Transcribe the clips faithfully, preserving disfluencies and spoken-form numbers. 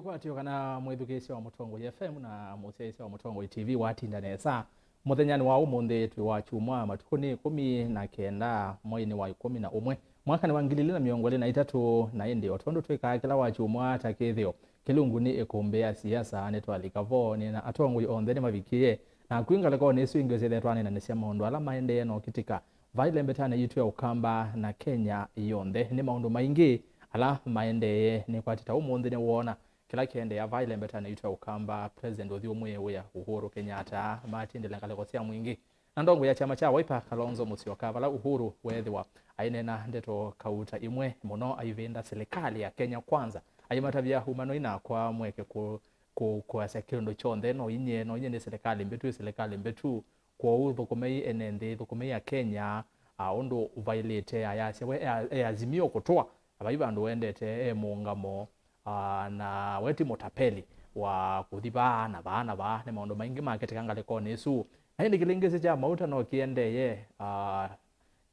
Kwatyo kana mwĩthukĩĩsya wa Mũtongoi F M na mũsyaĩĩsya wa Mũtongoi T V watinda nesa. Mũthenyanĩ wa ũmũnthĩ twĩ wa kyumwa, matukũ nĩ ĩkũmi na kenda mweinĩ wa ĩkũmi na ũmwe, mwakanĩ wa ngili ilĩ na mĩongo ĩlĩ na itatũ, na ĩndĩ o tondũ twĩkaa kĩla wa kyumwa ta kĩthĩo, kĩlungu nĩ ĩkũmbĩ ya siasa, nĩtwalika vo nĩ na atongoi onthe nĩmavikie. Na kwĩ ngalĩkonĩ ĩsu ĩngĩ ũsyĩthĩa twaneenanĩsya maũndũ ala maendee na ũkĩtĩka vaa ĩlembetanĩ yitũ ya Ũkamba na Kenya yonthe. Nĩ maũndũ maingĩ ala maendee, nĩkwatĩ ta ũmũnthĩ nĩwoona kĩla kĩendeea vaa ĩlembetanĩ yitũ ya Ũkamba, President ũthyũmũĩe wĩa Uhuru Kenyatta, matindĩle ngalĩko sya mwingĩ na ndongo ya kyama kya Wiper, Kalonzo Musyoka, vala Uhuru weethĩwa aineena ndeto kauta imwe mũno, aivĩnda silikalĩ ya Kenya Kwanza, aimatavya umanoi nakwa mweke kũ-, kũ-, kũasya kĩndũ kyonthe no inyie, no inyie nĩ silikalĩ mbĩtu, silikalĩ mbĩtu. Kwoou thũkũmei ene nthĩ, thũkũmei Akenya, a, ũndũ ũvailĩte, ayasya we e, e Azimio kũtũa, na vai vandũ wendete e mũũngamo, a, na we ti mũtapeli wa kũthi vaa na vaa na vaa. Nĩ maũndũ maingĩ makĩtĩka ngalĩkonĩ ĩsu. Na ĩndĩ kĩlĩngĩsĩ kya mauta no kĩendeye, a,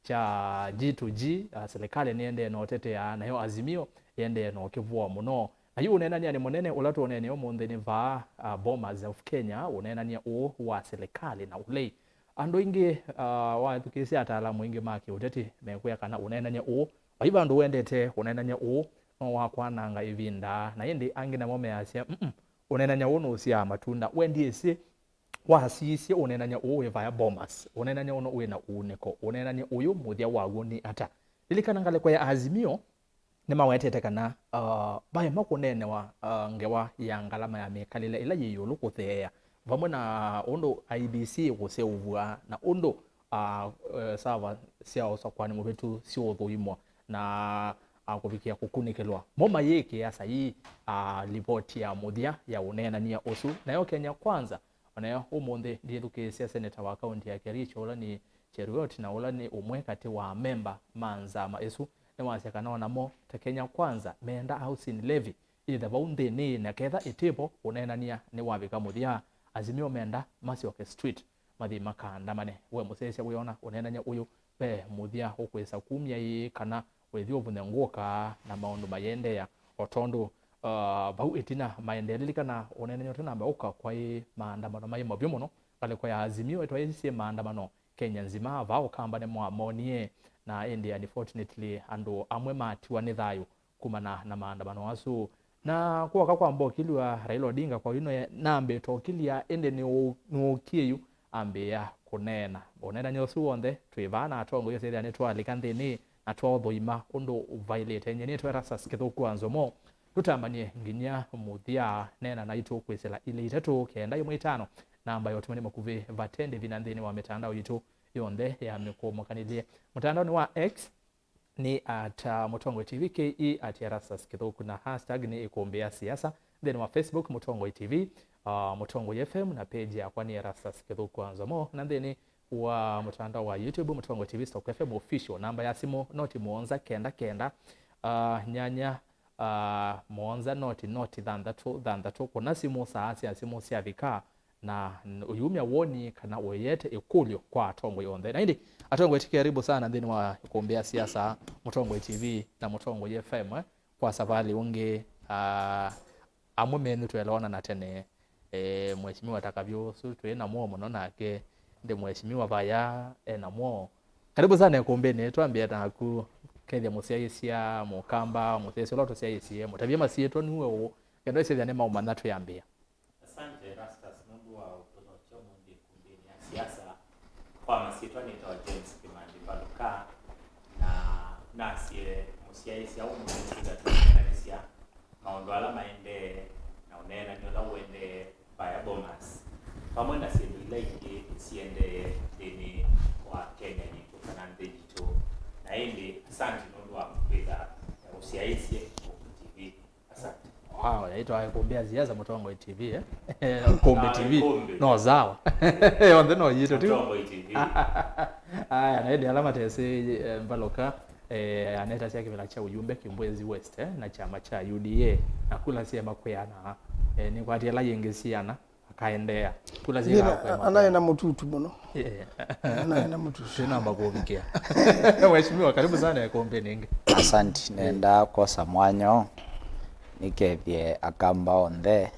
kya G to G, a, silikalĩ nĩendee na ũtetea, nayo Azimio yendee na ũkĩvũa mũno. Na yu ũneenany'a nĩ mũnene ũla tũũneenea ũmũnthĩ nĩ vaa, a, Bomas of Kenya, ũneenany'a ũũ wa silikalĩ na ũlei. Andũ aingĩ, a, wathukĩĩsya ataalamu aingĩ ma kĩũteti mekwĩa kana ũneenany'a ũũ, vai vandũ wendete ũneenany'a ũũ, no wakwananga ĩvinda, na ĩndĩ angĩ namo measya, "Mm-mm, ũneenany'a ũũ nũsyaa matunda." We ndyĩsĩ, wasisye ũneenany'a ũũ wĩ vaya Bomas, ũneenany'a ũno wĩ na uunĩko, ũneenany'a ũyũ mũthya waw'o nĩ ata? Lilikana ngalĩko ya Azimio, nĩmawetete kana, uh, vaema kũneenewa, uh, ngewa ya ngalama ya mĩkalĩle ĩla yĩ ĩũlũ kũtheea, vamwe na ũndũ I E B C ĩkũseũvw'a na ũndũ, uh, uh, sava sya ũsakũani mũvĩtu siũthũimwa na, uh, kũvikĩa kũkunĩkĩlwa. Mo mayĩkĩa saii, uh, livoti ya mũthya ya ũneenany'a ũsu. Nayo Kenya Kwanza, o nayo ũmũnthĩ ndĩthukĩĩsya seneta wa kaunti ya Kericho, ũla nĩ Cheruiyot, na ũla nĩ ũmwe katĩ wa amemba ma nzama ĩsu, nĩwasya kana o namo ta Kenya Kwanza meenda housing levy yĩthe vau nthĩnĩ, na ketha ĩtĩ vo, ũneenany'a nĩwavika mũthya. Azimio meenda masyoke street, mathi makaandamane. We mũsyaĩĩsya wĩona ũneenany'a ũyũ ve mũthya ũkwĩsa kumya ĩ, kana wĩthi ũvũnye ngũka na maũndũ mayĩendeea o tondũ, uh, vau ĩtina maendee? Lilikana ũneenany'a ũtanamba ũka kwaĩ maandamano maĩ mavyũ mũno. Ngalĩko ya Azimio ĩtwaĩsisye maandamano Kenya nzima, vaa Ũkamba nĩmwamonie, na ĩndĩ unfortunately andũ amwe matiwa nĩ thayũ kumana na maandamano asu. Na kwoka kwa mbokilw'a Raila Odinga, kwa yu no nambĩte ũkilya, ĩndĩ nĩũ-, nĩũkie yu ambĩĩa kũneena. Ũneenany'a ũsu w'onthe twĩ vaa na atongoi ũsyĩthĩa nĩtwalika nthĩnĩ na twaũthũima ũndũ ũvailĩte. Nyie nĩtwa Erastus Kĩthũku wa Nzomo. Tũtambanie nginya mũthya. Neena naitũ kwĩsĩla ilĩ itatũ kenda ĩmwe itano, namba ya ũtũmani makuvĩ vate ndĩvi na nthĩnĩ wa mĩtandao yitũ yonthe ya mĩkũũmũkanĩlye. Mũtandaonĩ wa X nĩ at, uh, Mũtongoi T V K E, at Erastus Kĩthũku, na hashtag nĩ ĩkũmbĩ ya siasa. Nthĩnĩ wa Facebook, Mũtongoi T V, uh, Mũtongoi F M, na page yakwa nĩ Erastus Kĩthũku wa Nzomo, na nthĩnĩ wa mũtandao wa YouTube, Mũtongoi T V Stock F M Official. Namba ya simũ noti mũonza kenda kenda, uh, nyanya, uh, mũonza noti noti thanthatũ thanthatũ. Kũna simũ saa sya simũ syavika, na n-, ũyumya woni kana ũyete ĩkũlyo kwa atongoi onthe. Na ĩndĩ, atongoi, ti karibu sana nthĩnĩ wa ĩkũmbĩ ya siasa, Mũtongoi T V na Mũtongoi F M, eh, kwa savalĩ ũngĩ, ah, amwe menyu twelewana na tene, eh, Mheshimiwa Takavyũ ũsu twĩ na mũo mũno nake, ĩndĩ Mheshimiwa vaya e na mũo. Karibu sana ĩkũmbĩnĩ, twambĩe naku, kethya mũsyaĩĩsya Mũkamba, mũsyaĩĩsya ũla tũsyaĩĩsye, mũtavye masyĩtwa nue ũũ, kenda ĩsyĩthya nĩmaũmanya twĩambĩa. Asante, Erastus, nũndũ wa ũtũthokya ũmũnthĩ ĩkũmbĩnĩ ya siasa. Kwa masyĩtwa nĩtawa James Kimandi Mbaluka, na nasye mũsyaĩĩsya ũmũnthĩ twĩthĩa tũkĩneenanĩsya maũndũ ala maendee na ũneenany'a ũla ũendee vaya Bomas, vamwe na syĩndũ ila ingĩ siendee nthĩnĩ wa Kenya yitũ kana nthĩ yitũ. Na ĩndĩ, asante nũndũ wa kwĩtha ũsyaĩĩsye Ngũkũ T V. Asante. Wow, yaitwa ĩkũmbĩ ya siasa, Mũtongoi T V, eh? Ĩkũmbĩ Ah, T V. Ĩkũmbĩ. No, sawa. Yonthe no yitũ tu. Mũtongoi T V. Aya, na ĩndĩ ala matesĩ, eh, Mbaluka, eh, anetasya kĩvĩla kya ũyumbe Kĩmbwezi West, eh, na kyama kya U D A, na kula syema kwĩana, eh, nĩkwatĩ ala yĩngĩ siana. Akaendeea. Kula Nĩ na, syĩka kwema. Anaĩ na mũtutu mũno. Yeah. Anaĩ na mũtutu. Twĩnamba kũvikĩa. Mheshimiwa, karibu sana ĩkũmbĩnĩ ĩngĩ. Asante, nenda kosa mwanya ũũ. nĩkethye Akamba onthe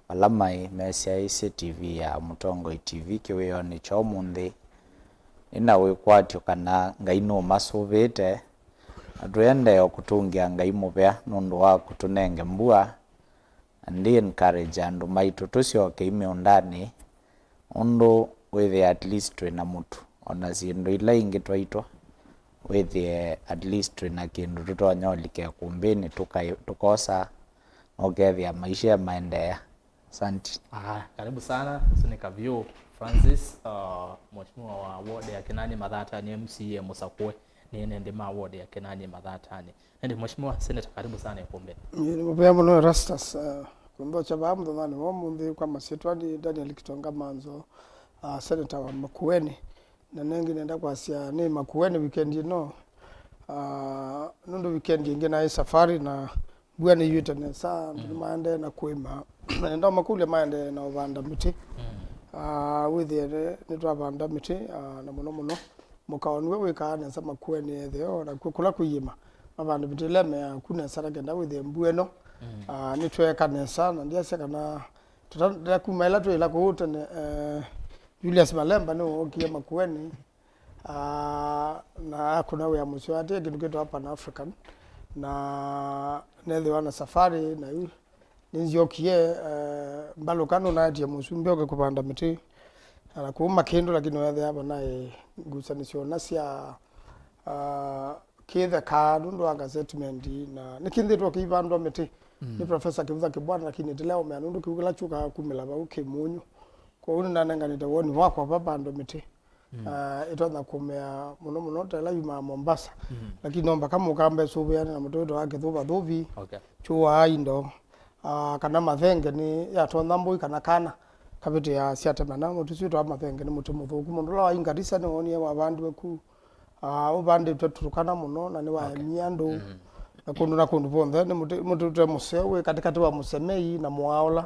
ala maĩ mesyaĩĩsye T V ya Mũtongoi T V kĩwĩonĩ kya ũmũnthĩ. Nĩ na wĩkwatyo kana Ngai nũmasũvĩte, na tũendee o kũtũngĩa Ngai mũvea nũndũ wa kũtũnenge mbua, na ndi encourage andũ maitũ tũsyoke imĩũndanĩ, ũndũ wĩthĩe at least twĩ na mũtu, o na syĩndũ ila ingĩ twaitwa, wĩthĩe at least twĩ na kĩndũ tũtonya ũlika ĩkũmbĩnĩ tũka-, tũkosa, na ũkethĩa maisha maendeea. Asante. Aha, karibu sana. Ũsu nĩ Kavyũ Francis, uh, mheshimiwa wa ward ya Kinani Mathatani, M C A mũsakũe nĩ ene nthĩ ma ward ya Kinani Mathatani. Ĩndĩ, Mheshimiwa Senator, karibu sana ĩkũmbĩnĩ. Ĩĩ, nĩ mũvea mũno Erastus, uh, kũnthokya vaa mũthenyanĩ wa ũmũnthĩ. Kwa masyĩtwa nĩ Daniel Kitonga Manzo, uh, Senator wa Makueni. Na nengĩ nenda kwasya nĩ Makueni weekend ĩno, uh, nũndũ weekend ĩngĩ naĩ safari na mbua nĩyuĩte nesa, andũ nĩmaendee na kũĩma. Na nenda makũlya maendee na ũvanda mĩtĩ. Mm. Ah, wĩthĩe nĩ-, nĩtwavanda mĩtĩ, ah, na mũno mũno mũkao nĩw'o wĩkaa nesa Makueni etheo, na kw'o kũla kwĩ iĩma mavande mĩtĩ ĩla ĩmeaa ku nesa, na kenda wĩthĩe mbua ĩno, mm, ah, nĩtweeka nesa, na ndyasya kana tũta-, tũta-, kuma ĩla twĩla kũu tene, eh, Julius Malemba nĩwookie Makueni, ah, na akũna wĩa mũseo atĩ kĩndũ kĩtawa Pan African, na nethĩwa na safari na yu nĩnzyokie, eh, mbalũka nũnaetie mũsumbĩ oke kũvanda mĩtĩ na kũu Makĩndũ, lakini weethĩa vanaĩ ngusanĩsyo na sya, ah, kĩtheka nũndũ wa ngazetment, na nĩkĩnthĩtwe kĩivandwa mĩtĩ, mm, nĩ Professor Kĩvutha Kĩbwana, lakini tĩleũmea nũndũ kĩu kĩla kyũkaa kumĩla vau kĩ mũnyũ. Kwoou nĩnanenganĩte woni wakwa vavandwe mĩtĩ, mm, ah, ĩtonya kũmea mũno mũno ta ĩla yumaa Mombasa. Mm. Lakini no mpaka mũkamba ĩsũvĩane na mũtĩ wĩtawa kĩthũvathũvi, okay, kyũaa indo, ah, kana mathenge nĩ yatonya mbũi kana kana kavĩtĩaa syatema na mũtĩ ũsu wĩtawa mathenge nĩ mũtĩ mũthũku. Mũndũ ũla waĩ Ngarisa nĩwoonie wavandiwe ku, ah, ũvandĩtwe Turkana mũno na nĩwaemie andũ, okay, mm, na kũndũ na kũndũ vonthe. Nĩ mũtĩ, mũtĩ ũte mũseo wĩ katĩkatĩ wa Mũsemei na Mũaola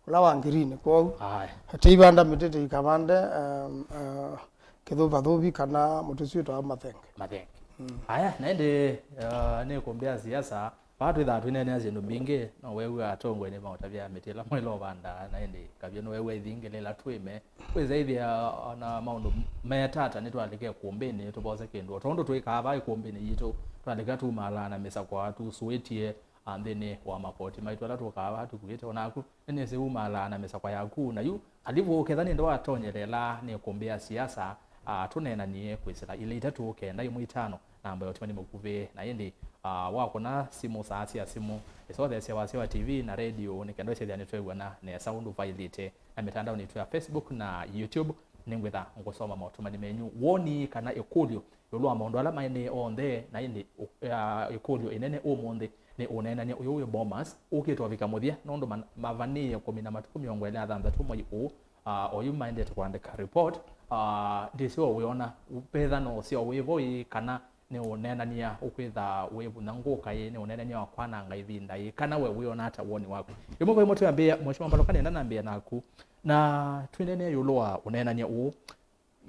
ũla wa ngirini. Kwoou, aye, tĩivanda mĩtĩ tĩikavande, um, uh, kĩthũvathũvi kana mũtĩ ũsu wĩtawa mathenge. Mathenge. Mm. Aya, na ĩndĩ, uh, nĩ ĩkũmbĩ ya siasa, vaa twĩthaa twĩneenea syĩndũ mbingĩ, no wew'a atongoi nĩmaũtavya mĩtĩ ĩla mwaĩle ũvanda, na ĩndĩ Kavyũ nĩwew'a ithingĩ lĩla twĩme. Kwĩsa ĩthĩa ona maũndũ metata nĩtwalika ĩkũmbĩnĩ tũvose kĩndũ. O tondũ twĩkaa vaa ĩkũmbĩnĩ yitũ, twalika tumaalaa na mĩsakwa tũsũĩtye, a, nthĩnĩ wa makoti maitũ ala tũkaa vaa tũkuĩte. O naku, nĩnĩsĩ umaalaa na mĩsakwa yaku, na yu, alivu ũketha nĩndĩ watonyelela nĩ ĩkũmbĩ ya siasa, a, tũneenanie kwĩsĩla ilĩ itatũ kenda ĩmwe itano, namba ya ũtũmani mũkuvĩ. Na ĩndĩ, a, wakũna simũ, saa sya simũ, ĩsotheesya wasya wa T V na radio, nĩ kenda ũsyethĩa nĩtwew'ana nesa ũndũ vailĩte na mĩtandaonĩ yitũ ya Facebook na YouTube. Nĩngwĩtha ngũsoma maũtũmani menyu, woni kana ĩkũlyo ĩũlũ wa maũndũ ala maenee onthe, na ĩndĩ ũ-, ya, ĩkũlyo ĩnene ũmũnthĩ nĩ ũneenany'a ũyũ wĩ Bomas ũkĩte ũvika mũthya, nũndũ man-, mavanĩĩe kũmina matukũ mĩongo ĩlĩ na thanthatũ mwei ũũ, a, oyu maendete kũandĩka report, a, ndĩsĩ o wĩona vetha no ũseo wĩvo ĩ, kana nĩ ũneenany'a ũkwĩtha wĩvunya ngũka ĩ, nĩ ũneenany'a wa kwananga ĩvinda ĩ, kana we wĩona ata woni waku? Ĩmwe kwa ĩmwe twĩambĩĩa, Mheshimiwa Mbalũka, nĩenda nambĩĩa naku, na twĩneenea ĩũlũ wa ũneenany'a ũũ.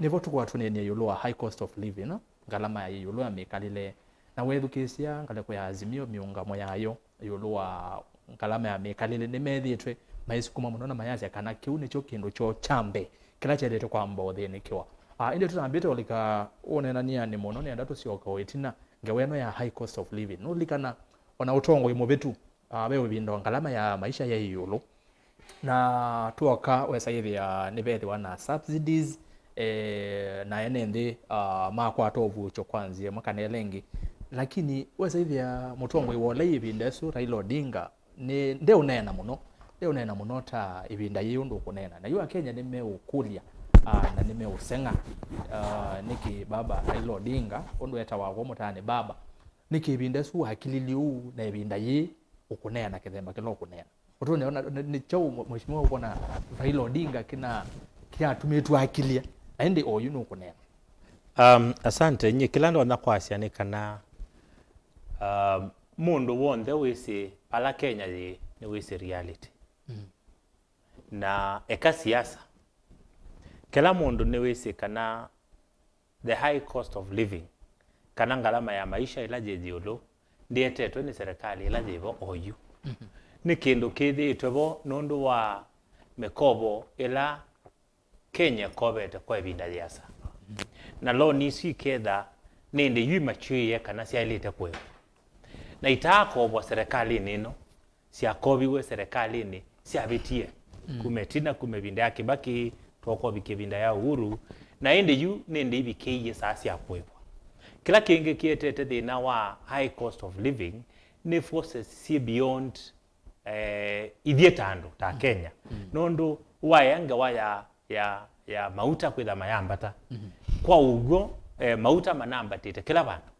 Nĩvo tũkwatũneenea ĩũlũ wa high cost of living, ngalama ya ĩũlũ ya mĩkalĩle. Na weethukĩĩsya ngalĩko ya Azimio, mĩũngamo yayo ĩũlũ wa ngalama ya mĩkalĩle, nĩmethĩĩtwe maisukuma mũno na mayasya kana kĩu nĩkyo kĩndũ kyoo kya mbee kĩla kyaĩlĩte kwamba ũthĩnĩkĩwa. Ah, ĩndĩ tũtambĩte ũlika ũneenanĩanĩ mũno, nĩenda tũsyoke o ĩtina ngewa ĩno ya high cost of living. Nũlilikana ona ũtongoi mũvĩtu, ah, ve ũvindo ngalama ya maisha yaĩ ĩũlũ. Na twoka wesa ĩthĩa nĩvethĩwa na subsidies, eh, na ene nthĩ, ah, makwata ũvuũkyo kwa nzĩa ĩmwe kana ĩla ĩngĩ. Lakini wesa ĩthĩa mũtongoi wa ũla ĩvinda ĩsu, Raila Odinga, nĩ, ndeũneena mũno. Ndeũneena mũno ta ĩvinda yĩĩ ũndũ ũkũneena. Na yu Akenya nĩmeũkũlya, ah, na nĩmeũseng'a, ah, nĩkĩ baba Raila Odinga, ũndũ etawa kw'o mũtaanĩ baba, nĩkĩ ĩvinda ĩsu wakililye ũu na ĩvinda yĩĩ ũkũneena kĩthemba kĩla ũkũneena? Ũtũnĩona nĩ, nĩ kyaũ mwe-, Mheshimiwa ũkwona Raila Odinga kĩna, kĩnatumĩtwe akilya, na ĩndĩ oyu nũkũneena? Um, asante. Nyie kĩla ndonya kwasya nĩ kana, um, mũndũ w'onthe wĩsĩ vala Kenya yĩ, nĩwĩsĩ reality. Mm. Na eka siasa, kĩla mũndũ nĩwĩsĩ kana the high cost of living, kana ngalama ya maisha ĩla yĩ ĩũlũ, ndĩetetwe nĩ serikali ĩla yĩvo oyu. nĩ kĩndũ kĩthĩĩtwe vo nũndũ wa mĩkovo ĩla Kenya ĩkovete kwa ĩvinda yĩasa. Na loan isu iketha nĩ ĩndĩ yu imakyũĩe kana syaĩlĩte kũĩva. Na itaakovwa serĩkalĩnĩ ĩno, syakoviwe serĩkalĩnĩ syavĩtie kuma ĩtina, kuma ĩvinda ya Kibaki, twoka ũvikia ĩvinda ya Uhuru, na ĩndĩ yu nĩ ĩndĩ ivikĩie saa sya kũĩvwa. Kĩla kĩngĩ kĩetete thĩna wa high cost of living nĩ forces syĩ beyond eh, ithyĩ ta andũ ta Kenya, nũndũ waĩa ngewa ya, ya, ya mauta kwĩtha mayambata. Kwa ũw'o, eh, mauta manambatĩte kĩla vandũ.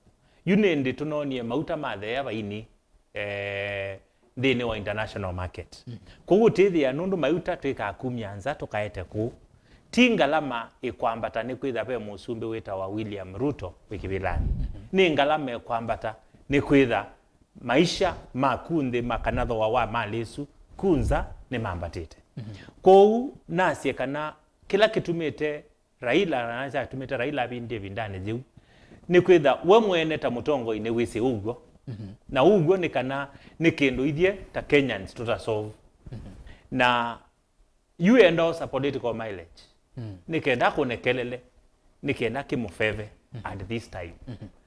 Yu nĩ ĩndĩ tũnonie mauta matheea vaini, eh, nthĩnĩ wa international market. Kwoou ũtĩthĩa nũndũ mauta twĩkaa kumya nza tũkaete kũu, ti ngalama ĩkwambata nĩ kwĩtha ve mũsumbĩ wĩtawa William Ruto wĩ kĩvĩlanĩ. Nĩ ngalama ĩkwambata nĩ kwĩtha maisha ma ku nthĩ ma kana thooa wa malĩ ĩsu ku nza nĩmambatĩte. Kwoou nasye kana kĩla kĩtumĩte Raila, na kyatumĩte Raila avindie ĩvindanĩ yĩu, nĩ kwĩtha we mwene ta mũtongoi nĩwĩsĩ ũw'o. Na ũw'o nĩ kana nĩ kĩndũ ithyĩ ta Kenyans tũta solve. Na yu enda osa political mileage nĩ kenda akũne kelele, nĩ kenda kĩmũveve at this time.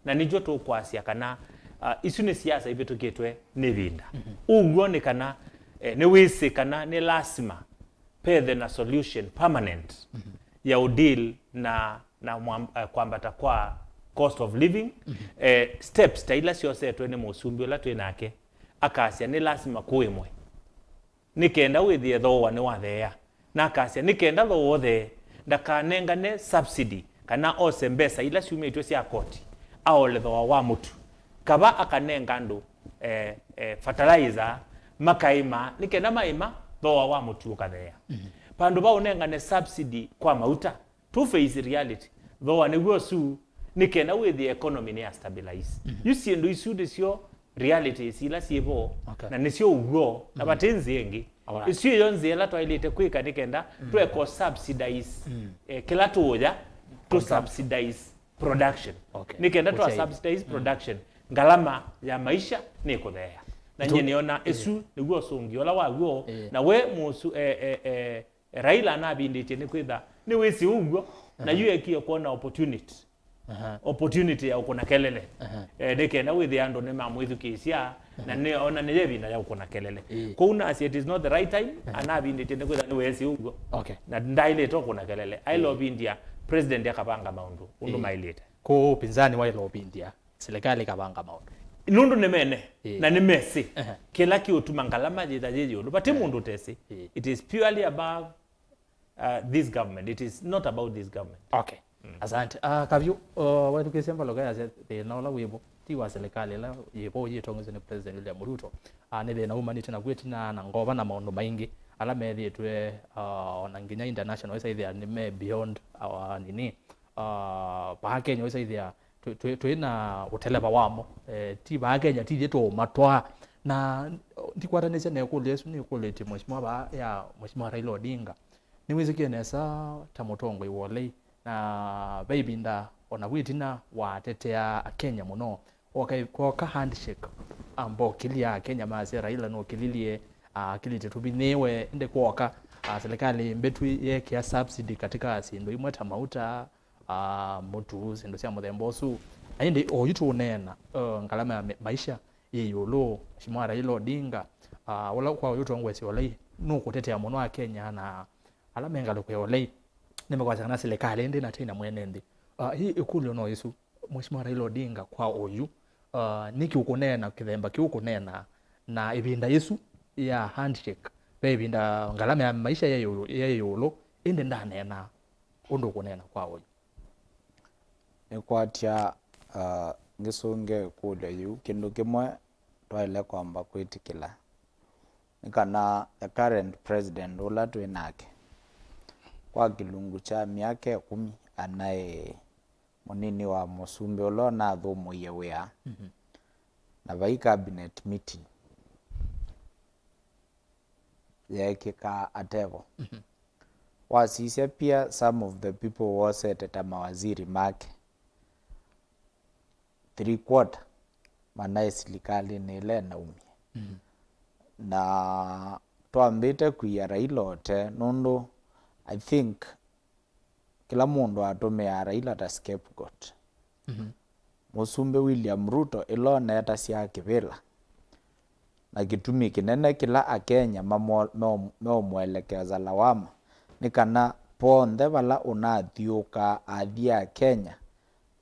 Na nĩkyo tũkwasya kana, uh, isu nĩ siasa ivĩtũkĩtwe nĩ ĩvinda. Ũw'o nĩ kana, eh, nĩwĩsĩ kana nĩ lasima pethe na solution permanent ya ũdeal na, na mwam-, eh, kwambata kwa cost of living. Eh, steps ta ila syosetwe nĩ mũsumbĩ ũla twĩ nake, akasya nĩ lasima kũĩmwe nĩ kenda wĩthĩe thooa nĩwatheea. Na akasya, nĩ kenda thooa ũthee, ndakanengane subsidy kana ose mbesa ila syumĩtw'e sya koti, aole thooa wa mũtu. Kava akanenga andũ, eh, eh, fertilizer, makaĩma, nĩ kenda maĩma, thooa wa mũtu ũkatheea. Vandũ va ũnengane subsidy kwa mauta, to face reality. Thooa nĩw'o ũsu, nĩ kenda wĩthĩe economy nĩ ya stabilize. Yu syĩndũ isu nĩsyo realities ila syĩ vo, okay, na nĩsyo ũw'o, na vati nzĩa ĩngĩ. Alright. Ĩsu ĩyo nzĩa ĩla twaĩlĩte kwĩka nĩ kenda tweko subsidize, eh, kĩla tũũya, tũ subsidize production. Okay. Nĩ kenda twa subsidize production, ngalama ya maisha nĩ kũtheea. Na nyie nĩona ĩsu nĩw'o ũsũngĩo ũla waw'o, na we mũsu, eh, eh, eh, Raila anavindĩtye nĩ kwĩtha nĩwĩsĩ ũw'o, na yu ekie kwona opportunity. Aha. Opportunity ya ũkũna kelele. Aha. Eh, nĩ kenda wĩthĩa andũ nĩmamwĩthukĩĩsya, na nĩ ona nĩyo ĩvinda ya ũkũna kelele. Ĩĩ. Kwoou nasya it is not the right time, anavindĩtye nĩ kwĩtha nĩwĩsĩ ũw'o. Okay. Na ndaĩlĩte ũkũna kelele. Aĩle ũvindya president akavanga maũndũ ũndũ maĩlĩte. Kwoou ũpinzani waĩle ũvindya serikali ĩkavanga maũndũ. Nũndũ nĩ mene, ĩĩ, na nĩ mesĩ, ehe, kĩla kĩũtuma ngalama yĩtha yĩ ĩũlũ. Vati mũndũ ũtesĩ. Ĩĩ. It is purely above, uh, this government. It is not about this government. Okay. Asante. Ah, Kavyu, uh, wethukĩĩsya mbalũka yasya thĩna ũla wĩvo ti wa serikali ĩla yĩvo yĩtongoesye nĩ President William Ruto. Ah, nĩ thĩna umanĩte naku ĩtina na ngova na maũndũ maingĩ ala methĩĩtwe, ah, ona nginya international ĩsaithĩa nĩ me beyond our nini. Ah, vaa Kenya ũisaithĩa twĩ, twĩ, twĩ na ũteleva wamo. Eh, ti vaa Kenya, ti ithyĩ tũũmatwaa. Na ndikwatanĩsya na ĩkũlyo ĩsu nĩkũlĩtye Mheshimiwa vaa ya Mheshimiwa Raila Odinga. Nĩwĩsĩkĩe nesa ta mũtongoi wa ũlei, na ve ĩvinda ona vu ĩtina watetea Akenya mũno. Kwoka, kwoka handshake, amba ũkĩlya Akenya masya Raila nũkĩlilye, akĩlĩtye tũvinyĩĩwe, ĩndĩ kwoka, ah, serikali mbĩtu yekĩa subsidy katika syĩndũ imwe ta mauta, ah, mũtu, syĩndũ sya mũthemba ũsu. Na ĩndĩ oyu tũũneena, uh, ngalama ya ma-, maisha yĩ ĩũlũ, Mheshimiwa Raila Odinga, ah, ũla kwa oyu ũtongoesye ũlei, nũkũtetea mũno Akenya na ala me ngalĩko ya ũlei, nĩmekwasya kana serikali ĩndĩ na tena mwene nthĩ. Ah, hii ĩkũlyo no ĩsu, Mheshimiwa Raila Odinga kwa oyu, ah, nĩkĩ ũkũneena kĩthemba kĩu ũkũneena na ĩvinda ĩsu ya handshake, ve ĩvinda ngalama ya maisha yĩ ĩũlũ, yĩ ĩũlũ, ĩndĩ ndaneena ũndũ ũkũneena kwa oyu? Nĩkwatya, ah, ngĩsũngĩa ĩkũlyo yĩu, kĩndũ kĩmwe twaĩle kwamba kwĩtĩkĩla nĩ kana the current president ũla twĩ nake, kwa kĩlungu kya myaka ĩkũmi, anaĩ mũnini wa mũsumbĩ ũla ũnathũmũie wĩa, na vai cabinet meeting yeekĩka atevo. Wasisya pia some of the people wosete ta mawaziri make, three quarter manaĩ silikalĩnĩ ĩla ĩnaumie. Na twambĩte kwia Raila ũtee, nũndũ I think kĩla mũndũ atũmĩaa Raila ta scapegoat. Mhm. Mũsumbĩ William Ruto ĩla ũnetasya kĩvĩla, na kĩtumi kĩnene kĩla Akenya mamo- meo- meũmũelekeza lawama nĩ kana vonthe vala ũnathiũũkaa athi Akenya,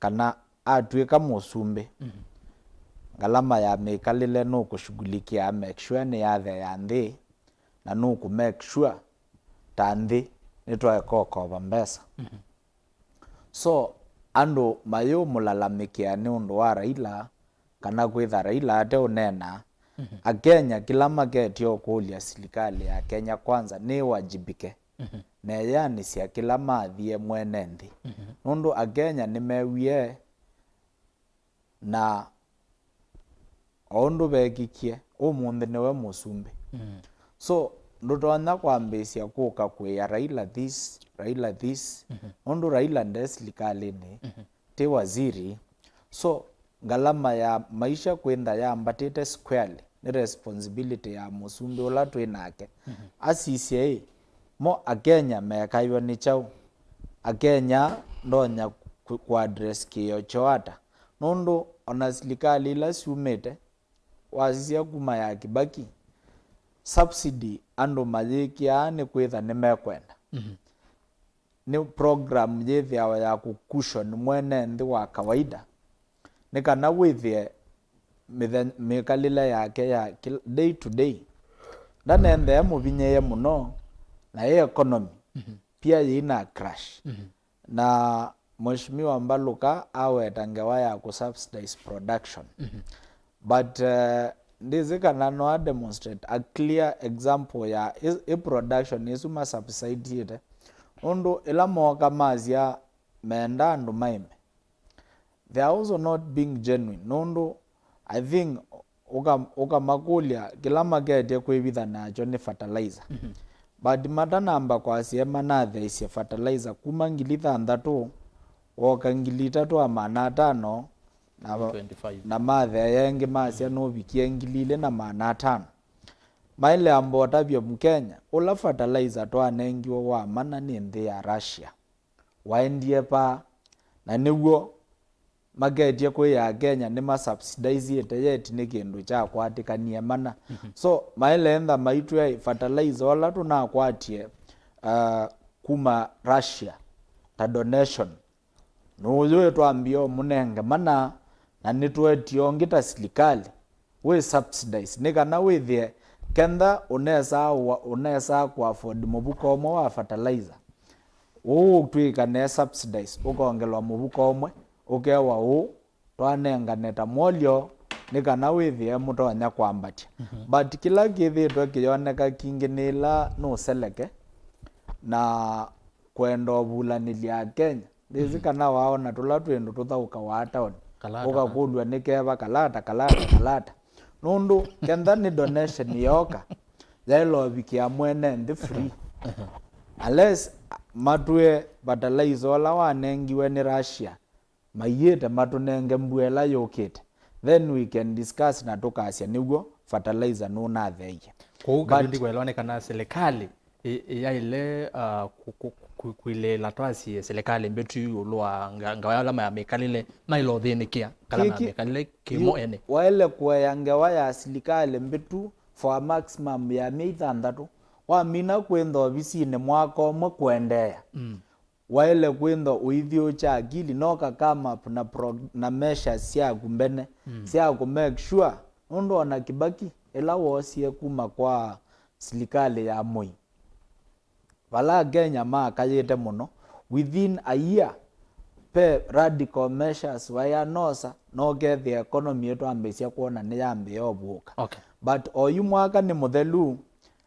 kana atw'ĩka mũsumbĩ, mhm, ngalama ya mĩkalĩle nũkũshughulikia, make sure nĩyatheea nthĩ, na nũkũ make sure ta nthĩ nĩtwaeka ũkova mbesa. Mhm. So, andũ mayĩũmũlalamĩkĩa nĩ ũndũ wa Raila, kana kwĩtha Raila ateũneena, mhm, Akenya kĩla maketye ũkũlya silikalĩ ya Kenya Kwanza nĩwajibike, mhm, na ĩyanĩsya kĩla mathie mwene nthĩ. Mhm. Nũndũ Akenya nĩmewie, na o ũndũ veekĩkie, ũmũnthĩ nĩwe mũsumbĩ. Mm. So, ndũtonya kwambĩĩsya kũka kwĩa Raila this, Raila this, mhm, nũndũ Raila nde silikalĩnĩ, mhm, ti waziri. So, ngalama ya maisha kwĩntha yambatĩte squarely nĩ responsibility ya mũsumbĩ ũla twĩ nake. Mhm. Asisye ĩ, mo Akenya mekaiwe nĩ kyaũ? Akenya ndonya ku- kuaddress kĩĩo kyoo ata? Nũndũ ona silikalĩ ila syumĩte, wasisya kuma ya Kibaki, subsidy andũ mayĩkĩaa nĩ kwĩtha nĩmekwenda. Mhm. Nĩ program yĩthĩawa ya kũcushion mwene nthĩ wa kawaida, nĩ kana wĩthĩe mĩthe- mĩkalĩle yake ya kĩl- day to day. Ndanenthea mũvinyĩĩe mũno, na ĩ economy, mhm, pia yĩina crash. Mhm. Na Mheshimiwa Mbaluka aweta ngewa ya kũsubsidize production. Mhm. But uh, ndĩsĩ kana no a demonstrate a clear example ya ĩ, ĩ production ĩsu masubsidiĩte. Nũndũ ĩla mooka masya menda andũ maĩme, they are also not being genuine. Nũndũ I think ũka- ũkamakũlya kĩla maketye kwĩvitha nakyo nĩ fertilizer. Mhm. But matanamba kwasya manatheeisye fertilizer kuma ngili thanthatũ woka ngili itatũ na maana atano, na, twenty-five, na matheea ĩngĩ masya nũvikie ngili ilĩ na maana atano. Maĩle amba ũtavya Mũkenya, ũla fertilizer twanengiwe wa mana nĩ nthĩ ya Russia, waendie va? Na nĩw'o maketye kwĩa Akenya nĩmasubsidizeĩte yet nĩ kĩndũ kyakwatĩkanie mana. Mhm. So, maĩle entha maitwĩa fertilizer ũla tũnakwatie uh, kuma Russia ta donation, nũyũ twambie ũmũnenge mana, na nĩtwetie ũngĩ ta silikalĩ wĩ subsidize, nĩ kana wĩthĩe kenda ũnesa wa- ũnesa kũ afford mũvuko ũmwe wa fertilizer, ũũ ũtw'ĩka ne subsidize, ũkongelwa mũvuko ũmwe, ũkewa ũũ, twanengane ta mwolyo, nĩ kana wĩthĩe mũtonya kwambatya. Mhm. But kĩla kĩthĩtwe kĩyoneka kingĩ nĩ ĩla nũseleke na kwenda ũvulanĩlya Akenya. Ndĩsĩ kana waona tũla twĩndũ tũthaũkawa taoni. Kalata, ũkakũlw'a nĩ keva kalata, kalata, kalata. Nũndũ kenda nĩ donation yooka, yaĩle ũvikĩa mwene nthĩ free. Unless matwĩe fertilizer ũla wanengiwe nĩ Russia, maiĩte matũnenge mbua ĩla yũkĩte. Then we can discuss na tũkasya nĩw'o fertilizer nũnatheeie. Kwoou, but kavindi kwelonekana serikali ĩ- ĩyaĩle, uh, ku- ku- ku- kwĩlĩĩla twasie serikali mbĩtu ĩũlũ wa nga- ngawa ala maya mĩkalĩle maĩle ũthĩnĩkĩa kala na kĩki- mĩkalĩle kĩmo yu- ene. Waĩle kũea ngewa ya silikalĩ mbĩtu for a maximum ya myei thanthatũ. Wamina kwĩntha ovisinĩ mwaka ũmwe kũendeea. Mm. Waĩle kwĩntha ũithyũũkya akili, no ka come up na pro- na measures syaku mbene, mm, sya kũ make sure, nũndũ ona Kibaki ĩla woosie kuma kwa silikalĩ ya Moi, vala Akenya makayĩte mũno, within a year, ve radical measures waĩ anosa, na ũkethĩa economy ĩtwambĩĩsya kwona nĩyambĩĩa ũvũũka. Okay. But oyu mwaka nĩ mũthelu,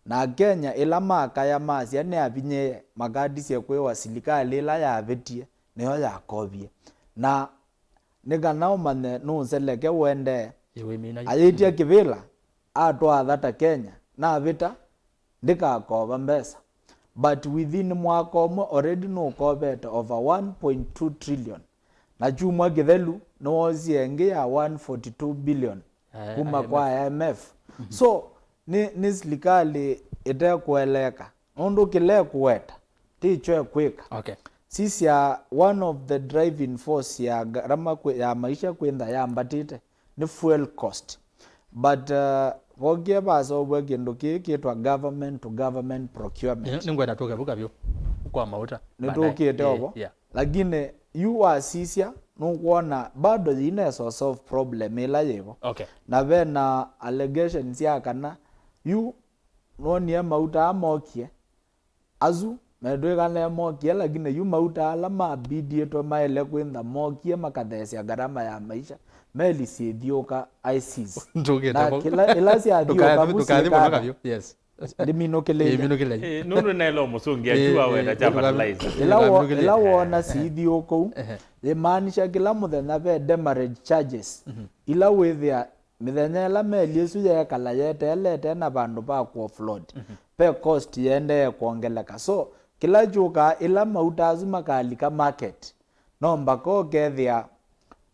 na Akenya ĩla makaya masya nĩyavinyĩĩe, makatisye kwĩwa silikalĩ ĩla yavĩtie nĩyo yakovie. Na nĩ kana ũmanye nũseleke ũendee, ayĩtya kĩvĩla, atwaa thata Kenya, navĩta, ndĩkakova mbesa. But within mwaka ũmwe already nũkovete over one point two trillion. Na kyumwa kĩthelu nĩwoosie ĩngĩ ya one forty two billion, eh, kuma kwa I M F. I M F. Mhm. So, nĩ, nĩ silikalĩ ĩtekũeleeka, nũndũ kĩla ĩkũweta ti kyo ĩkwĩka. Okay. Sisya, one of the driving force ya ngarama kwĩ, ya maisha kwĩ nthĩ yambatĩte nĩ fuel cost. But uh, vokie vaseũvw'a kĩndũ kĩĩ kĩtwa government to government procurement. Nĩ- nĩngwenda tũke vu kavyũ kwa mauta. Nĩtũkĩte ovo. Yeah. Lakini yu wasisya, nũkwona bado yĩna ĩso solve problem ĩla yĩvo. Okay. Na ve na allegations ya kana yu nonie mauta aa mokie, asu metwĩkana mokie, lakini yu mauta ala mabidĩtwe maĩle kwĩntha mokie makathesya ngarama ya maisha, meli syĩthiũka, I Cs. Ndũkĩte Na vau. kĩla, ĩla syathiũka Ndũkathi- vu ndũkathi mũno syĩkata. Kavyũ. Yes. Ndiminũkĩlĩilye. Ĩminũkĩlei. Eh, nũndũ naĩle mũsũngĩa Eh, jua eh, wenda eh, cha ndũkathi- fertilizer. Ĩla wo- Ndũkaminũkĩlei. ĩla woona sithi ũkũu, Ehe. yĩmaanisha kĩla mũthenya ve demurrage charges ila wĩthĩa mĩthenya ĩla meli ĩsu yeekala yeteelete na vandũ va kũ offload, ve cost yĩendee kwongeleka. So kĩla kyũkaa ĩla mauta asu makalika market, no mbaka ũkethĩa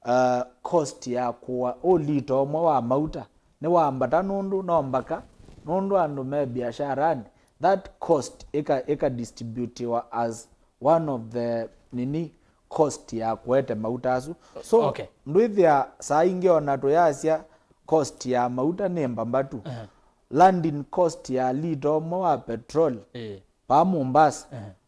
uh, cost ya kũa ũlita ũmwe wa mauta nĩwambata, nũndũ no mbaka, nũndũ andũ me biasharanĩ, that cost ĩka, ĩka distributiwa as one of the nini cost ya kũete mauta asu. So Okay. Ndwĩthĩa saa ingĩ ona tũyasya cost ya mauta nĩ mbambatu. Landing cost ya lita ũmwe wa petrol Eh. pa Mombasa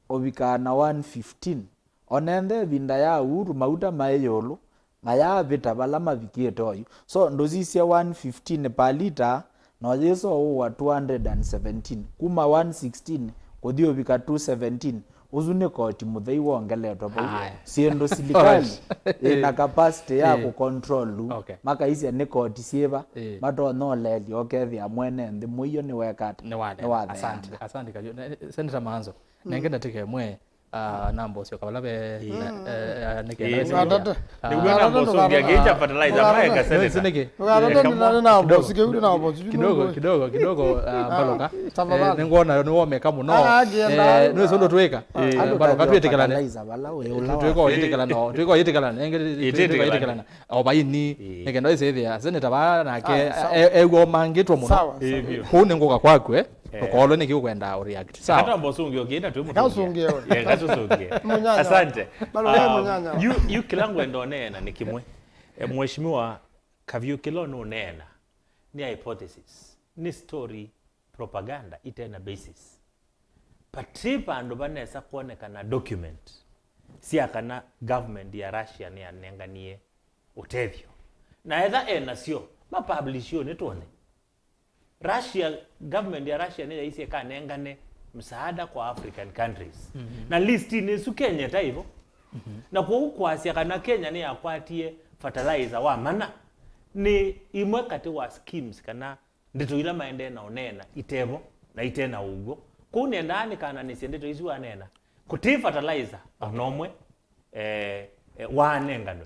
ũvikaa na one fifteen. Onenthe ĩvinda ya Uhuru mauta maĩ ĩũlũ, mayavĩta vala mavikĩte oyu. So ndũsisye one fifteen per lita, no yĩsa ũũa two hundred and seventeen. Kuma one sixteen kũthi ũvika two seventeen, ũsu nĩ koti mũthei wongeletwe vau. Haya. Syĩndũ silikalĩ Alright. ĩna capacity ya Eh. kũcontrol u. Okay. Makaisya nĩ koti syĩva, Eh. matonya ũlelya ũkethĩa mwene nthĩ mũio nĩwekata. Nĩwathenga. Asante, asante Kavyũ. Ne- Senator Maanzo, nenge ndatĩka ĩmwe, ah, namba ũsyoka vala ve, eh, eh, nĩkenda Eh, ĩsĩkĩe. Ndũkatate. Nĩw'o namba ũsũngĩa kĩĩ kya fertilizer maeka senator. Nĩkĩ? Ndũkatate. Eh, Nĩ- nĩ- nĩ- nĩ- Kidogo, ũsike ũndũ na ũboti. kidogo, kidogo, kidogo, ah, Mbaloka. Tafadhali. Eh, nĩngwona nĩwomeka mũno. Ah, ngĩenda. Eh, nĩwĩsĩ ũndũ twĩka. Eh. Mbaloka twĩtĩkĩlane. Fertilizer vala wĩ ũla wa- Twĩko yĩtĩkĩlana, twĩko yĩtĩkĩlana. Enge Ĩtĩkĩlana. twĩko yĩtĩkĩlana. O vaini, nĩkenda ĩsĩthĩa. Senator va nake, Ah, sawa. e- ew'a ũmangĩtwo mũno. Sawa, Eh, sawa. kũu nĩngũka kwaku, eh. Eh. Ndũkolwe nĩkĩ ũkwenda ũreact. Sawa. Hata mbosungi ũkĩenda twĩ Kasungi mũtungia. Ewe. Yeah, kasungi. Mũnyanya. Asante. Balo wewe Um, mũnyanya. Yu, yu kĩla ngwenda ũneena nĩ kĩmwe. Eh, Mheshimiwa Kavyũ, kĩla ũnũneena nĩ a hypothesis. Nĩ story, propaganda itena basis. Vati vandũ vanesa kwonekana document sya kana government ya Russia nĩyanenganie ũtethyo. Na etha enasyo, mapublish yo nĩtwone. Russia, government ya Russia nĩyaisye ĩkanengane msaada kwa African countries. Na list-inĩ ĩsu Kenya ĩtaĩvo. Na kwoou kwasya kana Kenya nĩyakwatie fertilizer wa mana nĩ imwe katĩ wa schemes kana ndeto ila maendee na ũneena itevo na ite na ũw'o. Kwoou nĩendaa nĩkananĩsye ndeto isu waneena. Kũtĩ fertilizer ona ũmwe, eh, eh, waanenganwe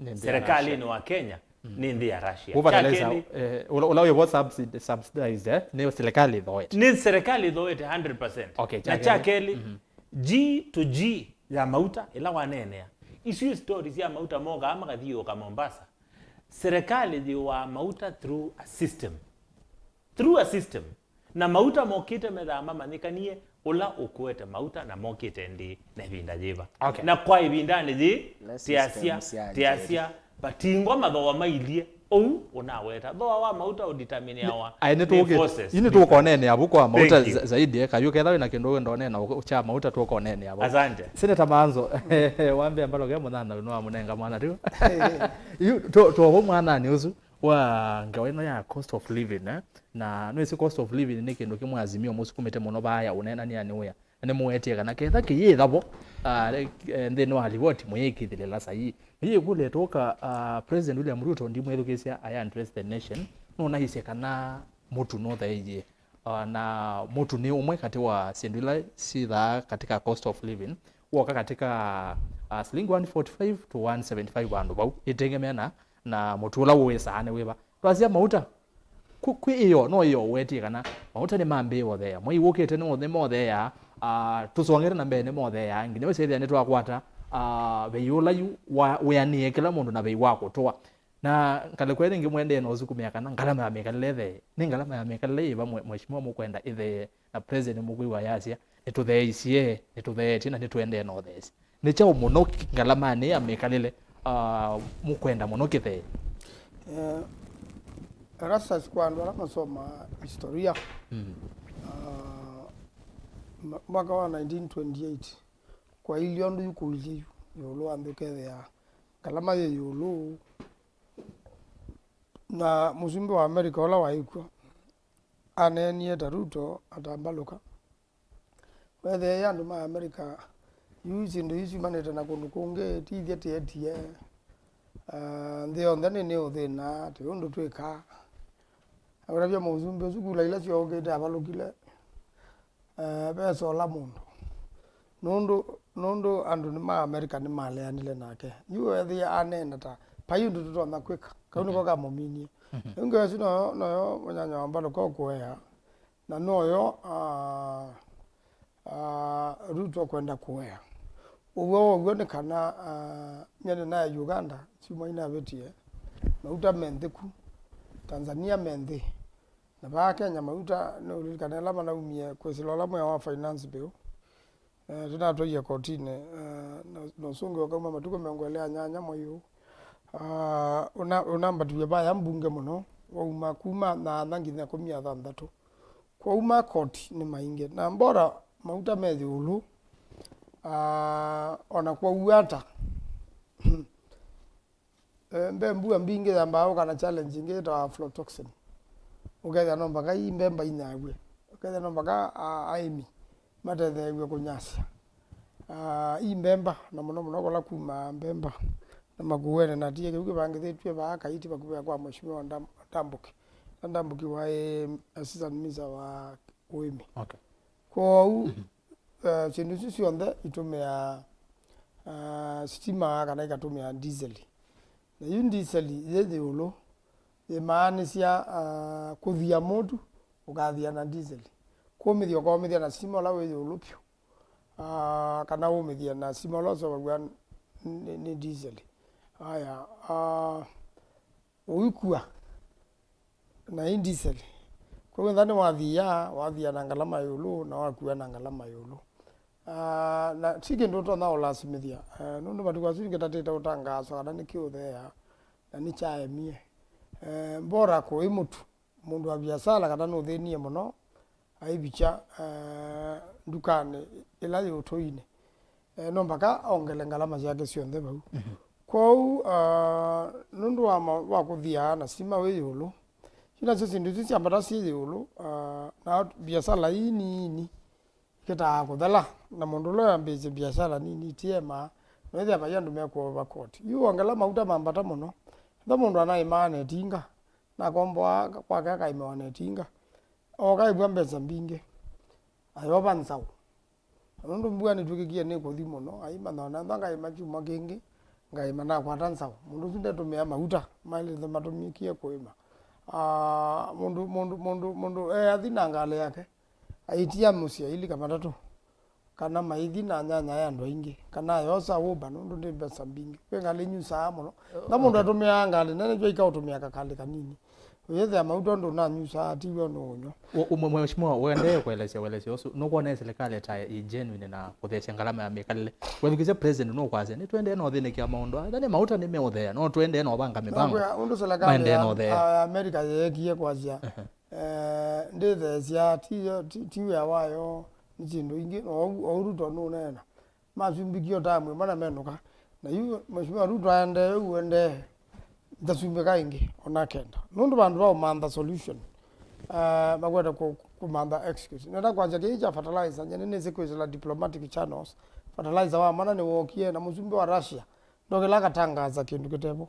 serikalĩnĩ wa Kenya nĩ nthĩ ya Russia. Kũ fertilizer, eh, ũla, ũla wĩvo subsid-, subsidized, eh, nĩ serikali ĩthoete. Nĩ serikali ĩthoete hundred percent. Okay, na kya kelĩ, G to G ya mauta ĩla waneenea. Isu story sya mauta mokaa makathiũũka Mombasa. Serikali yĩũaa mauta through a system. Through a system. Na mauta mokĩte methaa mamanyĩkanie ũla ũkũete mauta na mokĩte ndĩ na ĩvinda yĩva. Okay. Na kwa ĩvindanĩ yĩĩ, tĩasya, tĩasya, vatingwa mathooa mailyĩ. Ũu ũnaweta. Thooa wa mauta ũdetermineawa nĩ forces. Yu nĩtũkoneenea vu kwa mauta zaidi, eh, Kavyũ, ketha wĩna kĩndũ wenda ũneena kya mauta tũkoneenea vu. Asante. Senator Maanzo, wambe Mbaloka mũnyanyalu nĩwamũnenga mwana tu. Yu, to, to vo mwananĩ ũsu wa ngewa ĩno ya cost of living, eh? Na nwĩsĩ cost of living nĩ kĩndũ kĩmwe Azimio mũsukumĩte mũno vaya ũneenanĩanĩ wĩa. Na nĩmũwetie kana ketha kĩyĩtha vo, ah, eh, nthĩnĩ wa livoti mũyĩkĩthĩlĩla saii. Yĩkũlya ĩtũka, ah, President William Ruto ndimwĩthukĩĩsya I address the nation. Nũnaisye kana mũtu nũthaĩie. Ah, na mũtu nĩ ũmwe katĩ wa syĩndũ ila syĩthaa katika cost of living. Woka katika, ah, silingi one forty-five to one seventy-five vandũ vau. Ĩtengemea na na mũtu ũla wĩsaa nĩ wĩva. Twasya mauta, kwĩ ĩyo, no ĩyo ũwetie kana mauta nĩmambĩĩe ũtheea. Mwei wũkĩte nĩ nĩmotheea, ah, tũsongete na mbee nĩmotheea. Nginya wĩsethĩa nĩtwakwata, ah, vei ũla yu wa, wĩanĩe kĩla mũndũ na vei wa kũtũa. Na ngalĩko ĩno ĩngĩ mũendee na ũsukumĩa kana ngalama ya mĩkalĩle ĩthee. Nĩ ngalama ya mĩkalĩle yĩva mwe-, mheshimiwa mũkwenda ĩthee, na president mũkwĩw'a yasya, "Nĩtũtheeisye, nĩtũtheetye na nĩtũendee na ũtheesya"? Nĩ kyaũ mũno ki-, ngalamanĩ ya mĩkalĩle, ah, mũkwenda mũno kĩthee? Eh, Erastus, kwa andũ ala masomaa historia, mm, ah, ma-, mwaka wa nineteen twenty-eight, kwailyĩ ũndũ yu kũilyĩ yu ĩũlũ wa nthĩ, ũkethĩa ngalama yĩ ĩũlũ, na mũsumbĩ wa America ũla waĩ kw'o aneenie ta Ruto atambalũka. Weethĩie andũ ma America, yu syĩndũ isu syumanĩte na kũndũ kũngĩ, ti ithyĩ tĩetie. Ah, nthĩ yonthe nĩ nĩũthĩna, tĩ ũndũ twĩkaa. Akũtavya mũsumbĩ ũsu kula ila syookĩte avalũkile, eh, vesola mũndũ. Nũndũ, nũndũ andũ nĩ ma America nĩmaleanile nake. Yu weethĩa aneena ta, "Vai ũndũ tũtonya kwĩka." Kau nĩko kamũminie. Mhm. Rĩu ngewa ĩsu noyo, noyo mũnyanya wa mbalũka ũkũea. Na noyo, ah, ah, Ruto kwenda kũea. Ũw'o wow'o nĩ kana, ah, nyene naĩ Uganda, syumwa inavĩtie, mauta me nthĩ ku, Tanzania me nthĩ. Na vaa Kenya mauta, nĩũlilikane ala manaumie kwĩsĩla ũla mwĩa wa finance bill. Eh, tũnatwaie kotinĩ, eh, na, na ũsũngĩo ũkauma matukũ mĩongo ĩlĩ na nyanya mwei ũũ. Ah, ũna-, ũnambatĩw'e vaya mbunge mũno, wauma kuma nyanya nginya ĩkũmi na thanthatũ. Kwoou makoti nĩ maingĩ. Na mbora mauta me ĩũlũ, ah, ona kwou ata. Eh, mbembua mbingĩ yambaa ũka na challenge ĩngĩ yĩtawa aflatoxin. Ũkethĩa no mpaka ii mbemba inyaw'e. Ũkethĩa no mpaka, a-, aĩmi matetheew'e kũnyasya, a, ii mbemba, na mũno mũno kũla kuma mbemba na makuene, na tie kĩu kĩvangĩthĩtw'e vaa Kaiti vakuvĩ kwa Mheshimiwa Ndam-, Ndambũki. Na Ndambũki waĩ assistant minister wa ũĩmi. Okay. Kwoou, mhm, eh, syĩndũ isu syonthe itũmĩaa, ah, sitima kana ikatũmĩa ndiseli. Na yu ndiseli yĩ ĩũlũ yĩmaanĩsya, ah, kũthia mũtu ũkathia na ndiseli. Kũmĩthya ũkaũmĩthya na sitima ũla wĩ ĩũlũ vyũ, ah, kana ũmĩthye na sitima ũla ũseũvaw'a nĩ, nĩ ndiseli. Aya, ah, ũikua na ĩ ndiseli. Kwoou ethĩwa nĩwathia, wathia na ngalama ĩũlũ, na wakua na ngalama ĩũlũ. Ah, na ti kĩndũ ũtonya ũlasimĩthya. Eh, nũndũ matukũ asu nĩngĩtatĩte ũtangaaswa kana nĩkĩ ũtheea, na nĩkyaemie. Eh, mbora kũĩ mũtu, mũndũ wa viasala kana nũthĩnie mũno, aivikya, eh, ndukanĩ ĩla yĩ ũtũinĩ, eh, no mpaka ongele ngalama syake syonthe vau. Mhm. Kwoou, ah, nũndũ wa ma-, wa kũthia na sitima wĩ ĩũlũ, isu nasyo syĩndũ isu syambata syĩ ĩũlũ, ah, na biasala ii nini ikĩtaa kũthela, na mũndũ ũla wambĩĩsye biasala nini itiema, noĩthĩa vai andũ mekũova koti. Yu ongela mauta mambata mũno, ethĩwa mũndũ anaĩmaa na ĩtinga, nakomboa kwake akaĩmawa na ĩtinga, oka ĩvw'a mbesa mbingĩ, ayova nzaũ. Na nũndũ mbua nĩtw'ĩkĩkie nĩkũthi mũno, aimanya ona ethĩwa ngaĩma kyumwa kĩngĩ, ngaĩma nakwata nzaũ. Mũndũ ũsu ndetũmĩa mauta maĩlĩte matũmĩkie kũĩma. Ah, mũndũ, mũndũ, mũndũ, mũndũ eathi na ngalĩ yake, aitia mũsyĩ ailika matatũ, kana maithi na nyanya ya andũ aingĩ, kana ayosa Uber, nũndũ nĩ mbesa mbingĩ. Kwĩ ngalĩ inyusaa mũno. Na mũndũ atũmĩaa ngalĩ nene, nĩkyo ikaũtũmĩa kakalĩ kanini. Ũyĩthĩa mauta ũndũ ũnanyusaa, ti w'o nũũnywa. Ũ-, ũ-, mwe-, Mheshimiwa, ũendee kũelesya ũelesyo ũsu, nũkwona ĩ silikalĩ ta ĩ genuine na kũtheesya ngalama ya mĩkalĩle? Wethukĩsya president nũkwasya, "Nĩtũendee na ũthĩnĩkĩa maũndũ aa, ethĩwa nĩ mauta nĩmeũthea, no tũendee na ũvanga mĩvango." Nakwĩa, ũndũ silikalĩ maendee ya, na ũthea. Ya America yeekie kwasya, ehe, eh, ndĩtheesya, ti yo, ti, ti wĩa wayo, nĩ syĩndũ ingĩ, na ou, ou Ruto nũneena. Masumbikie ũtamwĩ mana menũka. Na yu Mheshimiwa Ruto aendee ũu, endee ndasumbĩka ĩngĩ ona kenda. Nũndũ vandũ va ũmantha solution, ah, makwete kũ-, kũmantha excuse. Nenda kwasya kĩĩ kya fertilizer, nyene nĩsĩ kwĩsĩla diplomatic channels. Fertilizer wa mana nĩwookie, na mũsumbĩ wa Russia ndokĩla akatangaasa kĩndũ kĩtevo.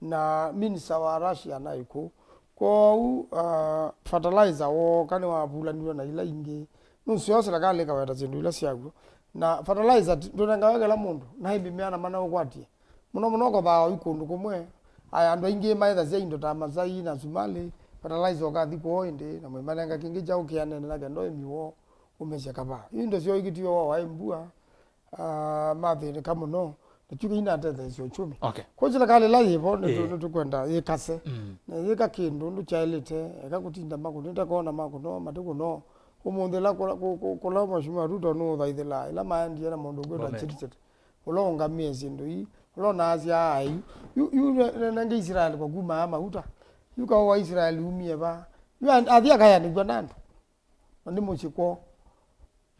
Na minister wa Russia naĩ kũu. Kwoou, ah, fertilizer wooka nĩwavulanilwe na ila ingĩ. Nũseo silikalĩ ĩkaweta syĩndũ ila syaw'o. Na fertilizer ti-, ndũnengawe kĩla mũndũ, naĩ mĩmea na mana ũkwatie. Mũno mũno ũkothaa oyu kũndũ kũmwe, aya andũ aingĩ maĩthasya indo ta Masai na Somali, fertilizer ũkathi kwoo ĩndĩ, na mũimanenga kĩngĩ kyaũ kĩanene na kenda ũĩmi woo ũmesye kavaa. Yu indo syoo ikĩtiwe wa waĩ mbua, ah, mathĩnĩka mũno. Kyu kĩinatetheesya uchumi. Okay. Kwa serikali ĩla yĩvo, nĩtũ-, ĩĩ, nĩtũkwenda yĩkase. Mm. Na yĩka kĩndũ, ndũ kyaĩlĩte, eka kũtinda makũnĩte kona makũno, matikũno. Ũmũnthĩ ĩla kũla, kũ-, kũ-, kũla Mheshimiwa Ruto nũũthaithĩla, ĩla maendie na mũndũ ũkwĩtwa Bomet. Chirchir. Ũla ũngamĩe syĩndũ ii, ũla ũnaasya aa yu, yu, yu ne-, ne-, nenge Israel kwa kuma aa mauta. Yu kaũ wa Israel umie va? Yu an-, athi akayanĩw'a na andũ. Na nĩ mũsyĩ kwoo.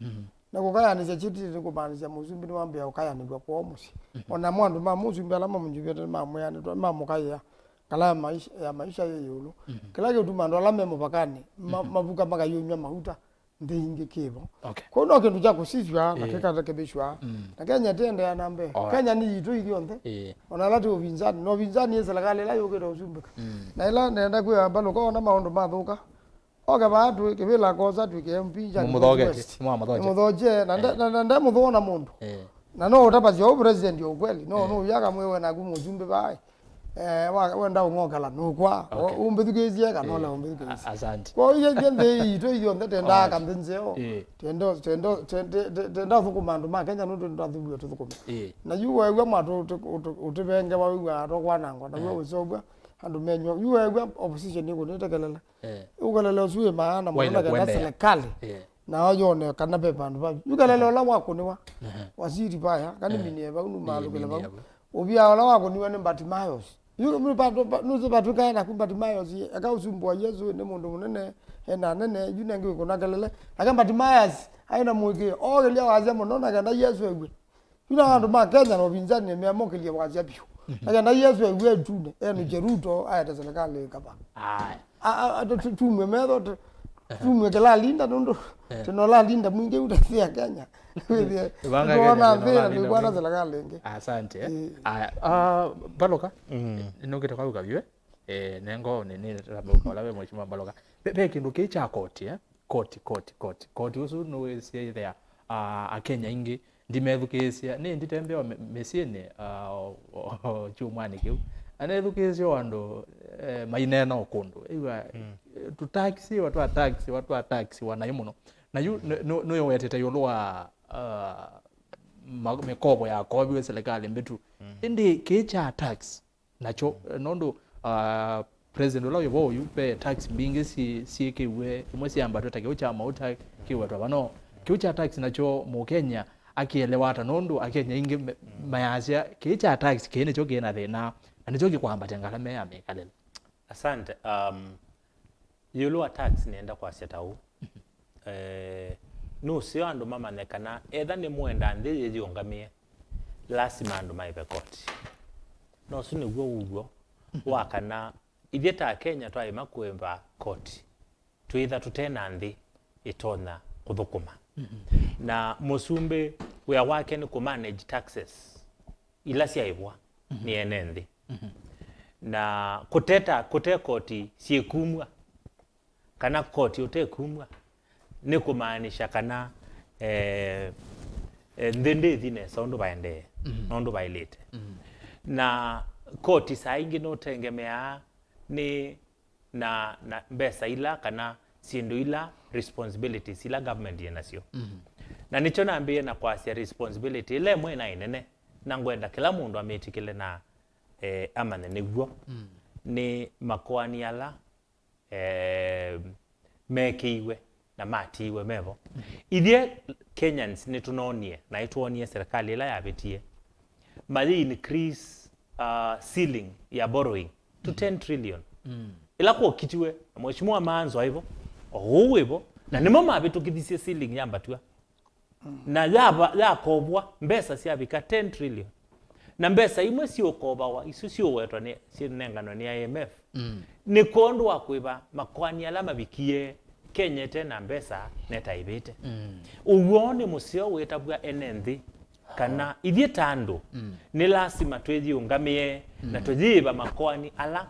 Mhm. Na kũkayanĩsya Chirchir nĩ kũmaanisya mũsumbĩ nĩwambĩa ũkayanĩw'a kwoo mũsyĩ. Mhm. Ona mo andũ ma mũsumbĩ ala mamũnyuvĩte nĩmamwĩanĩtwa, nĩmamũkaĩa. Ngalama ya maisha, ya maisha yĩ ĩũlũ. Mhm. Kĩla kĩũtuma andũ ala me mũvakanĩ, ma-, mhm, mavuka makayũnyw'a mauta, nthĩ ingĩ kĩvo. Okay. Kwoou no kĩndũ kya kũsisw'a na, ĩĩ, kĩkarekebĩshwa. Mm. Na Kenya ĩtiendeea na mbee. Alright. Kenya nĩ yitũ ithyonthe. Ĩĩ. Ona ala ti ũvinzani, na ũvinzani nĩ serikali ĩla yũkĩte ũsumbĩka. Mm. Na ĩla nenda kwĩa Mbalũka ona maũndũ mathũka, oke vaa twĩ kĩvĩla kosa twĩke M P kya Mũmũthoketye, West. Nĩmwamũthokye. Nĩmũthokye, na nde-, eh, na, na ndemũthũa na mũndũ. Eh. Na no ũtavasya ũ president ya ukweli. No, eh, no ũyaka mwĩwe naku mũsumbĩ vaĩ. Eh, wa, wenda ũng'okela, nũkwa. Okay. Ũmbĩthukĩĩsye kana, eh, ũle ũmbĩthukĩĩsye. A-, asante. Kwa hiyo, hiyo nthĩ itũ ithyonthe tendaa, alright, ka nthĩ nzeo. Eh. Tendo, tendo, tende, tenda thũkũma andũ ma Kenya nũndũ ndathuviwe tũthũkũme. Eh. Na yu weew'a mwatũ ũtĩ-, ũtĩ-, ũtĩvenge wawĩw'a atwa kwanangwa, na, eh, wĩsovw'a andũ menywa. Yu weew'a opposition ĩkũnĩte kelele. Eh. Ũkelele ũsu wĩ maana mũno, waĩle na kenda kũendeea serikali, eh, nao yone kana ve vandũ va yu kelele ũla wakũnĩwa. Ehe. Wasiri vaya, kana, eh, minie vau, numalũkĩle vau. Minie vau. Ũvia ũla wakũniwe nĩ Bartimaeus. Yu nũvatwĩkae naku Bartimaeus, eka ũsumbĩ wa Yesũ nĩ mũndũ mũnene, ena nene, yu nengĩ wĩkũna kelele. Nake Bartimaeus aĩ na mũĩkĩĩo, ookĩlya wasya mũno na kenda Yesũ ew'e. Yu na andũ ma Kenya na ũvinzani nĩmeamũkĩlye wasya vyũ. Mhm. Na kenda Yesũ ew'e ĩtunĩ, enũkye Ruto aete serikali ĩkava. Aya. A, a, a, tu-, tu-, tumwe metho, tu-, tumwe kĩla linda nũndũ, eh, tũnola linda mwingĩ ũtasya Kenya. Wĩthĩe, ĩvanga tuona Kenya, nthĩ na tũnola linda nĩkwata mwingĩ. Serikali ĩngĩ. Asante, eh. Eh. Aya, ah, Mbalũka, mm, nũkĩte kwa ũkavywe, eh, nengo nĩ, nĩ, ũla we Mheshimiwa Mbalũka. Ve, ve kĩndũ kĩ kya koti, eh? Koti, koti, koti. Koti ũsu nũwĩsĩthĩa, ah, Akenya aingĩ ndimethukĩĩsya, nĩ nditembea mĩ-, mĩsyĩnĩ, ah, o, o, o kyumwanĩ kĩu. Na nethukĩĩsya o andũ, eh, maineena o kũndũ. Ĩw'a, mm, eh, tũtaxi, watu wa taxi, watu wa taxi, wanaĩ mũno. Na yu, mm, nĩ, nĩ, nĩwetete ĩũlũ wa, ah, ma-, mĩkovo yakoviwe serikali mbĩtu. Mm. Ĩndĩ kĩĩ kya tax? Nakyo, eh, nũndũ, ah, president ũla wĩ vo oyu, ve tax mbingĩ syĩ-, syĩkĩwe, imwe syambatwe ta kĩu kya mauta, kĩwetwa vano. Kĩu kya tax nakyo Mũkenya akĩelewa ata? Nũndũ Akenya aingĩ me-, mayasya, kĩĩ kya tax kĩĩ nĩkyo kĩ na thĩna, na nĩkyo kĩkwambatya ngalama ya mĩkalĩle. Asante. Um, ĩũlũ wa tax nĩenda kwasya ta ũũ. Eh, nũseo andũ mamanye kana etha nĩmwenda nthĩ yĩyĩũngamĩe, lasima andũ maĩve koti. Na ũsu nĩw'o ũw'o wa kana ithyĩ ta Akenya twaĩma kũĩva koti, twĩtha tũte na nthĩ ĩtonya kũthũkũma. Mhm. Na mũsumbĩ wĩa wake nĩ kũ manage taxes ila syaĩvwa, mhm, nĩ ene nthĩ. Mhm. Na kũteta, kũte koti syĩkumw'a, kana koti ũtekumw'a, nĩ kũmaanisha kana, eh, eh, nthĩ ndĩthi nesa ũndũ vaendee, mhm, na ũndũ vaĩlĩte. Mhm. Na koti saa ingĩ nũtengemeaa nĩ na, na mbesa ila kana syĩndũ ila, responsibilities ila government yĩ nasyo. Mhm. Na nĩkyo nambĩĩe na kwasya responsibility ĩla ĩmwe na ĩnene, na ngwenda kĩla mũndũ amĩtĩkĩle na, eh, amanye nĩw'o, mm, nĩ makoani ala, eh, mekĩiwe na matiiwe mevo. Mhm. Ithyĩ Kenyans nĩtũnonie na ĩtwonie serikali ĩla yavĩtie, mayĩ increase, uh, ceiling ya borrowing to, mhm, ten trillion. Mm. Ĩla kwokitiwe na Mheshimiwa Maanzo aivo, o ũu wĩvo, na nĩmo mavĩtũkĩthisye ceiling yambatw'a. Mm. Na yava-, yakovwa, mbesa syavika ten trillion. Na mbesa imwe siũkovawa, isu siũwetwa nĩ, sinenganwe nĩ I M F. Mm. Nĩ kwondũ wa kũĩva makoani ala mavikie Kenya ĩte na mbesa netaĩvĩte. Mm. Ũw'o nĩ mũseo wĩtavw'a ene nthĩ, kana, ah, ithyĩ ta andũ, mm, nĩ lasima twĩyĩũngamĩe na, mm, tũyĩĩva makoani ala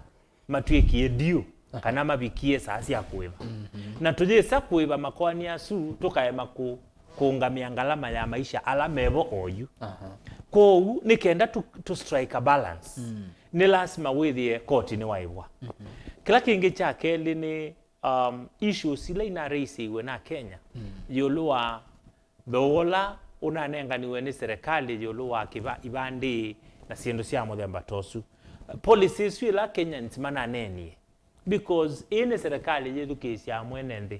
matw'ĩkie due, aha, kana mavikie saa sya kũĩva. Mhm. Na tũyĩsa kũĩva makoani asu, tũkaema kũ-, kũũngamĩa ngalama ya maisha ala mevo oyu. Aha. Kwoou, nĩ kenda tũ, tũ strike a balance, mm, nĩ lasima wĩthĩe koti nĩwaĩvwa. Mhm. Kĩla kĩngĩ kya kelĩ nĩ, um, issues ila inaraisiwe na Kenya, mm, ĩũlũ wa thooa ũla ũnanenganiwe nĩ serikali ĩũlũ wa kĩva-, ivandĩ na syĩndũ sya mũthemba ta ũsu. Policy ĩsu ĩla Kenyans mananeenie, because ĩĩ nĩ serikali yĩthukĩĩsyaa mwene nthĩ,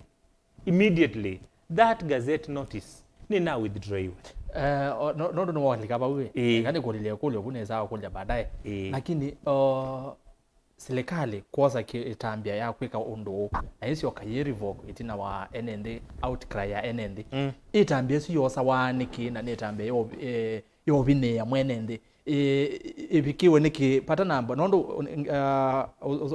immediately that gazette notice nĩna withdrawiwe. Eh, o- no- nũndũ nĩwalika vau ĩ. Ĩĩ. Eka nĩkũlĩlya ĩkũlyo vu nĩsaa kũlya baadaye. Ĩĩ. Lakini o, silikalĩ kwosa kĩ- ĩtambya ya kwĩka ũndũ ũũ, na ĩsyoka yĩ revoke ĩtina wa ene nthĩ, outcry ya ene nthĩ. Mm. Ĩtambya ĩsu yosawa nĩkĩ, na nĩtambya yo- eh, yovinĩĩa mwene nthĩ? Ĩ- ĩvikiwe nĩkĩ? Pata namba, nũndũ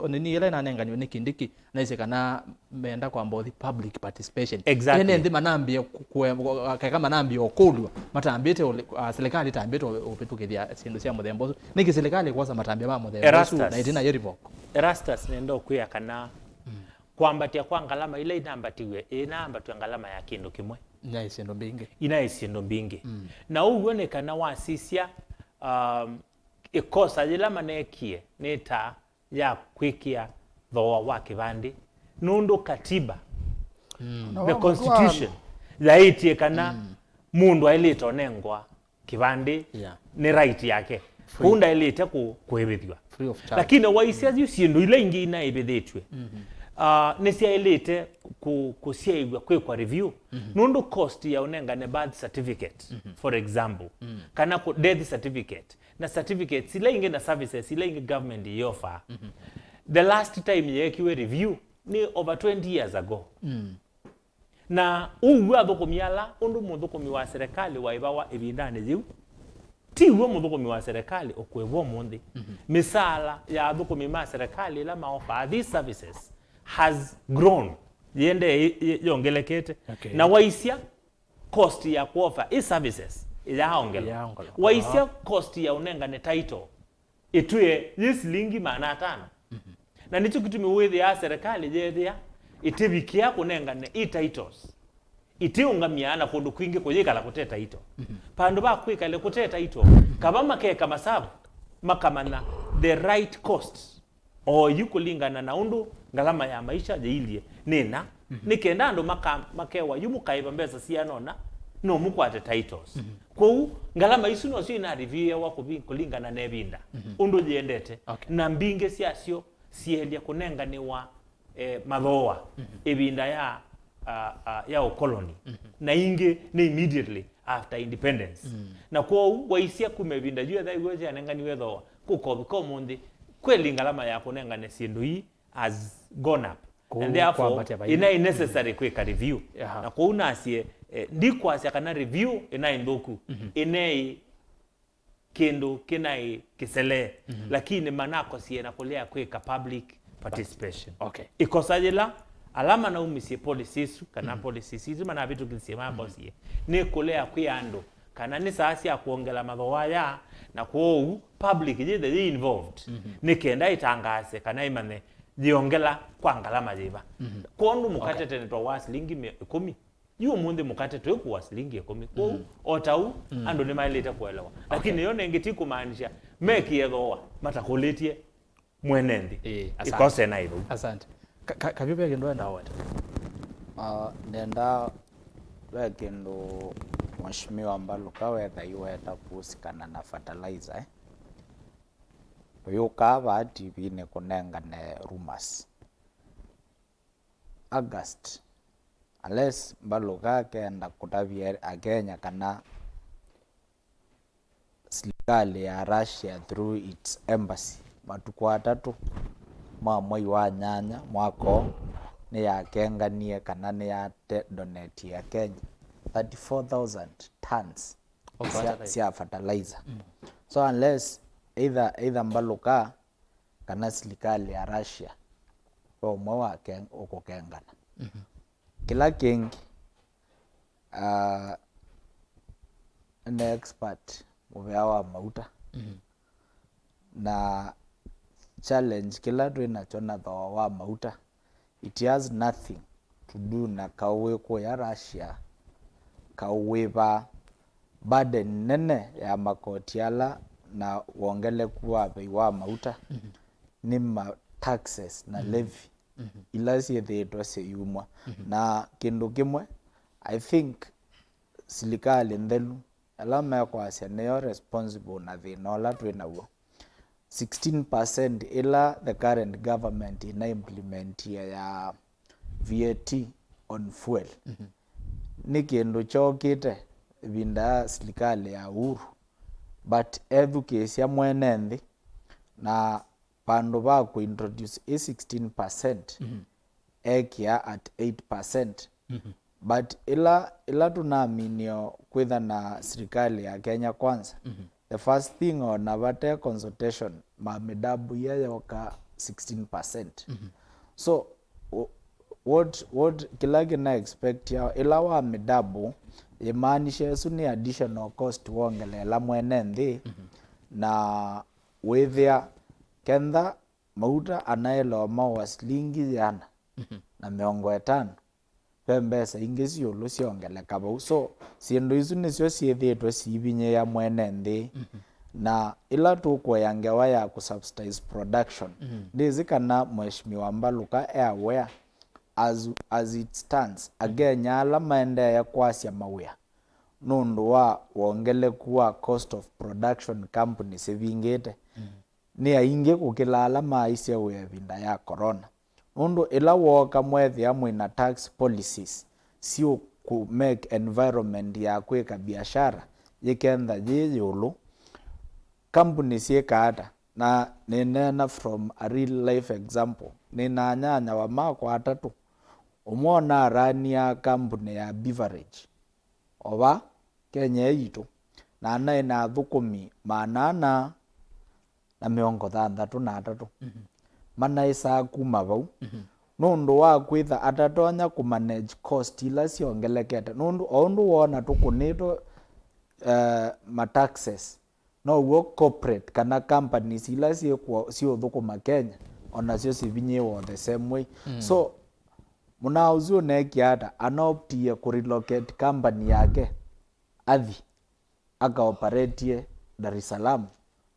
uh, nini ĩla ĩnanenganiwe nĩ Kindiki, naisye kana meenda kwamba ũthi public participation. Exactly. Ene nthĩ manambie kue- keka manambie ũkũlw'a, matambĩte ũle- ah, silikalĩ ĩtambĩte ũ- ũvĩtũkĩthya syĩndũ sya mũthemba ũsu. Nĩkĩ silikalĩ ĩkwosa matambya ma mũthemba ũsu na Erastus. Ĩtina yĩ revoke? Erastus, nenda ũkwĩa kana kwambatya kwa ngalama ila inambatiwe, ĩnaambatw'a ngalama ya kĩndũ kĩmwe. Inaĩ syĩndũ mbingĩ. Inaĩ syĩndũ mbingĩ. Mm. Na ũw'o nĩ kana wasisya, um, ĩkosa yĩla maneekie nĩ ta ya kwĩkĩa thooa wa kĩvandĩ, nũndũ katiba, mm, the constitution, yaĩtye kana mũndũ aĩlĩte ũnengwa kĩvandĩ, yeah, nĩ right yake. Free. Kũu ndaĩlĩte kũ- kũĩvĩthw'a. Free of charge. Lakini waisya yu syĩndũ ila ingĩ inaĩvĩthĩtw'e, mm-hmm, ah, nĩsyaĩlĩte kũ- kũsyaĩw'a kwĩkwa review, mm-hmm, nũndũ cost ya ũnengane birth certificate, mm-hmm, for example, mm, kana kũ- death certificate, na certificates ila ingĩ na services ila ingĩ government ĩofaa. Mm-hmm. The last time yeekiwe review nĩ over twenty years ago. Mm. Na ũw'o athũkũmi ala, ũndũ mũthũkũmi wa serikali waĩvawa ĩvindanĩ yĩu, ti w'o mũthũkũmi wa serikali ũkũĩvwa ũmũnthĩ. Mhm. Mĩsaala ya athũkũmi ma serikali ĩla maofaa these services has grown, yĩendee yĩ- yĩ- yongelekete. Okay. Na waisya cost ya kuofa ĩ services ĩyaongelwa. Ĩyaongelwa. Waisya, aha, cost ya ũnengane title ĩtwĩe yĩ silingi maana atano. Mhm. Na nĩkyo kĩtumi wĩthĩaa serikali yeethĩa ĩtĩvikĩa kũnengane i titles, ĩtĩũngamĩa na kũndũ kwingĩ kũyĩkala kũte title. Mhm. Vandũ va kwĩkale kũte title, kava makeka masavu, makamanya the right cost o yu kũlingana na ũndũ ngalama ya maisha yĩilyĩ nĩ na, mhm, nĩ kenda andũ maka- makewa yu mũkaĩva mbesa siana ũna, no mũkwate titles. Mhm. Kwoou, ngalama isu nosyo inariviĩawa kũvi- kũlingana na ĩvinda, mhm, ũndũ yĩendete. Okay. Na mbingĩ syasyo syeelya kũnenganĩwa, eh, mathooa, mhm, ĩvinda ya, ah, ah, ya ũkoloni, mhm, na ingĩ nĩ immediately after independence. Mm. Na kwoou, waisya kuma ĩvinda yu ethaiwe syanenganiwe thooa, kũkovika ũmũnthĩ, kweli ngalama ya kũnengane syĩndũ ii has gone up. Kũu and therefore, kwambatya vai. Ĩnaĩ necessary kwĩka review. Aha. Na kwoou nasye, eh, ndikwasya kana review ĩnaĩ nthũku, mhm, ĩnaĩ kĩndũ kĩnaĩ kĩselee, mhm, lakini manakosie na kũlea kwĩka public participation. Okay. Ĩkosa yĩla ala manaumisye policy isu, kana, mhm, policies isu manavĩtũkĩsye makosie, mhm, nĩ kũlea kwĩ andũ kana nĩ saa sya kwongela mathooa aya, na kwoou public yĩthe yĩ involved, mhm, nĩ kenda ĩtangaase kana ĩmanye yĩongela kwa ngalama yĩva. Mhm. Kwondũ mũkate, okay, tene twawa silingi mĩ- ĩkũmi, yu ũmũnthĩ mũkate twĩkũwa silingi ĩkũmi. Kwoou, mhm, o ta ũu, mhm, andũ nĩmaĩlĩte kũelewa. Okay. Lakini yo nengĩ ti kũmaanisha mekĩe thooa matakũlĩtye mwene nthĩ. Ĩĩ, asante. Ĩkose na ĩthau. Asante. Ka- ka- Kavyu ve kĩndũ wenda weta? Ah, nenda ve kĩndũ Mheshimiwa Mbaluka wetha iweta kuhusikana na fertilizer, eh? Ũyũkaa vaa T V-nĩ kũnengane rumors. August, unless Mbaluka akenda kũtavya Akenya kana silikalĩ ya Russia through its embassy, matukũ atatũ ma mwei wa nyanya mwaka ũũ, nĩyakenganie kana nĩyate donate Akenya thirty-four thousand tons. Of sya, fertilizer. Sya fertilizer. Mm. So unless either, either Mbaluka kana silikalĩ ya Russia, ve ũmwe wa ke- ũkũkengana. Mhm. Kĩla kĩngĩ, ah, nĩ expert mũvea wa mauta. Mhm. Na challenge kĩla twĩ nakyo na thooa wa mauta, it has nothing to do na kaũ wĩ kũya Russia, kaũ wĩ vaa. Burden nene ya makoti ala na wongeleku wa vei wa mauta, mhm, nĩ ma taxes na, mhm, levy, mhm, ila syĩthĩĩtwe syĩyumwa. Mhm. Na kĩndũ kĩmwe, I think, silikalĩ nthelu, ala mekwasya nĩyo responsible na thĩna ũla twĩ naw'o. Sixteen percent ĩla the current government ĩna implement ya V A T on fuel, nĩ kĩndũ kyokĩte ĩvinda ya silikalĩ ya Uhuru, but ethukĩĩsya mwene nthĩ, na vandũ va kũ introduce ĩ sixteen percent, ekĩa at eight percent. But ĩla, ĩla tũnaminio kwĩtha na silikalĩ ya Kenya Kwanza, the first thing, ona vate consultation, mamĩdabu ia yoka sixteen percent. So, w-, what, what, kĩla kĩna expect yao, ĩla wa mĩdabu, yĩmaanisha ĩsu nĩ additional cost wongeleela mwene nthĩ, na wĩthĩa kentha mauta anaĩlawa maũa silingi yĩana na mĩongo ĩtano, ve mbesa ingĩ syũlũ syongeleka vau. So, syĩndũ isu nĩsyo syĩthĩĩtwe siivinyĩĩa mwene nthĩ. Na ĩla tũkũea ngewa ya kũ subsidize production, ndĩsĩ kana Mheshimiwa Mbaluka e aware, as, as it stands, Akenya ala maendee kwasya mawĩa nũndũ wa wongeleku wa cost of production companies ivingĩte, nĩ aingĩ kũkĩla ala maaisye wĩa ĩvinda ya corona. Nũndũ ĩla wooka, mwethĩa mwĩ na tax policies syũkũ make environment ya kwĩka biashara yĩkentha yĩ ĩũlũ, kambuni syĩka ata? Na nĩneena from a real life example. Nĩna anyanyawa makwa atatũ. Ũmwe ũnarania kambuni ya beverage o va Kenya ĩĩ yitũ, na anaĩ na athũkũmi maana ana na mĩongo thanthatũ na atatũ manaĩsaa kuma vau, nũndũ wa kwĩtha atatonya kũmanage cost ila syongelekete, nũndũ o ũndũ woona tũkũnĩtwe, eh, mataxes, now'o corporate kana companies ila syĩkw'o syĩũthũkũma Kenya, o nasyo sivinyĩĩwa the same way. So, mũnaa ũsu ũneekie ata? Anaoptie kũrelocate company yake athi akaoperetie Dar es Salaam.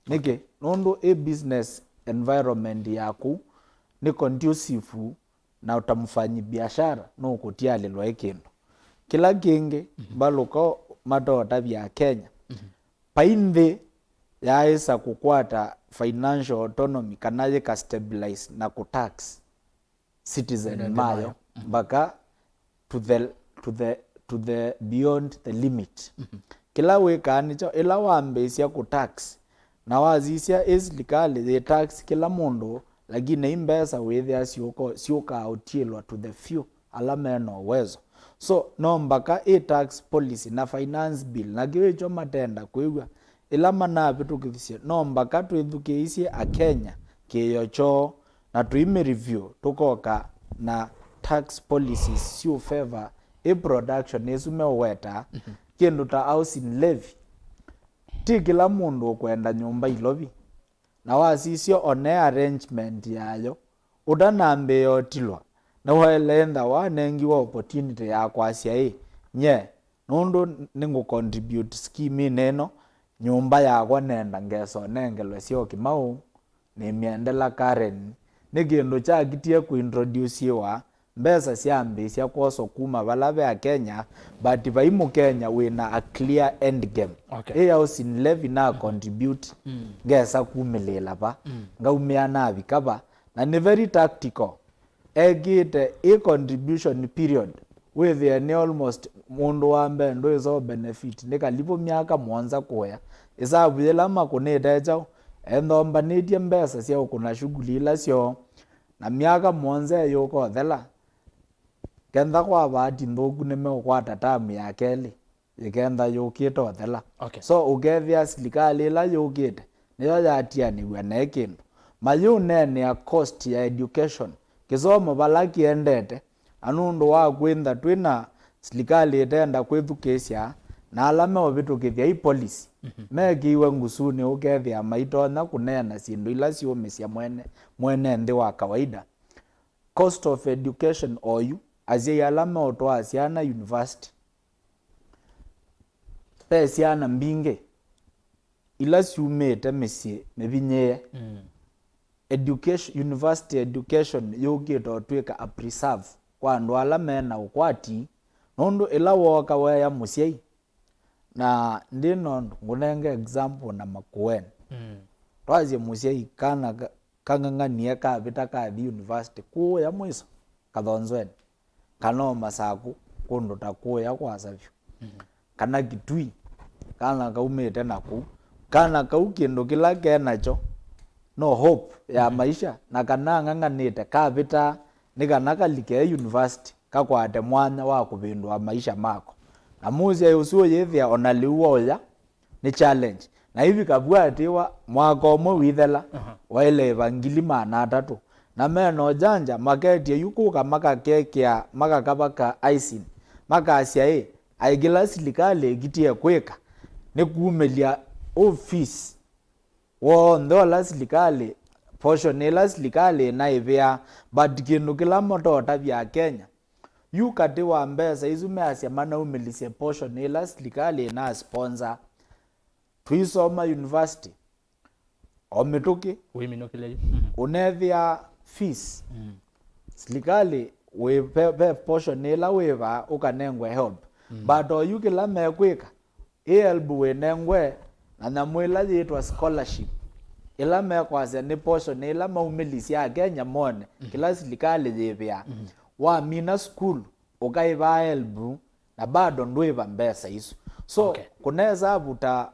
Nĩkĩ? Nũndũ ĩ business environment yaku nĩ conducive na ta mũfanyi biashara nũkũtialĩlwa ĩ kĩndũ. Kĩla kĩngĩ, Mbaluka matootavya Akenya, vai nthĩ yaaĩsa kũkwata financial autonomy kana yĩka stabilize na kũ tax citizen mayo mpaka to the, to the, to the beyond the limit. Kĩla wĩkaa nĩkyo, ĩla wambĩĩsya kũ tax na wasisya ĩ silikalĩ yĩ tax kĩla mũndũ, lakini i mbesa wĩthĩa syũko-, syũkaa ũtiĩlwa to the few ala me na ũwezo. So, no mbaka ĩ tax policy na finance bill, na kĩu ĩkyo matenda kwĩw'a, ĩla manavĩtũkĩthisye, no mbaka twĩthukĩĩsye Akenya kĩĩo kyoo, na tũimĩreview, tũkoka na tax policies syũ favor ĩ production ĩsu meũweta, kĩndũ ta housing levy. Ti kĩla mũndũ ũkwenda nyũmba Ilovi, na wasisya one arrangement yayo, ũtanambĩĩa ũtilwa, nĩwaĩle ĩntha wanengiwe opportunity ya kwasya, ĩ, nye, nũndũ nĩngũ contribute scheme-inĩ ĩno, nyũmba yakwa nenda ngesa ũnengelwe syo Kĩmaũ, nĩmyendela Karen. Nĩ kĩndũ kyakitie kũintrodusiwa, mbesa syambĩĩsya kwoswa kuma vala ve Akenya, but vai Mũkenya wĩna a clear end game. Okay. Ĩ housing levy na contribute, ngesa kumĩlĩĩla va, ngaumĩa navika va, na nĩ very tactical. Ekĩte ĩ contribution period, wĩthĩe nĩ almost mũndũ wa mbee ndwĩsa ũ benefit, nĩ kalivu myaka mũonza kũya. Ĩsavu yĩla makũnĩte kyaũ, enthombanĩtye mbesa sya ũkũna shughuli ila syoo, na myaka mũonza ĩyũka ũthela, kentha kwa vaati nthũku nĩmeũkwata tamu ya kelĩ, yĩkentha yũkĩte ũthela. Okay. So, ũkethĩa silikalĩ ĩla yũkĩte nĩyo yatianĩw'a na ĩ kĩndũ. Mayũneenea cost ya education, kĩsomo vala kĩendete, na nũndũ wa kwĩntha twĩ na silikalĩ ĩtenda kwĩthukĩĩsya, na ala meũvĩtũkĩthya i policy, mekĩiwe ngusunĩ, ũkethĩa maitonya kũneena syĩndũ ila siũmĩsya mwene, mwene nthĩ wa kawaida. Cost of education oyu, asyai ala meũtwaa syana university, ve syana mbingĩ ila syumĩte mĩsyĩ mĩvinyĩĩe. Education, university education yũkĩte ũtw'ĩka a preserve kwa andũ ala me na ũkwati, nũndũ ĩla wooka weya mũsyai, Na ndĩ nondũ ngũnenge example na Makueni. Mm. Twasye mũsyai kana ka- kang'ang'anie kavĩta kathi university kũũya mwiso Kathonzweni, kana o Masaku kũndũ ta kũũya kwasa vyũ, kana Kitui, kana kaumĩte na kũu. Kana kau kĩndũ kĩla ke nakyo no hope ya maisha, na kana ang'ang'anĩte kavĩta nĩ kana kalike university kakwate mwanya wa kũvĩndũa maisha mako. Na mũsyai ũsu ũyĩthĩa ona lĩu waũya nĩ challenge. Na hivi kavuatĩwa mwaka ũmwe wĩthela, aha, waĩle ĩva ngili maana atatũ. Na mena ũjanja, maketye yu kũka makakekĩa, makakava ka icing. Makasya ĩ, aĩ kĩla silikalĩ ĩkitie kwĩka nĩ kumĩlya ũ fees w'onthe ũla silikalĩ, portion ĩla silikalĩ ĩnaĩvĩaa, but kĩndũ kĩla matotavya Akenya, yu katĩ wa mbesa isu measya manaumĩlisye portion ĩla silikalĩ ĩna sponsor. Tũisoma university, o mĩtũkĩ, wĩminũkĩle yu. Mhm. Ũnethĩa fees. Mm. Silikalĩ wĩ, ve, ve portion ĩla wĩva ũkanengwe help. Mm. But oyu kĩla mekwĩka, ĩ help wĩnengwe na nyamũ ĩla yĩtwa scholarship, ĩla mekwasya nĩ portion ĩla maumĩlisya Akenya mone, mm, kĩla silikalĩ yĩvĩaa. Mm. Wamina sukulu, ũkaĩvaa help, na bado ndwĩva mbesa isu. So, okay, kũnesa vuta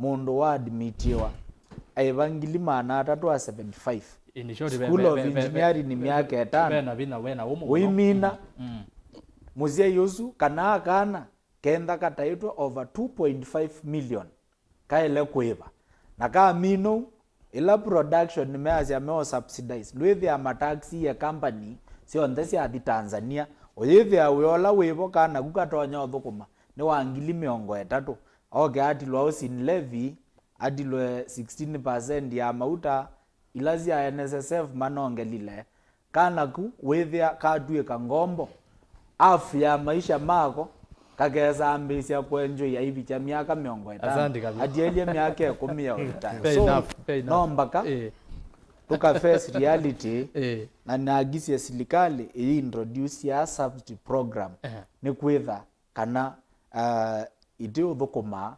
mũndũ wa admitiwa aĩva ngili maana atatũ a seventy five. In short, ve- School ve- of ve- ve- Engineering ve- nĩ ve- myaka ĩtano. Ve na vinya, ve na ũmũ mũno. Ũimina. Mm. Mũsyai ũsu kana akana kenda kataĩtwe over two point five million kaĩle kũĩva. Na kamina ũu, ĩla production measya meo subsidize, ndwĩthĩa mataxi ye company syonthe syathi Tanzania, ũyĩthĩa wĩa ũla wĩvo kana ku katonya ũthũkũma nĩ wa ngili mĩongo ĩtatũ. Oke atilwa housing levy, atilwe sixteen percent ya mauta, ila sya N S S F manongelile. Kana ku wĩthĩa katw'ĩka ngombo, half ya maisha mako, kakesambĩĩsya kũenjoy aivikya myaka mĩongo ĩtano. Asante kabisa. Atielye myaka ĩkũmi ya retire. Fair enough, fair enough. No mbaka, eh, tũka face reality, eh, na nakisye silikalĩ ĩyĩ introduce ya subsidy program, eh, nĩ kwĩtha kana, ah, itiũthũkũmaa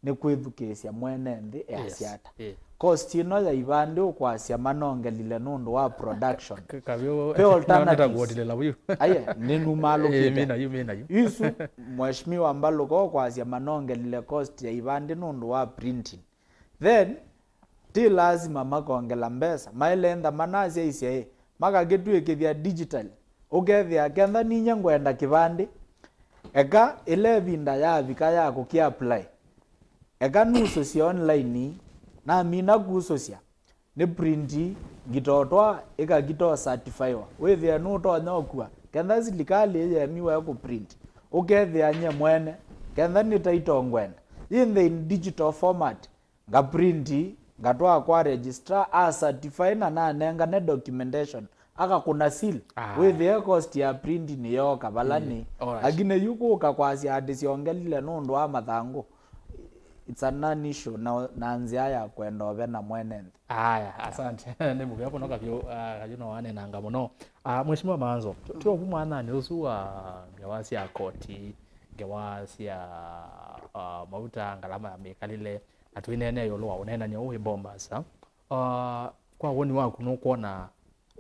nĩ kwĩthukĩĩsya mwene nthĩ easya ata. Yes, eh. Cost ĩno ya ivandĩ ũkwasya manongelile nũndũ wa production. Ka- ka- kavyo- Pe alternatives. Nĩtakuotilela vyu. Aye, nĩnumalũkĩte. Eh, mina yu, mina yu. Isu, Mheshimiwa Mbalũka ũkwasya manongelile cost ya ivandĩ nũndũ wa printing. Then, ti lazima makongela mbesa. Maĩle ntha manasyaisye ĩ, makakĩtw'ĩkĩthya digital. Ũkethĩa, kenda ninyie ngwenda kĩvandĩ, eka ĩla ĩvinda yavika ya kũkĩ apply, eka nusũsye online, namina kusũsya, nĩ print ngitotwa ĩkakito certifywa. Wĩthĩe nũtonya ũkua, kenda silikalĩ ĩyemiwe kũ print, ũkethĩa nyie mwene, kenda nĩ title ngwenda, yĩnthe in digital format, nga print, ngatwaa kwa registrar, a certify na nanengane documentation, akakũna seal. Ah. Wĩthĩe cost ya print nĩyooka vala nĩ. Alright. Lakini yu kũka kwasya atĩ syongelile nũndũ wa mathangũ, it's a non issue na, na nzĩa ya kwenda ũve na mwene nthĩ. Aya, asante. Nĩ mũvea mũno kavyu, ah, kavyu no wanenanga mũno. Ah, Mheshimiwa Maanzo, tyo kumwanani ũsu wa ngewa sya koti, ngewa sya, ah, mauta, ngalama ya mĩkalĩle, na twĩneenea ĩũlũ wa ũneenany'a ũũ wĩ Bombasa. Ah, kwa woni waku, nũkwona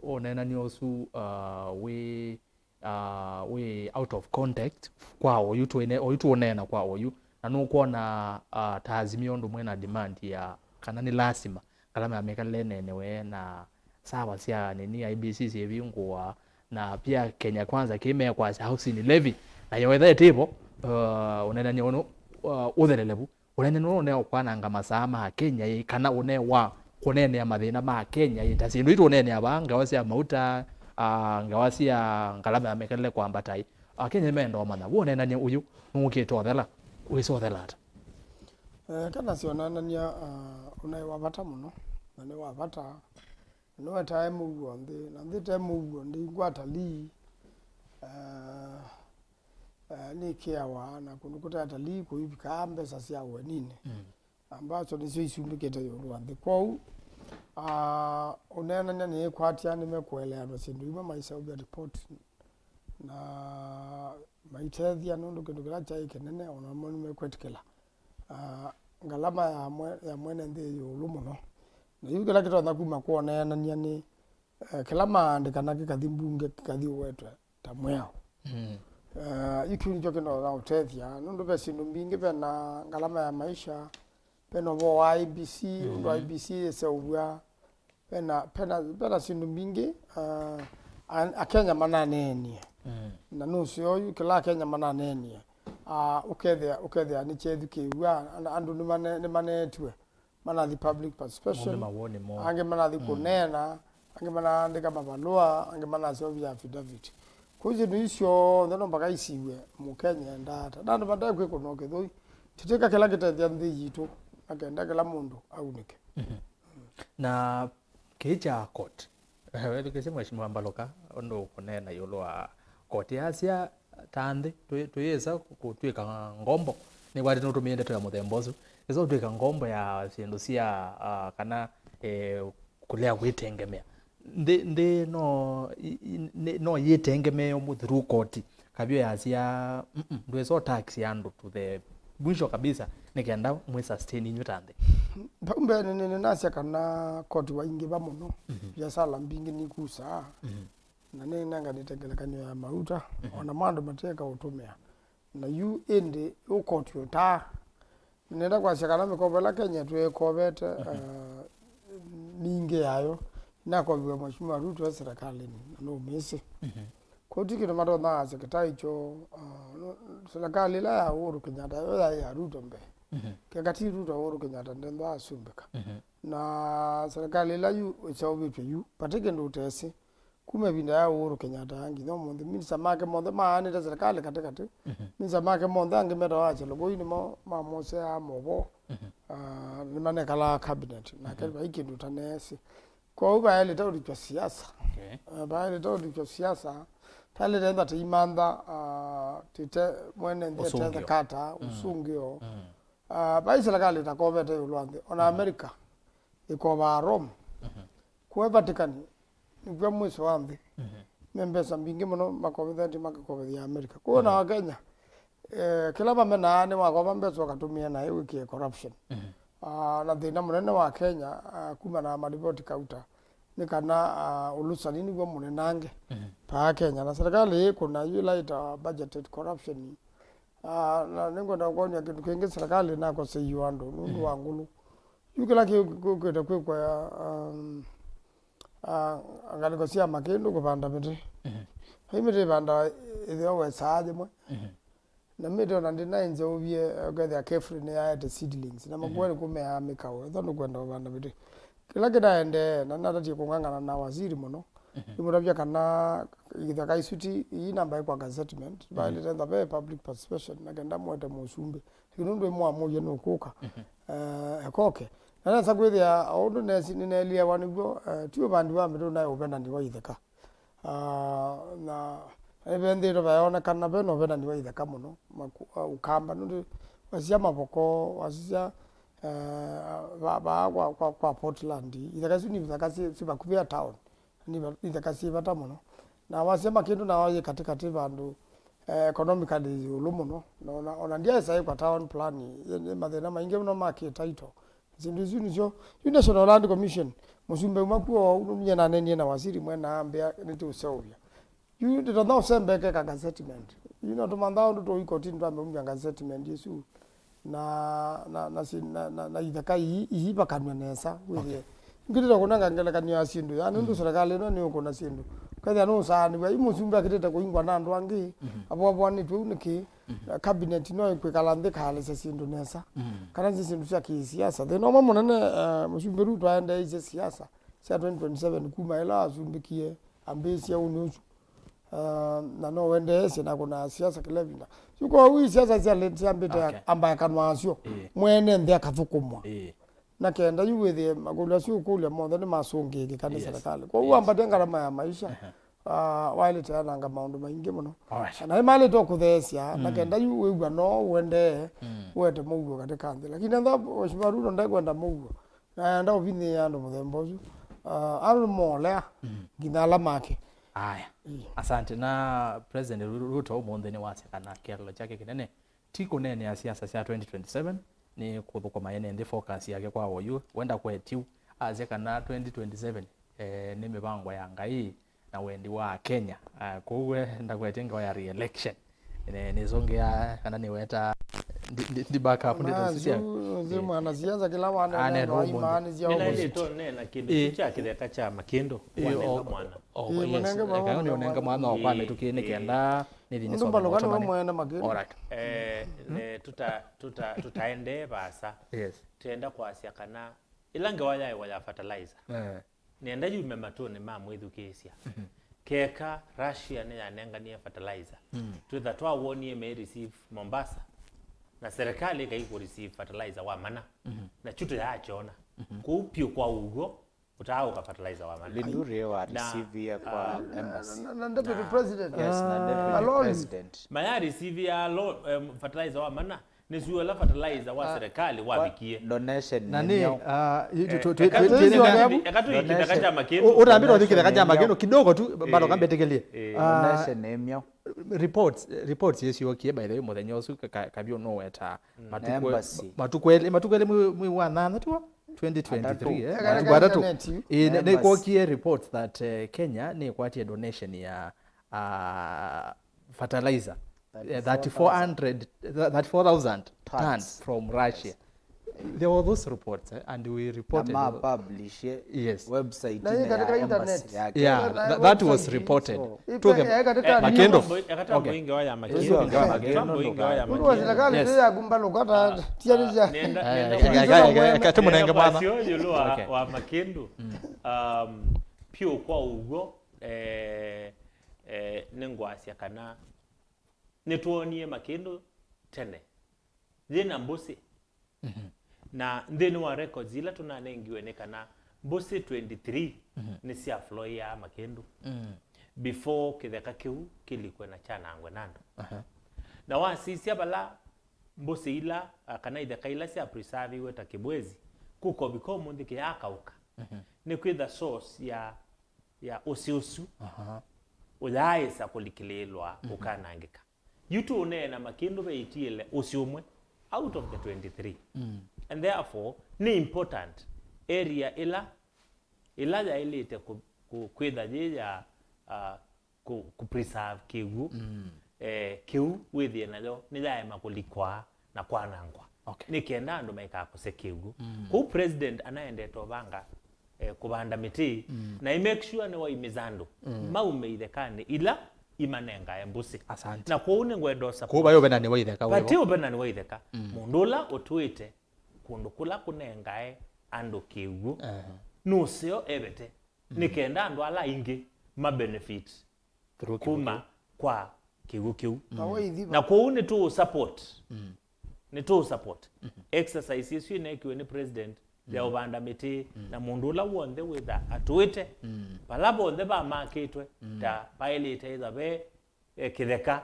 ũneenany'a ũsu, ah, wĩ, ah, wĩ out of context kwa oyu twĩne-, oyu tũũneena kwa oyu, na nũkwona, ah, ta Azimio ũndũ mwĩna demand ya kana nĩ lasima ngalama ya mĩkalĩle ĩneenewe, na sawa sya nini I E B C syĩvingũa, na pia Kenya Kwanza kĩmekwasya housing levy, na yo etha ĩtĩvo, uh, ũneenany'a ũnũ, uh, ũthelele vu. Ũneenany'a ũnũ ũnewa kwananga masaa ma Akenya ĩ, kana ũnewa kũneenea mathĩna ma Akenya ĩ, ta syĩndũ ii tũneenea vaa, ngewa sya mauta, uh, ngewa sya ngalama ya mĩkalĩle kwambata ĩ. Akenya nĩmenda ũmanya, vu ũneenany'a ũyũ nũkĩte ũthela, wĩsa ũthela ata? Eh, kana syonanany'a, ah, ũnaĩ wa vata mũno, na nĩ wa vata, na nĩwetae mũuo nthĩ, na nthĩ te mũuo, ndĩingwa atalii, eh, eh, nĩkĩawa na kũndũ kũte atalii kũivikaa mbesa sya ũeninĩ. Mm. Ambacho nĩsyo isumbĩkĩte ĩũlũ wa nthĩ. Kwoou, ah, ũneenany'a nĩĩkwatya nĩmekũeleanwa syĩndũ imwe maiseũvya report na maitethya, nũndũ kĩndũ kĩla kyaĩ kĩnene, o namo nĩmekwĩtĩkĩla. ah, ngalama ya mwe-, ya mwene nthĩ ĩ ĩũlũ mũno. Na yu kĩla kĩtonya kuma kwoneenany'a nĩ, eh, kĩla maandĩkana kĩkathi mbunge kĩkathi ũwetwe ta mwĩao. Mm. Eh, yu kĩu nĩkyo kĩtonya ũtethya, nũndũ ve syĩndũ mbingĩ, ve na ngalama ya maisha, ve na ũvoo wa I E B C, mm-hmm, ũndũ I E B C ĩseũvw'a, ve na, ve na, ve na syĩndũ mbingĩ, ah, a-, Akenya mananeenie. Mm. Na nũseo yu kĩla Akenya mananeenie, ah, ũkethĩa, ũkethĩa nĩkyethukĩĩw'a, and-, andũ nĩmane-, nĩmaneetiwe, manathi public participation, maũndũ mawoni moo, angĩ manathi, mm, kũneena, angĩ manaandĩka mavalũa, angĩ manaseũvya affidavit. Kwoou syĩndũ ii syonthe no mpaka isiw'e Mũkenya endaa ata. Na andũ matae kwĩkũna kĩthũi, tĩtĩka kĩla kĩtethya nthĩ yitũ, na kenda kĩla mũndũ aunĩke. Mhm. Na kĩĩ kya koti, wethukĩĩsye Mheshimiwa Mbalũka ũndũ ũkũneena ĩũlũ wa koti, asya ta nthĩ tũyĩ-, tũyĩsa kũtw'ĩka ngombo. Nĩkwatĩ nũtũmĩie ndeto ya mũthemba ũsu, ĩsa ũtw'ĩka ngombo ya syĩndũ sya, ah, kana, eh, kũlea kwĩtengemea. Nthĩ, nthĩ no, i-, i-, nĩ-, no yĩtengemee ũmũ through koti. Kavyo yasya, "Mm-mm, ndwĩsa tax ya andũ to the mwisho kabisa, nĩ kenda mwĩ sustain inyw'ĩ ta nthĩ." Vau mbee nĩ, nĩ, nĩnasya kana koti waingĩva mũno, mhm, viasala mbingĩ nikusaa, mhm, na nĩnenganĩte ngelekany'o ya mauta, mhm, ona ma andũ mateka ũtũmĩa. Na yu ĩndĩ ũkoti ũtaa, nĩenda kwasya kana mĩkovo ĩla Kenya twĩkovete, mhm, eh, mingĩ yayo nakoviwe Mheshimiwa Ruto e serikalĩnĩ, na nũmĩsĩ. Mhm. Koti kĩndũ matonya asya kĩtaĩ kyo, ah, no, serikali ĩla ya Uhuru Kenyatta yo yaĩ ya Ruto mbee. Mhm. Keka ti Ruto, Uhuru Kenyatta ndendwa asumbĩka. Mhm. Na serikali ĩla yu ĩseũvĩtw'e yu, vati kĩndũ ũtesĩ. Kuma ĩvinda ya Uhuru Kenyatta nginya ũmũnthĩ, minista make monthe maanĩte serikali katĩ katĩ. Mhm. Minista make monthe angĩ metawa achelogoi nĩmo mamoseaa movoo. Mhm. Ah, nĩmanekalaa cabinet, nake, mhm, vai kĩndũ taneesĩ. Kwoou vaelĩte ũlikw'a siasa. Okay. Eh, vaelĩte ũlikw'a siasa. Taelĩte ntha tĩimantha, ah, tĩte mwene nthĩ ũsũngĩo, tethekata, mm, ũsũngĩo. Mm. Ah, vai serikali ĩtakovete ĩũlũ wa nthĩ. Ona, mhm, America ĩkovaa Rome. Mhm. Kũe Vatican nĩkw'o mwĩso wa nthĩ. Mhm. Me mbesa mbingĩ mũno makovethetye makĩkovethya America. Kwoou, mhm, na Akenya, eh, kĩla mamenaa nĩ wakova mbesa ũkatũmĩa naĩ wĩkĩe corruption. Mhm. Ah, na thĩna mũnene wa Kenya, ah, kumana na malipoti kauta, nĩ kana, ah, ũlũsani nĩw'o mũnenange, mhm, paa Kenya. Na serikali ĩkũna yu ĩla ĩtawa budgeted corruption. Ah, na nĩngwenda kũkwony'a kĩndũ kĩngĩ, serikali nakoseiwe andũ nũndũ, mhm, wa ngũlũ. Yu kĩla kĩ-, kĩũkĩte kwĩkwa, um, ah, ngalĩko sya makĩndũ kũvanda mĩtĩ. Mhm. Vai mĩtĩ ĩvandawa ĩtheo wesaa yĩmwe. Mhm. Na mĩtĩ ona ndĩnaĩ nzeũvye, ũkethĩa Kefri nĩyaete seedlings. Na, mhm, makueni kũmeaa mĩkaũ, ethwa nũkwenda kũvanda mĩtĩ. Kĩla kĩnaendee, na natatie kũng'ang'ana na waziri mũno. Mhm. Nĩmũtavya kana ithaka isu ti, ii namba ĩkwa gazettement. Mhm. Vaĩlĩte ntha ve public participation, na kenda mwete mũsumbĩ. Lakini nũndũ ĩmwamũie nũkũka, mhm, eh, ekoke. Na nesa kwĩthĩa, o ũndũ nesi-, nĩneelĩawa nĩw'o, eh, ti ũvandi wa mĩtĩ ũnaĩ ũvenani wa itheka. Ah, na nĩventhĩtwe vayaonekana ve na ũvenani wa itheka mũno, maku-, ah, Ũkamba, nũndũ wasisya Mavoko, wasisya, eh, va-, vaa kwa, kwa, kwa Portland, itheka isu nĩ itheka syĩ, syĩ vakuvĩ ya town, nĩ va-, itheka syĩ vata mũno. Na wasisya Makĩndũ nayo yĩ katĩ katĩ vandũ, eh, economically ĩũlũ mũno. Na ona, ona ndyaĩsa ĩkwa town plan, yĩ, yĩ mathĩna maingĩ mũno ma kĩ title. Syĩndũ isu nĩsyo, yu National Land Commission, mũsumbĩ uma kuo, nyie nanenie na wasiri mwene ambĩa nĩtũũseũvya. Yu ndĩtonya ũsembeke ka gazettement. Yu no tũmanthaa ũndũ tũi kotini twambe kumya gazettement ĩsu. Na, na, na, si-, na, na, na itheka ii, ii vakanw'a nesa, wĩthĩe. Okay. Ngĩtĩte kũnenga ngelekany'o ya syĩndũ, yaani, ũndũ, mm, serikali ĩno nĩũkũna syĩndũ. Ũkethĩa nũsaanĩw'a, yu mũsumbĩ akĩtĩte kũingwa na andũ angĩ, mhm, avoavoanĩtw'e ũu nĩkĩ? Mhm. Eh, cabinet no ĩkwĩkala nthĩ ĩkaalĩsya syĩndũ nesa. Mhm. Kana nĩ syĩndũ sya kĩsiasa. Thĩna ũmwe mũnene, eh, mũsumbĩ Ruto aendeeisye siasa sya twenty twenty-seven kuma ĩla asumbĩkie ambĩĩsya ũnĩ ũsu. Eh, na no wendeesye na kũna siasa kĩla ĩvinda. Yu kwoou siasa syalĩ-, syambĩte, okay, ambaekanwa asyo. Ĩĩ. Mwene nthĩ akathũkũmwa. Ĩĩ. Na kenda yu wĩthĩe makũlyo asu ũkũlya monthe nĩmasũngĩĩkĩka nĩ, yes, serikali. Kwoou, yes, wambate ngarama ya maisha, aha, ah, waĩlĩte ananga maũndũ maingĩ mũno. Alright. Na nĩmaĩlĩte kũtheesya, na, mm, kenda yu wĩw'a no ũendee, mm, ũete mũuo katĩ ka nthĩ. Lakini ethwa Mheshimiwa Ruto ndekwenda mũuo, na enda ũvinyĩĩa andũ mũthemba ũsu, ah, andũ nĩmoolea, mm, nginya ala make. Aya. Ĩĩ. Asante. Na President Ru-, Ruto ũmũnthĩ nĩwasya kana kĩalo kyake kĩnene ti kũneenea siasa sya twenty twenty-seven, nĩ kũthũkũma ene nthĩ focus yake kwa oyu. Wenda kwetiu asya kana twenty twenty-seven, eh, nĩ mĩvango ya Ngai na wendi wa Kenya. Ah, kwoou we ndakwetye ngewa ya re-election. Nĩ- nĩsũngĩa kana nĩweta ndi- ndi- ndi back up ndeto isu sya- Yu- yu mwanasiasa kĩla wanene Anene no ũmũnthĩ. Aimaanĩsya Nĩna opposite. Ĩndĩ tũneena kĩndũ Ĩ. Kĩu kya kĩtheka kya Makĩndũ Ĩ, wanenga o- mwana. o- Ĩ, yes, mũnenge mwana eka nĩ ũnenga mwana wakwa Ĩ, mĩtũkĩ nĩ ĩ. Kenda nĩthi Nũndũ nĩsome mbalũka nĩ maũtũmane. Ũmwene Makĩndũ. Alright. Eh, ne, tuta- tuta- tũtaendee vaasa. Yes. Tenda kwasya kana ĩla ngewa yaĩwa ya fertilizer. Eh. Nĩenda yume matũnĩ ma mwĩthukĩĩsya. Keka Russia nĩyanenganie fertilizer. Twĩtha twawonie me receive Mombasa. Na serikali ĩkai kũ receive fertilizer wa mana. Na kyu tũyaakyona. Kũu pyũ kwa ũw'o, ũtaaũka fertilizer wa mana. Linduri wa Na, receive kwa ah, embassy. Na, na, na deputy president. Yes, na deputy Aloli. President. Maya receive ya lo, em, fertilizer wa mana. Nĩsue ũla fertilizer wa serikali wavikie. Donation Na nĩ nĩ, myaũ. Ah, ĩ- tu- tu- tu- Eka tu- tũithi- eka tu- eka tũithi kĩtheka kya Makĩndũ. Ũ- ũtambĩte ũthi kĩtheka kya Makĩndũ kidogo tu, bado Eh, kambetĩkĩlye. Eh. Ah, Donation nĩ myaũ. Reports, reports yĩsyokie, by the way, mũthenya ũsu ka- ka- Kavyo nũweta matukũ Embassy. Matukũ elĩ, matukũ elĩ mwei- mwei wa nana tuo twenty twenty-three, eh? Atatũ. Matukũ atatũ. Ĩ, nĩ- Embassy. Nĩkwokie reports that, eh, Kenya nĩkwatie donation ya, ah, fertilizer, eh, thirty-four hundred, thirty-four thousand tons from Russia. There were those reports, eh, and we reported. Na ma publish, eh, Yes. Website Na hii katika internet. Yeah, tha- that was reported. Makĩndũ. Eka twambo ingewa ya Makĩndũ. Twambo ingewa ya Makĩndũ. Mũndũ wa serikali Yes. Ndio ya kumba lukata tiari ja. Nenda- Eh, nenda eh, kwa- eh, eh, eh, eh, tũmũnenge nenda kwa mwana. Sio yulu wa- Okay. Wa Makĩndũ. Um, pyũ kwa ũw'o, eh, eh, nĩngwasya kana nĩtwonie Makĩndũ tene yĩna mbũsĩ. Na nthĩnĩ wa records ila tũnanengiwe nĩ kana mbũsĩ twenty-three nĩsyafloĩaa Makĩndũ before kĩtheka kĩu kĩlikwe na kyanangwe na andũ. Na wasisya vala mbũsĩ ila, ah, kana itheka ila sya preserviwe ta Kĩbwezi, kũkovika ũmũnthĩ kĩyaakaũka, nĩ kwĩtha source ya ya ũsĩ ũsu ũyaaĩsa kũlikĩlĩĩlwa ũkanangĩka. Yu tũũneena Makĩndũ ve itiĩle ũsĩ ũmwe out of the twenty-three. And therefore, nĩ important area ĩla, ĩla yaĩlĩte kũ- kũ- kwĩtha yĩ ya, ah, kũ- kũ preserve kĩw'ũ, eh, kĩu wĩthĩe nayo nĩyaema kũlikwa na kwanangwa. Okay. Nĩ kenda andũ maikakũse kĩw'ũ. Kũu president anaendete ũvanga, eh, kũvanda mĩtĩ, na ĩ make sure nĩwaimĩza andũ maume ithekanĩ ila imanengae mbũsĩ. Asante. Na kwoou nĩngwenda ũsupport. Kũu vai ũvenani wa itheka wĩvo. Vati ũvenani wa itheka. Mũndũ ũla ũtũĩte kũndũ kũla kũnengae andũ kĩw'ũ nũseo evete nĩ kenda andũ ala aingĩ ma benefit Through kuma kĩw'ũ kĩu. Kwa kĩw'ũ kĩu. Na waithi va- Na kwoou nĩtũũ support. Nĩtũũ support exercise ĩsu ĩneekiwe nĩ president ya ũvanda mĩtĩ, na mũndũ ũla w'onthe wĩtha atũĩte vala vonthe vamakĩtwe ta vaĩlĩte ĩtha ve, eh, kĩtheka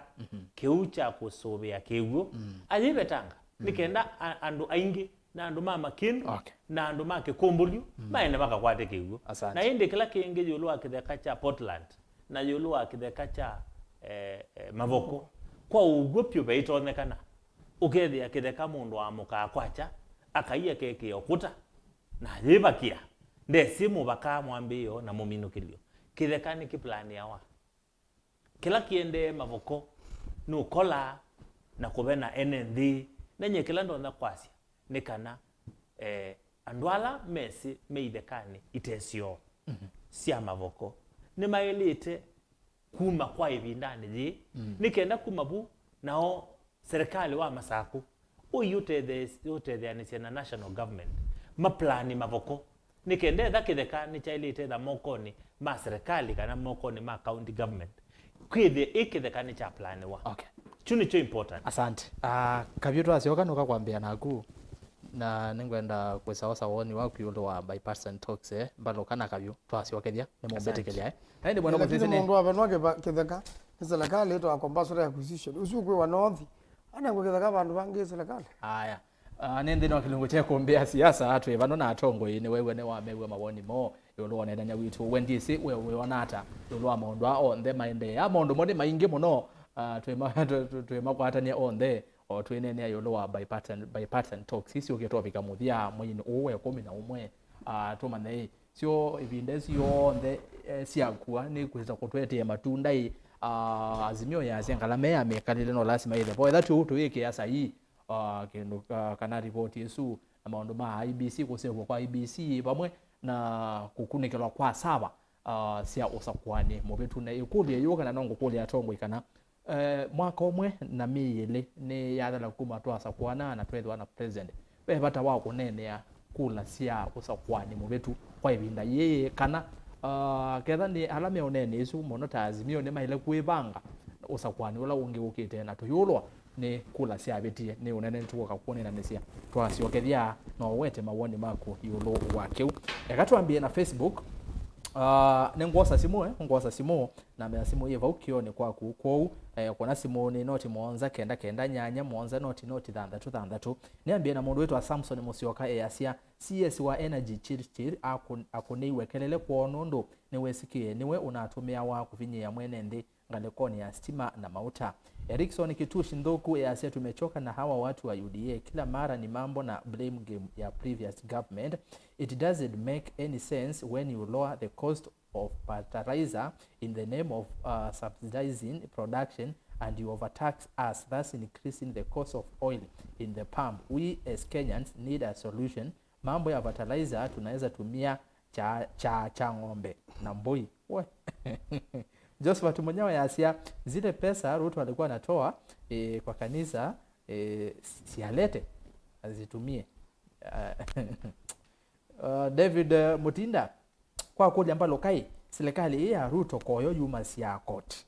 kĩu kya kũsũvĩa kĩw'ũ, ayĩvetanga nĩ kenda a- andũ aingĩ na andũ ma Makĩndũ Okay. na andũ ma Kĩkũmbũlyu maende makakwate kĩw'ũ. Asante. Na ĩndĩ kĩla kĩngĩ ĩũlũ wa kĩtheka kya Portland na ĩũlũ wa kĩtheka kya, eh, eh, Mavoko, kwa ũw'o pyũ vaitonyekana ũkethĩa kĩtheka mũndũ aamũkaa kwakya, akaia kekĩa ũkũta na ayĩvakĩa. Ndesĩ mũvaka mwambĩĩo na mũminũkĩlyo. Kĩtheka nĩkĩplanĩawa. Kĩla kĩendee Mavoko nũkolaa na kũvena ene nthĩ. Na nyie kĩla ndonya kwasya nĩ kana, eh, andũ ala mesĩ me ithekanĩ ite syoo sya Mavoko nĩmaĩlĩte kuma kwa ĩvindanĩ yĩĩ nĩ kenda kuma vu nao serikali wa Masakũ ũi ũtethe- ũtetheanĩsya na national government maplani Mavoko nĩ kenda etha kĩtheka nĩkyaĩlĩte etha mokonĩ ma serikali kana mokonĩ ma county government, kwĩthĩe ĩ kĩtheka nĩkyaplaniwa. Okay. Kyu nĩkyo important. Asante. Ah, Kavyu twasyoka nũka kwambĩa naku, na nĩngwenda kwĩsaosa woni waku ĩũlũ wa bipartisan talks, eh, Mbalũka na Kavyu twasyokethya nĩmũmbĩtĩkĩlya, eh. Na ĩndĩ bwana Lakini Mũsisi nĩ mũndũ avenwa kĩva- kĩtheka nĩ serikali ĩtwa compulsory acquisition. Ũsu ũkwĩwa nothi. Anengwe kĩtheka vandũ vangĩ serikali. Aya. Ah, nĩ nthĩnĩ wa kĩlungu kya kũmbĩa siasa, twĩ vano na atongoi nĩwew'a nĩwamew'a mawoni moo ĩũlũ wa ũneenany'a witũ. We ndĩsĩ we wĩona ata ĩũlũ wa maũndũ aa onthe maendeea? Maũndũ mo nĩ maingĩ mũno, ah, twĩma- twĩ- twĩ- twĩmakwatany'a onthe. O twĩneenea ĩũlũ wa bipartisan, bipartisan talks, isu syũkĩte ũvika mũthya mweinĩ ũũ wa ĩkũmi na ũmwe. Ah, tũmanye ĩ, syo ĩvinda ĩsu yonthe, eh, syakua nĩ kwĩsa kũtũetee matunda ĩ, ah, Azimio yasya ngalama ya mĩkalĩle no lasima ĩthe vo. Etha tũu tũyĩkĩa saii, ah, kĩndũ, ah, kana ripoti ĩsu na maũndũ ma I E B C, kũsevwa kwa I E B C vamwe na kũkunĩkĩlwa kwa sava, ah, sya ũsakũani mũvĩtu. Na ĩkũlyo ĩyũka na no ngũkũlya atongoi kana, eh, mwaka ũmwe na myei ĩlĩ nĩyathela kuma twasakũana na twethĩwa na president, ve vata wa kũneenea kula sya ũsakũani mũvĩtu kwa ĩvinda yĩĩ, kana, ah, ketha nĩ ala me ũneenĩ ĩsu mũno ta Azimio nĩmaĩle kwĩvanga ũsakũani ũla ũngĩ ũkĩte na tũyũlwa nĩ kula syavĩtie nĩ ũnene, nĩtũkũka kũneenanĩsya twasyokethya. No ũwete mawoni maku ĩũlũ wa kĩu. Eka twambie na Facebook. Ah, nĩngwosa simũ, eh, ngwosa simũ. Namba ya simũ yĩ vau kĩonĩ kwaku. Kwoou, eh, kũna simũ nĩ noti mũonza kenda kenda nyanya mũonza noti noti thanthatũ thanthatũ. Nĩambie na mũndũ wĩtwa Samson Mũsyoka easya, C S wa Energy Chirchir akũ-, akũnĩiwe kelele kwoo nũndũ nĩwĩsĩkĩe nĩwe ũnatũmĩawa kũvinyĩĩa mwene nthĩ ngalĩkonĩ ya stima na mauta. Erikson Kitush Nthuku easya, tumechoka na hawa watu wa U D A, kila mara ni mambo na blame game ya previous government. It doesn't make any sense when you lower the cost of fertilizer in the name of, uh, subsidizing production and you overtax us, thus increasing the cost of oil in the pump. We as Kenyans need a solution. Mambo ya fertilizer tunaweza tumia cha, cha, cha ng'ombe na mbũi. We. Josephat Mũnyao yasya, zile pesa Ruto alikuwa anatoa, eh, kwa kanisa, eh, sialete azitumie. Ah, uh, David, uh, Mutinda, kwa kũlya mbalũka ĩ, silikalĩ ĩ ya Ruto koyo yumasya koti.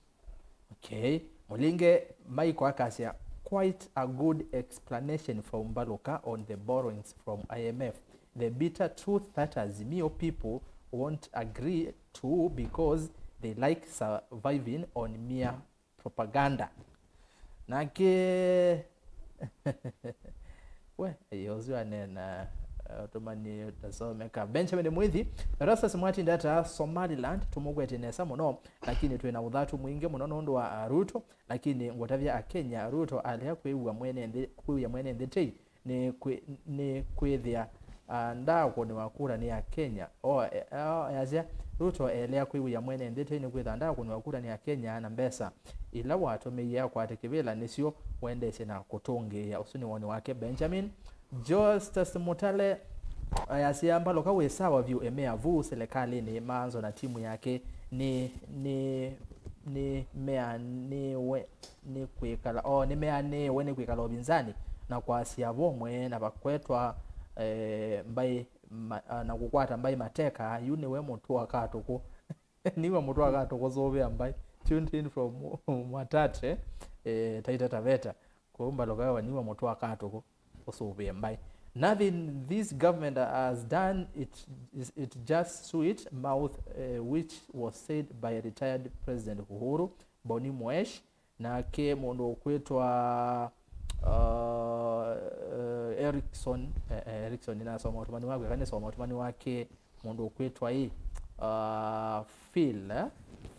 Okay. Mũlinge Maiko akasya, quite a good explanation from Mbalũka on the borrowings from I M F. The bitter truth that Azimio people won't agree to because they like surviving on mere propaganda. Nake we, yozu anena, uh, tumani tasomeka. Benjamin Mwithi, Erastus Mwati ndata Somaliland, tũmũkwete nesa mũno, lakini twĩna ũthatu mwingĩ mũno nũndũ wa, uh, Ruto, lakini ngũtavya Akenya, Ruto alea kwĩw'a mwene nthĩ, kwĩw'a mwene nthĩ tei, nĩ kwĩ-, nĩ kwĩthĩa, ah, ndaakũnĩwa kura nĩ Akenya. O, e-, o, yasya, Ruto elea kwĩw'ĩa mwene nthĩ tei nĩ kwĩthĩa ndaakũnĩwa kura nĩ Akenya na mbesa ila watũmĩie akwate kĩvĩla nĩsyo wendeesye na kũtũngĩĩa. Ũsu nĩ woni wake Benjamin. Justus Mutale, ayasya, Mbalũka wĩ sawa vyũ, emea vu silikalĩnĩ, Maanzo na timu yake nĩ, nĩ, nĩmeanĩwe nĩ kwĩkala, o, nĩmeanĩwe nĩ kwĩkala ũvinzanĩ na kwasya vomwe na vakwetwa, eh, mbaĩ ma-, ah, na kũkwata mbaĩ mateka. Yu nĩwe mũtũa katũkũ. Nĩwe mũtũa katũkũ, sũvĩa mbaĩ. Tuned in from Mwatate, eh, Taita Taveta. Kũu Mbalũka wa nĩwe mũtũa katũkũ, ũsũvĩe mbaĩ. Nothing this government has done, it, it just sweet mouth, eh, which was said by retired President Uhuru. Boni Mwesh, nake mũndũ ũkwĩtwa, uh, uh, Erikson, eh, eh, Erikson, nĩnasoma ũtũmani wake, kana nĩsoma ũtũmani wake, mũndũ ũkwĩtwa ĩ, uh, Phil, eh?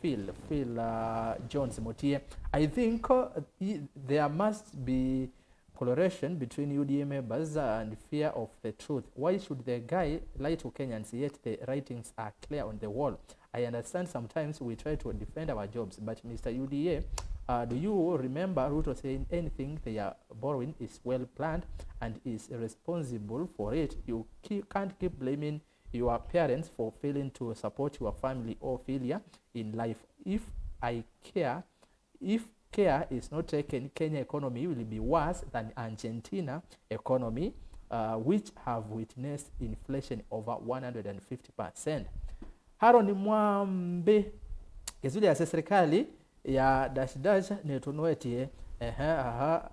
Phil, Phil, uh, Jones Mutie. I think, uh, i-, there must be correlation between U D A members and fear of the truth. Why should the guy lie to Kenyans yet the writings are clear on the wall? I understand sometimes we try to defend our jobs, but Mister U D A, uh, do you remember Ruto saying anything they are borrowing is well planned and is responsible for it? You ki-, can't keep blaming your parents for failing to support your family or failure in life. If I care If care is not taken, Kenya economy will be worse than Argentina economy, uh, which have witnessed inflation over one hundred and fifty percent. Haron Mwambi, kĩsuli ya serikali ya dash dash nĩtũnũetie. Ehe, aha.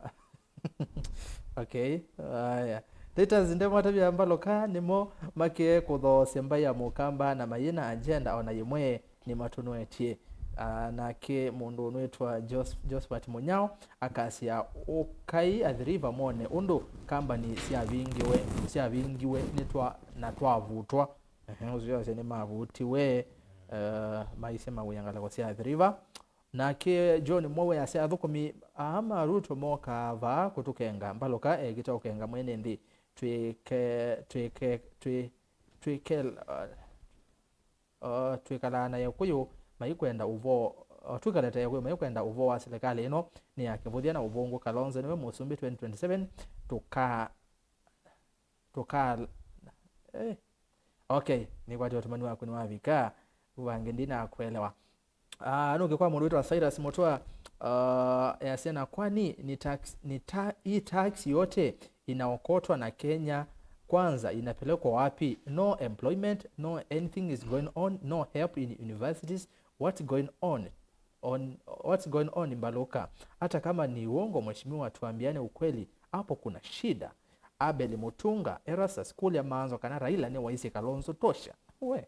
Okay, aya. Titus Ndemwa atavya Mbalũka nĩmo makĩe kũthoosya mbaĩ ya Mũkamba na mayĩna agenda ona yĩmwe nĩmatũnũetye. Ah, nake mũndũ ũnwĩtwa Jos-, Josephat Mũnyao akasya, ũkai Athi River mone ũndũ kambani syavingiwe, syavingiwe nĩtwa-, na twavutwa. Ehe, ũsu yasya nĩmavutiwe, eh, maisye mawĩa ngalĩko sya Athi River. Nake John Mwawe asya, athũkũmi aa ma Ruto mokaa vaa kũtũkenga, mbalũka ekĩte ũkenga mwene nthĩ. Twĩke, twĩke, twĩ, twĩkel, uh, uh, twĩkalaa na Ekũyũ maikwenda ũvoo, uh, twĩkale ta Ekũyũ maikwenda ũvoo wa silikalĩ ĩno nĩ ya kĩvũthya na ũvũngũ. Kalonzo nĩwe mũsumbĩ twenty twenty-seven. Tũka, tũka, eh. Okay, nĩkwatya ũtũmani waku nĩwavika. Ũvange ndinakwelewa. Ah, nũke kwa mũndũ wĩtwa Cyrus Mũtwa, ah, easya, na kwani ni tax, ni ta, hii tax yote inaokotwa na Kenya Kwanza inapelekwa wapi? No employment, no anything is going on, no help in universities. What's going on? On, what's going on, Mbaluka? Hata kama ni uongo, mheshimiwa, tuambiane ukweli, hapo kuna shida. Abel Mutunga, Erastus, kũlya Manzo kana Raila nĩwaisye Kalonzo tosha. We.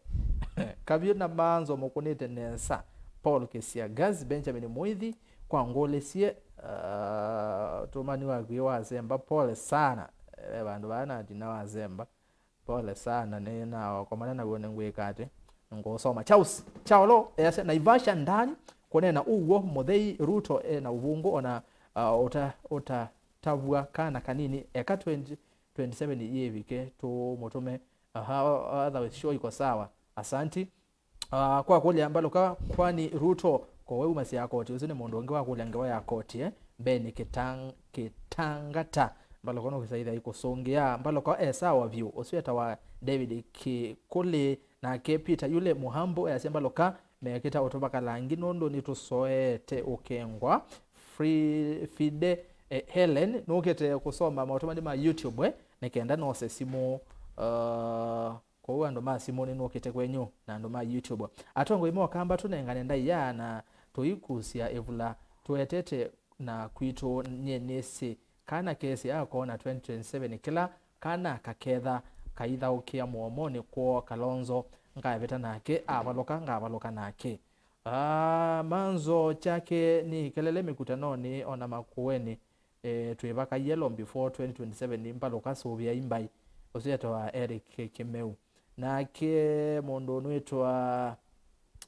Kavyũ na Manzo mũkũnĩte nesa. Paul Kĩsiagas, Benjamin Muithi, kwa ngũlĩsye, uh, tũmani waku wasemba, pole sana. Ve vandũ vaa natina wasemba. Pole sana, nĩnakomana naw'o nĩngwĩka atĩ? Nĩngũsoma. Charles Chaolo easya, Naivasha ndani, kũneena ũw'o, mũthei Ruto e na ũvũngũ, ona, uh, ũta, ũta tavw'a kana kanini, eka twenty twenty-seven yĩvike tũmũtũme. Aha, otherwise show iko sawa. Asanti. Ah, kwa kũlya Mbaluka, kwani Ruto koweumasya koti? Ũsu nĩ mũndũ ũngĩ wa kũlya ngewa ya koti, eh? Ben Kitang-, Kitangata. Mbaluka nũkĩsaitha ikũsũngĩa. Mbaluka e sawa vyũ. Ũsu etawa David Kĩkũlĩ. Nake Peter Yule Mũhambũ easya, Mbaluka mekĩta ũtũvaka langi nũndũ nĩtũsoete ũkengwa. Free Fide, eh, Helen, nũkĩte kũsoma maũtũmani ma YouTube, eh, nĩ kenda nose simũ, uh, kwoou andũ ma simũ nĩnũkĩte kwenyu na andũ ma YouTube. Atongoi moka amba tũnengane ndaĩa na tũikusya ĩvula tũetete na kwitũ. Nyie nĩsĩ kana kesĩ akona twenty twenty-seven kĩla kana kaketha kaithaũkĩa mũomonĩ kwoo Kalonzo, ngavĩta nake, avalũka, ngavalũka nake. Ah, Manzo kyake nĩ kelele mĩkutanonĩ ona makũenĩ, eh, twĩvaka yellow before twenty twenty-seven, mbalũka sũvĩai mbai. Ũsu etawa Eric Kĩmeu. Nake mũndũ ũnũ wĩtwa,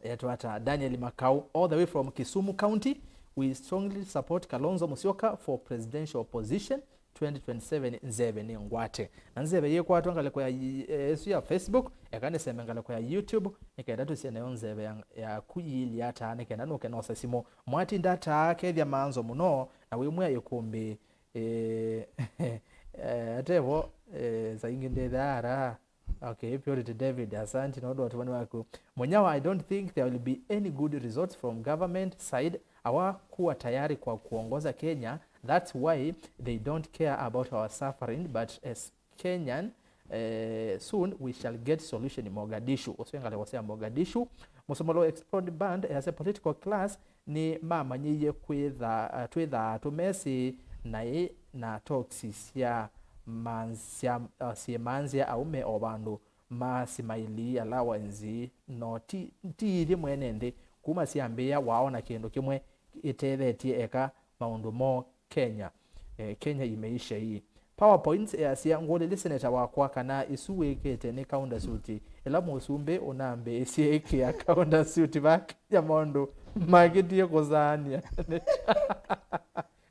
etwa ata, Daniel Makau, all the way from Kisumu County. We strongly support Kalonzo Musyoka for presidential position twenty twenty-seven. Nzeve nĩ ngwate. Na nzeve yĩkwatwa ngalĩko ya, eh, ĩsu ya Facebook, eka nĩseme ngalĩko ya YouTube, nĩ kenda tũsie nayo nzeve ya, yaku yĩilye ata, nĩ kenda nũke nose simũ. Mwatinda ata kethya Manzo mũno, na wĩmwĩa ĩkũmbĩ, eh, eh, atevo, eh, saingĩ ndĩthaa ara. Okay, Purity David, asanti na ũndũ wa ũtũmani waku. Mũnyawa, I don't think there will be any good results from government side. Hawakuwa tayari kwa kuongoza Kenya. That's why they don't care about our suffering, but as Kenyan, eh, soon we shall get solution in Mogadishu. Ũsu ngalĩko sya Mogadishu. Mũsomolo Explode Band, as a political class, nĩmamanyĩie kwĩtha-, twĩthaa tũmesĩ naĩ na toksi sya manzya, uh, syĩmanzĩa aũme o vandũ masimaili allowance, no ti, ti ithyĩ mwene nthĩ. Kuma syambĩĩa waona kĩndũ kĩmwe ĩtethetye eka maũndũ moo Kenya. Eh, Kenya imeisha hii. PowerPoints easya, ngũlĩlye seneta wakwa kana ĩsu wĩkĩte nĩ counter suit. Ĩla mũsumbĩ ũnambĩĩsye ĩkĩa counter suit va Kenya maũndũ makĩtie kũsaanĩa.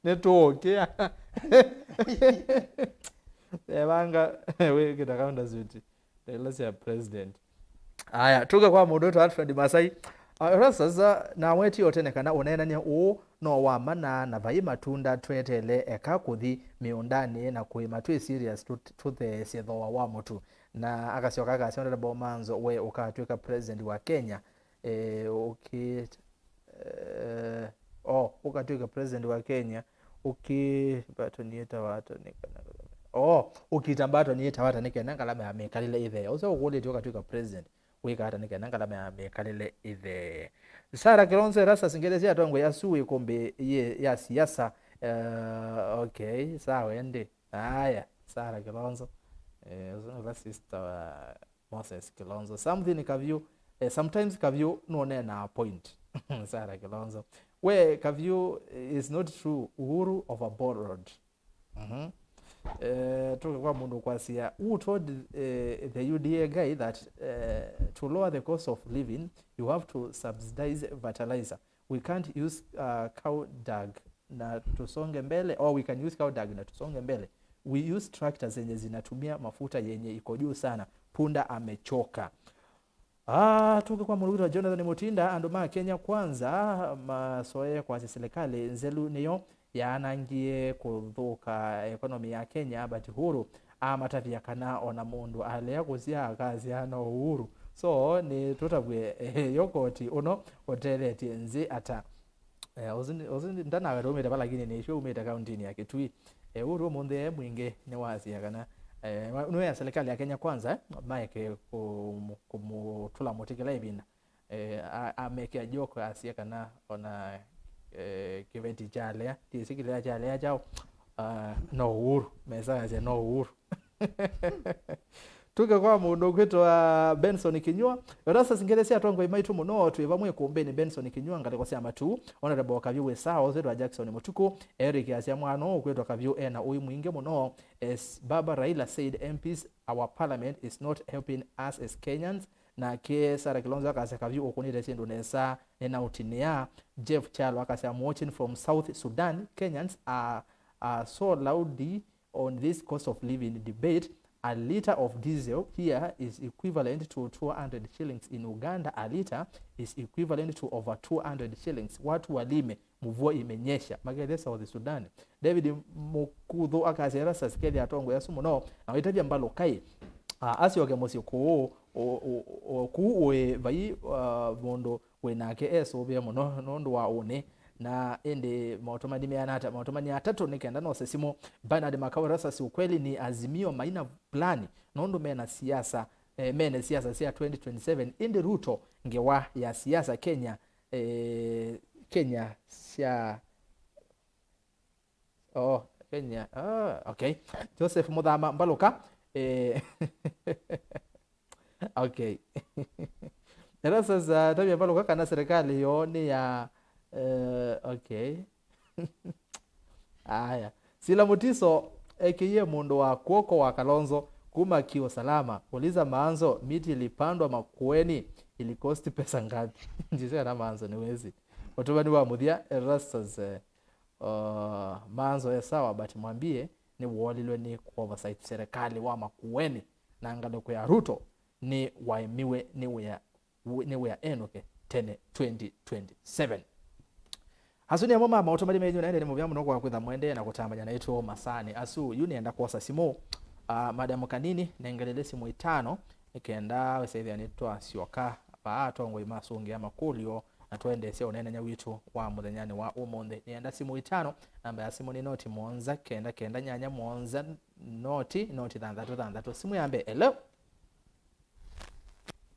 Nĩtũũkĩa. Evanga wĩkĩta counter suit. Ndeto sya president. Aya, tũke kwa mũndũ wĩtwa Alfred Masai. Ah, Erastus, nawetie o tene kana ũneenany'a ũũ no wa mana na vai matunda tweteele eka kũthi mĩũndanĩ na kũĩma twĩ serious tũt-, tũtheesye thooa wa mũtu. Na akasyoka akasya, Honorable Manzo, we ũkatw'ĩka president wa Kenya, eh, ũkĩ-, eh, oh, ũkatw'ĩka president wa Kenya, ũkĩmbatwa nĩ ĩtawa atoni kana, oh, ũkĩtambatwa nĩ ĩtawa atoni kana ngalama ya mĩkalĩle ĩthee. Ũseo ũkũlĩtye ũkatw'ĩka president, wĩka ata nĩ kenda ngalama ya mĩkalĩle ĩthee? Sarah Kilonzo, Erastus, ngelesya atongoi asu ĩkũmbĩ yĩ ya siasa. Eh, okay, sawa ĩndĩ. Aya, Sarah Kilonzo. Eh, ũsu nĩwe sister wa Moses Kilonzo. Something Kavyũ, eh, sometimes Kavyũ nũneenaa point. Sarah Kilonzo. We, Kavyũ, is not true. Uhuru overborrowed. Mhm. Eh, tũke kwa mũndũ kwasya, who told, eh, the U D A guy that, eh, to lower the cost of living, you have to subsidize fertilizer? We can't use uh, cow dung na tusonge mbele, or we can use cow dung na tusonge mbele. We use tractors zenye zinatumia mafuta yenye iko juu sana. Punda amechoka. Ah, tũke kwa mũndũ wĩtwa Jonathan Mutinda. Andũ ma Kenya Kwanza masoee kwasya silikalĩ nzelu nĩyo yaanangie kũthũka ekonomi ya Kenya, but Uhuru amatavya kana ona mũndũ alea kũsyaa akasyaa no Uhuru. So nĩ tũtavw'e, eh, yo koti ũno ũtethetye nzĩ ata? Eh, ũsu nĩ- ũsu nĩ- ndanaweta umĩte va, lakini nĩsyo umĩte kauntinĩ ya Kitui. Eh, ũu ũmũnthĩ e mwingĩ nĩwasya kana, eh, nĩwĩa serikali ya Kenya Kwanza, eh, maeke kũmũ- kũmũtũla mũtĩ kĩla ĩvinda. Eh, a- amekĩa joke asya kana ona, eh, kĩveti kyalea, tiĩsĩ kĩlea kyalea kyaũ, ah, no Uhuru, mesayasya no Uhuru. Tuke kwa mũndũ ũkwĩtwa Benson Kinyua. Erastus, ngethi sya atongoi maitũ mũno, twĩ vamwe ĩkũmbĩnĩ. Benson Kinyua, ngalĩko sya matu. Honorable Kavyũ wĩ sawa, ũkwĩtwa Jackson Mũtuku. Eric asya mwana ũkwĩtwa Kavyũ ena ũĩ mwingĩ mũno. As Baba Raila said, M Ps, our parliament is not helping us as Kenyans. Nake Sarah Kilonzo akasya Kavyũ ũkũnĩte syĩndũ nesa, nĩnaũtinĩa. Jeff Kyalo akasya, I'm watching from South Sudan. Kenyans are, are so lousy on this cost of living debate. A liter of diesel here is equivalent to two hundred shillings. In Uganda, a liter is equivalent to over two hundred shillings. Watu walime, mvua imenyesha. Makethĩa South Sudan. David Mukuthu akasya Erastus, kethĩa atongoi asu mũno na waitavya mbalũ kaĩ, ah, asyoke mũsyĩ kũũ, ũ- ũ- ũ- kũu ũĩ vai, ah, mũndũ wĩ nake esũvĩe mũno nũndũ wa ũnĩ. Na ĩndĩ maũtũmani meana ata? Maũtũmani atatũ nĩ kenda nose simũ. Bernard Makau, Erastus, ukweli ni Azimio maina plani nũndũ mena siasa, eh, mene siasa sya twenty twenty-seven, ĩndĩ Ruto ngewa ya siasa Kenya, eh, Kenya sya Oh, Kenya. Ah, okay. Joseph Muthama Mbaluka. Eh, okay. Erastus, uh, tavya Mbaluka kana serikali yoo nĩ ya, eh, okay. Aya. Sila Mutiso, A K A mũndũ wa kw'oko wa Kalonzo, kuma Kiusalama. Uliza Maanzo, miti ilipandwa Makueni, ilikosti pesa ngapi? Njisio na Maanzo nĩ wezi. Ũtũmani wa mũthya, Erastus, eh, Uh, Maanzo e sawa, but mwambie nĩ woolilwe nĩ ku oversight serikali wa Makueni, na ngalĩko ya Ruto nĩ waemiwe nĩ wĩa, nĩ wĩa enũke tene twenty twenty-seven. Asu nĩ amwe ma maũtũmani menyu, na ĩndĩ nĩ mũvea mũno kwa kwĩtha mũendee na kũtambanya naitũ masaanĩ asu. Yu nĩenda kwosa simũ, uh, madam kanini, nengelele simũ itano, nĩ kenda wĩsethĩa nĩtwasyoka vaa atongoi masũngĩa makũlyo na tũendeesya ũneenany'a witũ wa mũthenyanĩ wa ũmũnthĩ. Nĩenda simũ itano, namba ya simũ nĩ noti mũonza kenda kenda nyanya mũonza noti noti thanthatũ thanthatũ. Simũ ya mbee. Hello?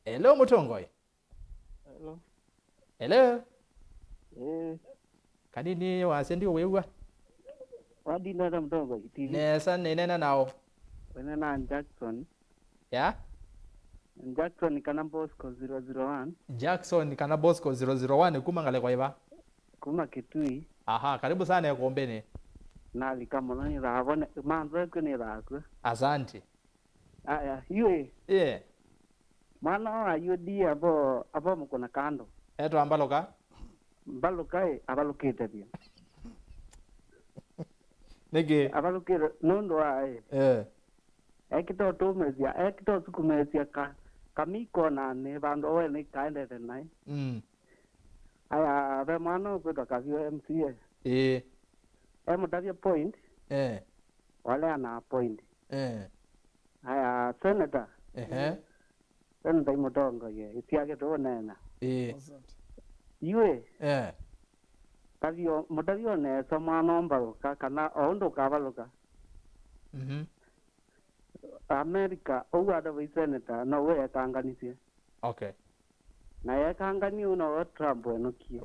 Hello, mũtongoi? Hello. Hello? Eh. Kanini wasya ndiũwĩw'a. Wadinata mũtongoi, T V. Nesa, nĩneena naũ? Wĩneena na Jackson. Ya? Jackson kana Bosco zero zero one. Jackson kana Bosco zero zero one, kuma ngalĩko ĩva? Kuma Kitui. Aha, karibu sana ĩkũmbĩnĩ. Nalika mũno nĩ thaa vone, manzwekwe nĩ thaa kw'o. Asante. Aya, yu ĩ. Yeah. Mwana wa U D A avo, avo mũkũna kando. Etwa Mbaluka? Mbaluka ĩ, avalũkĩte vyũ. Nĩkĩ? Avalũkĩte nũndũ wa ĩ. Eh. Ekĩte ũtũmĩsya, ekĩte ũsukumĩsya ka, kamiko na nĩ vandũ we nĩ kaendete naĩ. Mm. Aya, ve mwana ũkwĩtwa Kavyũ M C A. Ĩĩ. Emũtavya point. Eh. Waleana point. Eh. Aya, senator. Ehe. Senator imũtongoie, ĩsyake tũũneena. Ĩĩ. Yu ĩ. Eh. Tavyo, mũtavyo nesa mwana ũmbalũka, kana o ũndũ ũkavalũka. Mhm. America, ũu atavai senator, no we ekanganisye. Okay. Na yekangania ũu nowe Trump enũkie.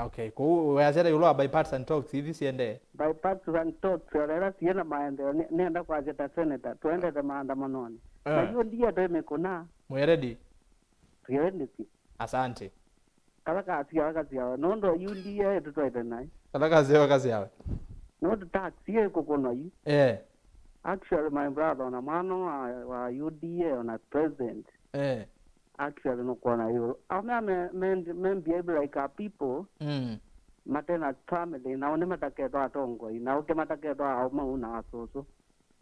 Okay, kũu weasya ĩũlũ wa bipartisan talks ithi siendee? Bipartisan talks, olela siĩ na maendeeo, nĩ- nĩenda kwasya ta senator, tũendete maandamanonĩ. Eh. Na yu ndiye twĩ mĩkũna. Mwĩ ready? Twĩ ready. Asante. Kala kasyawa kasyawa, nũndũ yu ndiye tũtwaĩte naĩ. Kala kasyawa kasyawa. Nũndũ tax yĩ kũkũnwa yu. Eh. Actually, my brother, ona mwana wa, wa U D A, ona president. Eh. Actually, nũkwona yu. Aũme me, me, me behave like a people, Mm. mate na family, nao nĩ matakethwa atongoi, nao ke matakethwa aũme na asũsũ.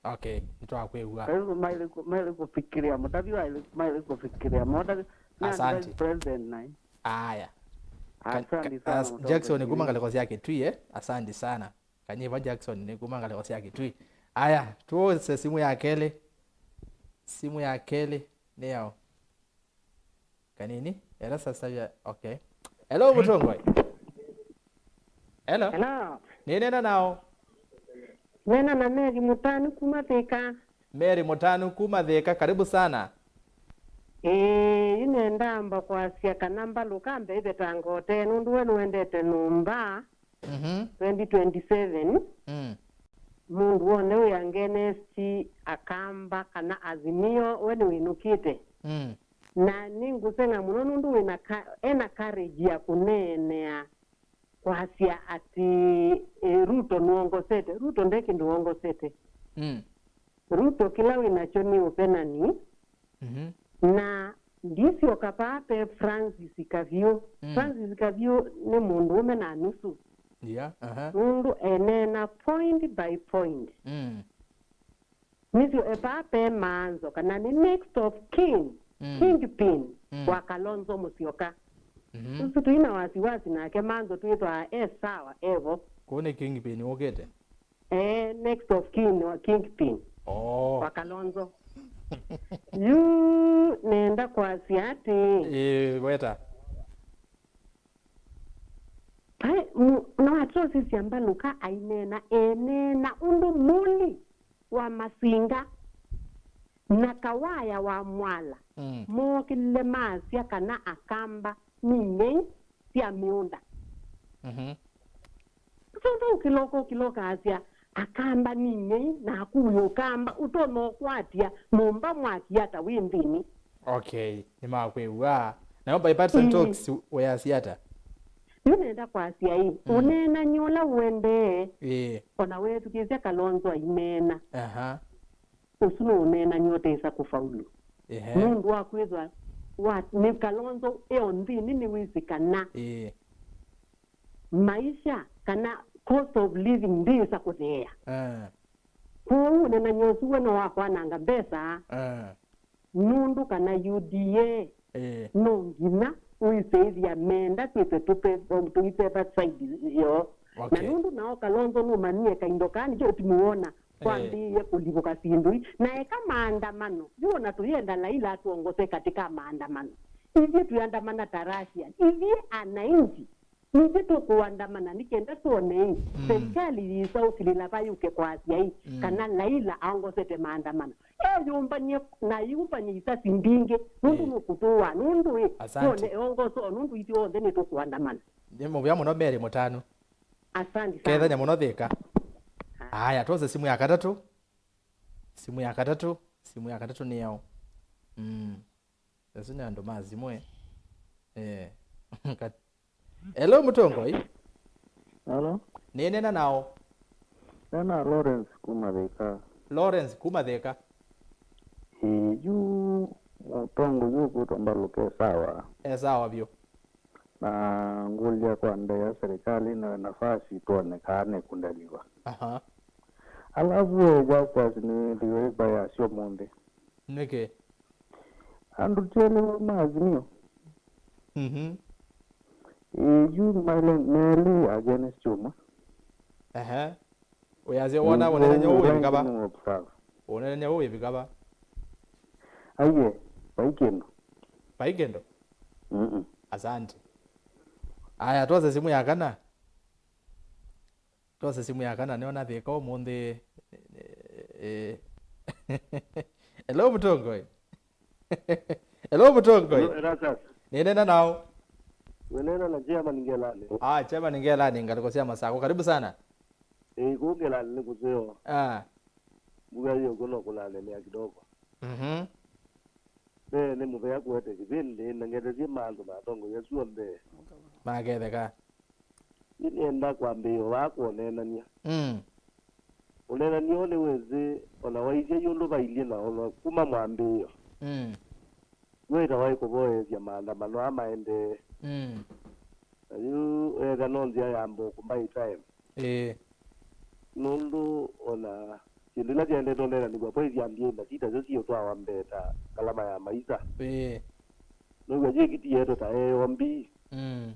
Okay, nĩtwakwĩw'a. Kwa hivyo, maĩle kũ-, maĩle kũfikiria, mũtavi waĩle, maĩle kũfikiria. Mũtavi, nĩ Asante. Vice President nai. Aya. Ka-, Asante ka-, sana, as-, mũtongoria. Jackson kuma ngalĩko sya Kitui, eh? Asante sana. Kanyiva Jackson nĩ kuma ngalĩko sya Kitui. Aya, tuose simu ya kelĩ. Simu ya kelĩ nĩ yao. Kanini, era sasa ya, okay. Hello, mũtongoi. Hello. Hello. Nĩnena nao. Nena na Mary Mũtanu kuma Thika. Mary Mũtanu kuma Thika, karibu sana. Ĩĩ, yu nenda amba kwasya kana mbalũka mbee vetanga ũtee, nũndũ we nũendete nyũmba Mhm. twenty twenty-seven. Mm. Mũndũ w'onthe wĩ against Akamba kana Azimio, we nĩwĩnũkĩte. Mm. Na nĩngũseng'a mũno nũndũ wĩna ka-, ena courage ya kũneenea kwasya atĩ, eh, Ruto nũongosete. Ruto nde kĩndũ wongosete. Mm. Ruto kĩla wĩ nakyo nĩ ũvenani. Mhm. Na ndisyoka vaa pe Francis Kavyũ. Mm. Francis Kavyũ nĩ mũndũũme na nusu. Yeah, aha. Nũndũ eneena point by point. Mm. Nĩsyo e vaa pe Maanzo, kana nĩ next of kin, Mm. kingpin Mm. wa Kalonzo Musyoka. Mhm. Ũsu tũi na wasiwasi nake Maanzo twĩthwaa e sawa, evo. Kũu nĩ kingpin ũkĩte? Eh, next of kin wa kingpin Oh. wa Kalonzo. Yu nenda kwasya atĩ Ĩĩ, weta. Vai, mu-, no atosisya mbalũka aineena, eneena ũndũ mũli wa Masinga na Kawaya wa Mwala Mm. mookĩlile maasya kana Akamba nĩ ng'ei sya mĩũnda. Mhm. So vau kĩloko kĩloka asya, Akamba nĩ ng'ei, naku wĩ Ũkamba, ũtonya ũkwatya nyũmba mwaki ata wĩ nthĩnĩ? Okay, nĩmakwĩw'a. Nayo bipartisan Ĩĩ. talks wĩasya ata? Yu nenda kwasya ĩ, Mm. ũneenany'a ũla ũendee, Ĩĩ. o na weethukĩĩsya Kalonzo aineena. Aha. Ũsu nũũneenany'a ũtesa kũfaulu. Ehe. Nũndũ wa kwĩthwa wa, nĩ Kalonzo e o nthĩnĩ nĩwĩsĩ kana Ĩĩ. maisha kana cost of living ndĩĩsa kũtheea. Eh. Kwoou ũneenany'a ũsu we no wa kwananga mbesa, Eh. nũndũ kana U D A Eh. no nginya ũisĩĩthya menda twĩtwe tũpe-, tũiteva side yoo. Na Okay. nũndũ nao Kalonzo nũmanyie kaindo kaa nĩkyo ũtimũwona Eh. kwambĩĩe kũlivũka syĩndũ ii. Na eka maandamano, yu ona tũyenda Laila atwongose katika maandamano. Ithyĩ twĩandamana ta Russian. Ithyĩ anainji. Nithyĩ tũkũandamana nĩ kenda twone ĩ, Mm. serikali yĩsa ũkilĩla va yũke kwasya ĩ, Mm. kana Laila aongosete maandamano. Eyũmbany'e na ayũmbany'e isasi mbingĩ, nũndũ Ĩĩ. nũkũtũaa, nũndũ ĩ, Asante. twone eongoso, nũndũ ithyĩ onthe nĩtũkũandamana. Nĩ mũvea mũno Mary Mũtanu. Asante sana. Kethanya mũno Thĩka. Aya, twose simu ya katatũ. Simu ya katatũ, simu ya katatũ nĩ yaũ? Mm. Asu nĩ andũ ma simũ, eh. Eh. Kat-, hello, mũtongoi. Hello. Nĩnena nao. Nena Lawrence kuma Thĩka. Lawrence kuma Thĩka. Ĩĩ, yu mũtongoi yu kwĩtwa Mbalũka e sawa. E sawa vyũ. Na ngũlya kwa ndee ya serikali ĩnewe nafasi twone kaa nĩkũndaliwa. Aha. Alafu we Justus nĩwĩthĩwe ĩva yasya ũmũnthĩ. Nĩkĩ? Andũ twelĩ ma Azimio. Mhm. Ĩĩ, yu maile melĩ against ũmwe. Ehe. Wĩasya wona, wonanany'a ũu wĩvika va? Wonanany'a ũu wĩvika va? Aiye, vai kĩndũ. Vai kĩndũ? Mm-mm. Asante. Aya, twose simu ya kana. Twose simu ya kana, nĩona Thĩka ũmũnthĩ. Eh, hello, mũtongoi. Hello, mũtongoi. Hello, Erastus. Nĩnena nao. Wĩnena na Chairman Ngelani. Ah, Chairman Ngelani, ngalĩko sya Masako. Karibu sana. Ĩĩ, kũu Ngelani nĩ kũseo. Ah. Mbuga yĩ ũkũ no kũnanenea kidogo. Mhm. Mbee nĩ mũvea kũete kĩvĩndĩ, na ngetesie maandũ na atongoi asu onthe. Maketheka. Nĩnĩenda kwambĩĩa vaa kwa ũneenany'a. Mm. Ũneenany'a ũũ nĩwĩsĩ, o na waisye yu ũndũ vailyĩ na o na kuma mwambĩĩo. Mm. Yo ĩtawa ĩkũvoyesya maandamano aa maendee. Mm. Na yu ethĩa no nzĩa ya mbũkũ mbaĩ time. Ĩĩ. Nũndũ o na syĩndũ ila syaendete ũneenanĩw'a vo isyambie na sitasyo siũtwawa mbee ta ngalama ya maisa. Ĩĩ. Nĩw'a yĩkiti yeetwe ta eombi. Mm.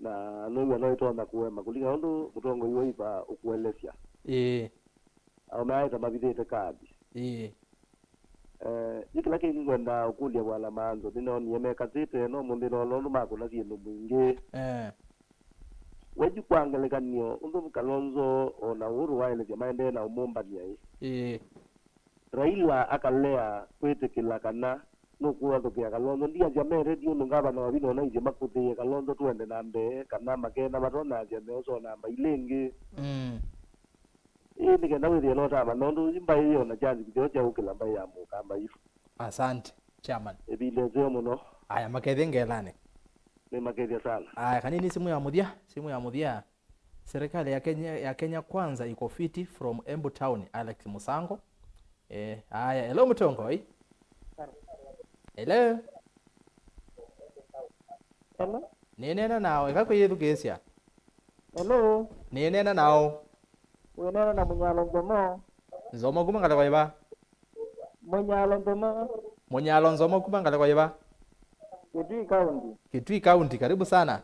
Na nĩw'a no ĩtonya kũema kũlingana ũndũ mũtongoi wa iva ũkũelesya. Ĩĩ. Aũme aĩ ta mavithĩte kaathi. Ĩĩ. Eh, yu kĩla kĩngĩ ngwendaa ũkũlya Bwana Maanzo, nĩnoonie mekasĩte, no mũnthĩ noona ũndũ makũna syĩndũ mwingĩ. Eh. We yu kwa ngelekany'o, ũndũ Kalonzo o na Uhuru waelesya maendee na ũmũmbany'a-ĩ. Ĩĩ. Raila akalea kwĩtĩkĩla kana nũkũvathũkĩa Kalonzo. Ndiasya me ready ũndũ ngavana wa Vino naisye makũthĩĩe Kalonzo tũende na mbee, kana makena matonasya meũsoo namba ilĩ ĩngĩ. Mm. Ĩĩ, nĩ kenda wĩthĩe no tama, nũndũ yu mbaĩ yĩ o na chance kĩtheo kya ũkĩla mbaĩ ya mũkamba yu. Asante, chairman. Ĩvinda ĩseo mũno. Aya, makethye ngelanĩ. Nĩ makethya sana. Aya, kanini simu ya mũthya, simu ya mũthya. Serikali ya Kenya, ya Kenya Kwanza iko fiti from Embu Town, Alex Musango. Eh, aya, hello mũtongoi. Hello. Hello. Nĩneena nawe, eka kwĩyĩthukĩĩsya. Hello. Nĩneena nawe. Wĩneena na Mũnyalo Nzomo. Nzomo kuma ngalĩko ĩva? Mũnyalo Nzomo. Mũnyalo Nzomo kuma ngalĩko ĩva? Kitui County. Kitui County, karibu sana.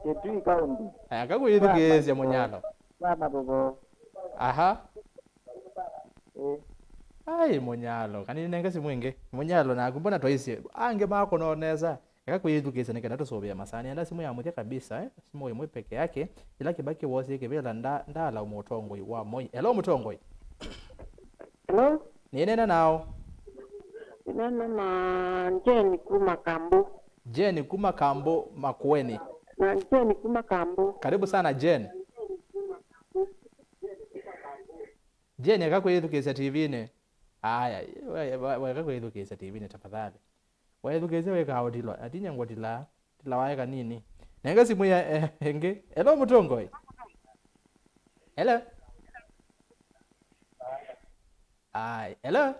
Kitui County. Aya, eka kwĩyĩthukĩĩsya Mũnyalo. Sana bobo. Aha. Eh. Ai, Mũnyalo, kanini nenge simu ĩngĩ. Mũnyalo, naku mbona twaisye angĩ makũnonesa? Eka kwĩyĩthukĩĩsya nĩ kenda tũsũvĩe masaa. Nĩenda simũ ya mũthya kabisa, eh? Simũ ĩmwe peke yake. Ĩla Kĩbakĩ woosie kĩvĩla nda-, ndaala mũtongoi wa Moi. Hello, mũtongoi. Hello? Nĩneena nao. Nĩneena na Jane kuma Kambu. Jane kuma Kambu Makueni. Na Jane kuma Kambu. Karibu sana, Jane. Jane, eka kwĩyĩthukĩĩsya T V-inĩ. Aya, we-, we-, we-, eka kwĩyĩthukĩĩsya T V-inĩ, tafadhali. Waĩthukĩĩsya wĩkaa ũtilwa, atinya ngũtilaa, tilawa e kanini. Nenga simũ ya, eh, ĩngĩ. Hello, mũtongoi. Hello. Ai, hello.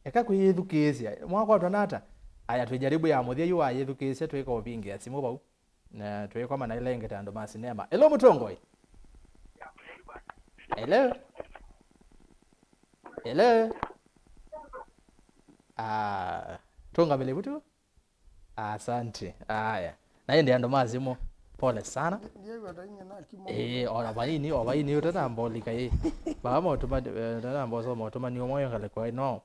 Eka kwĩyĩthukĩĩsya. Mwakwatwa nata? Aya, twĩjaribu ya mũthya yu wayĩthukĩĩsya, twĩka ũvingĩa simũ vau. Na twĩkoma na ĩla ĩngĩ ta andũ ma sinema. Hello, mũtongoi. Hello. Hello. Ah, tũngamĩle vu tu. Asante. Aya. Na ĩndĩ andũ ma simũ, pole sana. Ndiaigua ta ing'e na kimo. Ĩĩ, ona vaini, o vaini ũtanambolika ĩ. Baa motuma, eh, ũtanambosa motuma ni ũmwe ngalĩko ĩ, no.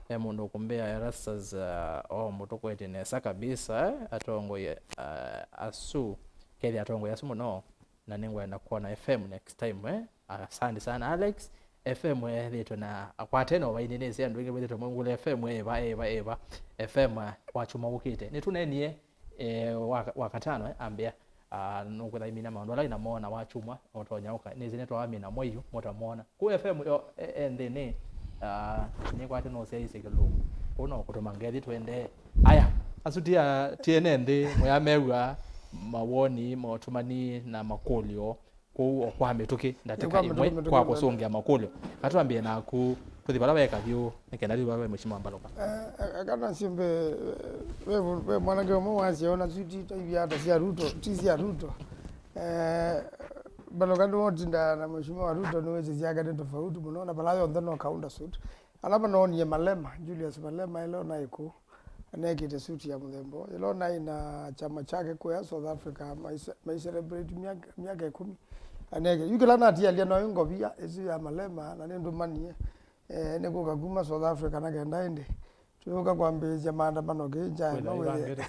Ve mũndũ ũkũmbĩa Erastus, uh, o mũtũkwete nesa kabisa, eh? Atongoi, uh, asu. Kethĩa atongoi asu mũno. Na nĩngwenda kuona F M next time, eh? Asante sana, Alex. F M ethĩtwe na akwatene o vaini nĩsĩ andũ aingĩ methĩtwe maungũle F M ĩva, ĩva, ĩva. F M, uh, wa kyumwa ũkĩte. Nĩtũnenie, eh, wa, wa katano, eh, ambĩa, ah, nũkwĩtha imina maũndũ ala ina moona wa kyumwa, ũtonya ũka. Nĩsĩ nĩtwawamina mwei yu, mũtamwona. Kũu F M yo, e, e nthĩnĩ, ah, nĩkwate nũsyaisye kĩlungu. Kũu no kũtũma ngethi tũendee. Aya, asu ti a, ti ene nthĩ, mwĩamew'a mawoni, motũmani na makũlyo. Kũu o kwa mĩtũkĩ, ndatĩka ĩmwe kwa kũsũngĩa makũlyo. Katwambĩe naku, tũthi vala ve kavyũ, nĩ kenda tũthi vala ve Mheshimiwa Mbalũka. Eh, eh, kana syũmbe, eh, ve, ve mwanake ũmwe wasya ona suti taivia ta sya Ruto, ti sya Ruto. Eh, Mbalũka nĩwotindaa na Mheshimiwa Ruto nĩwĩsĩ syake nĩ tofauti mũno, na vala yonthe no kaunda suit. Ala manoonie Malema, Julius Malema, ĩla naĩ kũu. Anekĩte suti ya mũthemba ũũ. Yĩla naĩ na kyama kyake kũya South Africa, mai-, mai celebrate myaka, myaka ĩkũmi. Aneke, yu kĩla natialya no ngovia ĩsu ya Malema, na nĩndũmanie, eh, nĩkũka kuma South Africa na kenda ĩndĩ. Tũyũka kwambĩĩsya maandamano kĩ njae. Kwĩna no wĩthĩe ivangĩte.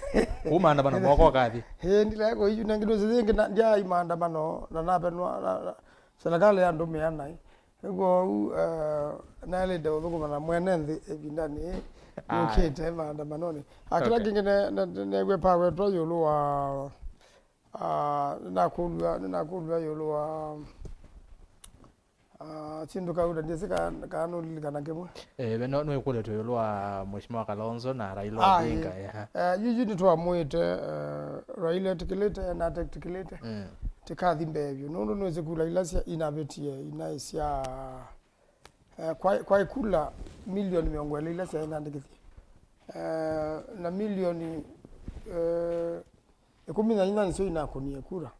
Kũu maandamano moko kathi. Ĩĩ, ndilae kũiyu, nengĩ ndũsĩ yĩngĩ na, ndyaai maandamano, na navenwa, na, na, serikali yandũmĩa naĩ. Kwoou, eh, naĩlĩte ũthũkũma na mwene nthĩ ĩvindanĩ yĩĩ. Aya. Yũkĩte maandamanonĩ. Ah, kĩla kĩngĩ ne-, ne-, ne-, neew'e pawetwa ĩũlũ wa, ah, nĩnakũlw'a, nĩnakũlw'a ĩũlũ wa, ah, syĩndũ kauta, ndyĩsĩ ka-, kana nũlilikana kĩmwe. Eh, we no-, nĩwĩkũlĩtwe ĩũlũ wa Mheshimiwa Kalonzo na Raila Odinga, yeah. Eh, yuyu nĩtwamwĩte, eh, Raila etĩkĩlĩte, na atetĩkĩlĩte. Mm. Tĩkathi mbee vyũ. Nũndũ nĩwĩsĩ kula ila sya, inavĩtie, inaĩ sya, eh, kwa, kwa ikula milioni mĩongo ĩlĩ ila syaĩ nandĩkĩthye. eh, na milioni, eh, ĩkũmi na inya nĩsyo inakũnie kura.